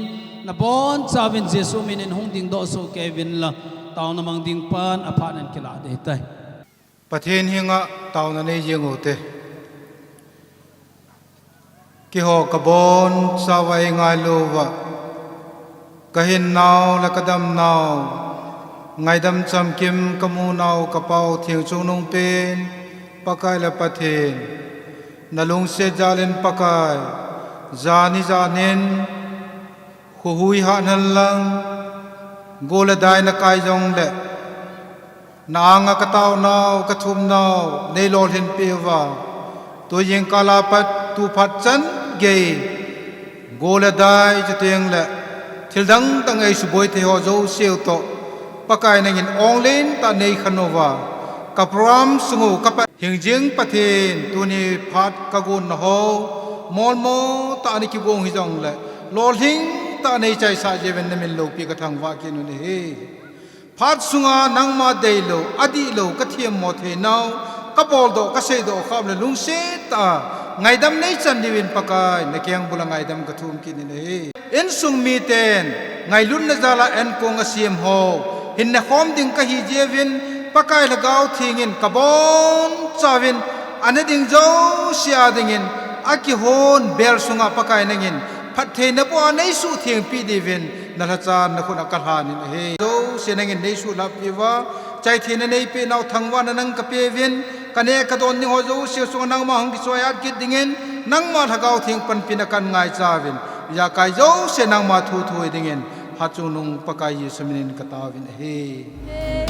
naboncha uvin Jesu min in hung dingdoh soh kei uvin lang, taona mang ding pan aphat in kilah ding ahitai. Pathen henga taona nei jeng u hite. Keiho kabonchauva eingailu uva, kahinnau le kadamnau, ngaidam chamkim kamunau, ka Pa-u Thengchungnung pen, Pakai le Pathen, nalungset jal in Pakai, jan hi jan hin, Khuhui hat hen lang, go le dai nakai jongle, na anga kataonau, kathumnau, nei lolhin peh uva. Tujing kal a pat, tu phat chan gei, go le dai chuteng le, thil dang dang eisuboi thei ho jouse u toh, Pakai nangin ong len tah nei khen uva. Ka program sung u, ka Pa, hingjing Pathen, tuni phat kagonna ho, molmo tah a nei kigong hijongle, lolhing tah a nei chaisah jeh uvin namin loupi kathangvah kit u ahi. Phat sunga nangma deilou, adihlou, kathem mo theinau, kaboldoh, kaseidoh khah le lungset tah a, ngaidam nei chan diuvin Pakai, nakeng bula ngaidam kathum kit u ahi. Insung miten, ngailutna jal a ankong asem ho, hin nekhom ding kahi jeh uvin, Pakai Lhagao Theng in kabonchauvin, ana ding jouse a dingin, akihon bel sunga Pakai nangin, phattheina boh a nei suhthengpi diuvin, nalhacha nakhut a kalhan in ahi. Jouse nangin nei suhlhahpi uva, chaitheina neipeh nau thangvahna nang kape uvin, kaneh kadon ding ho jouse sunga nangma hung kichoiat kit dingin, nangma Lhagao Theng panpina kan ngaicha uvin, ijakai jouse nangma thu thu hi dingin, Phat chungnung Pakai Jesu minin kataovin ahi.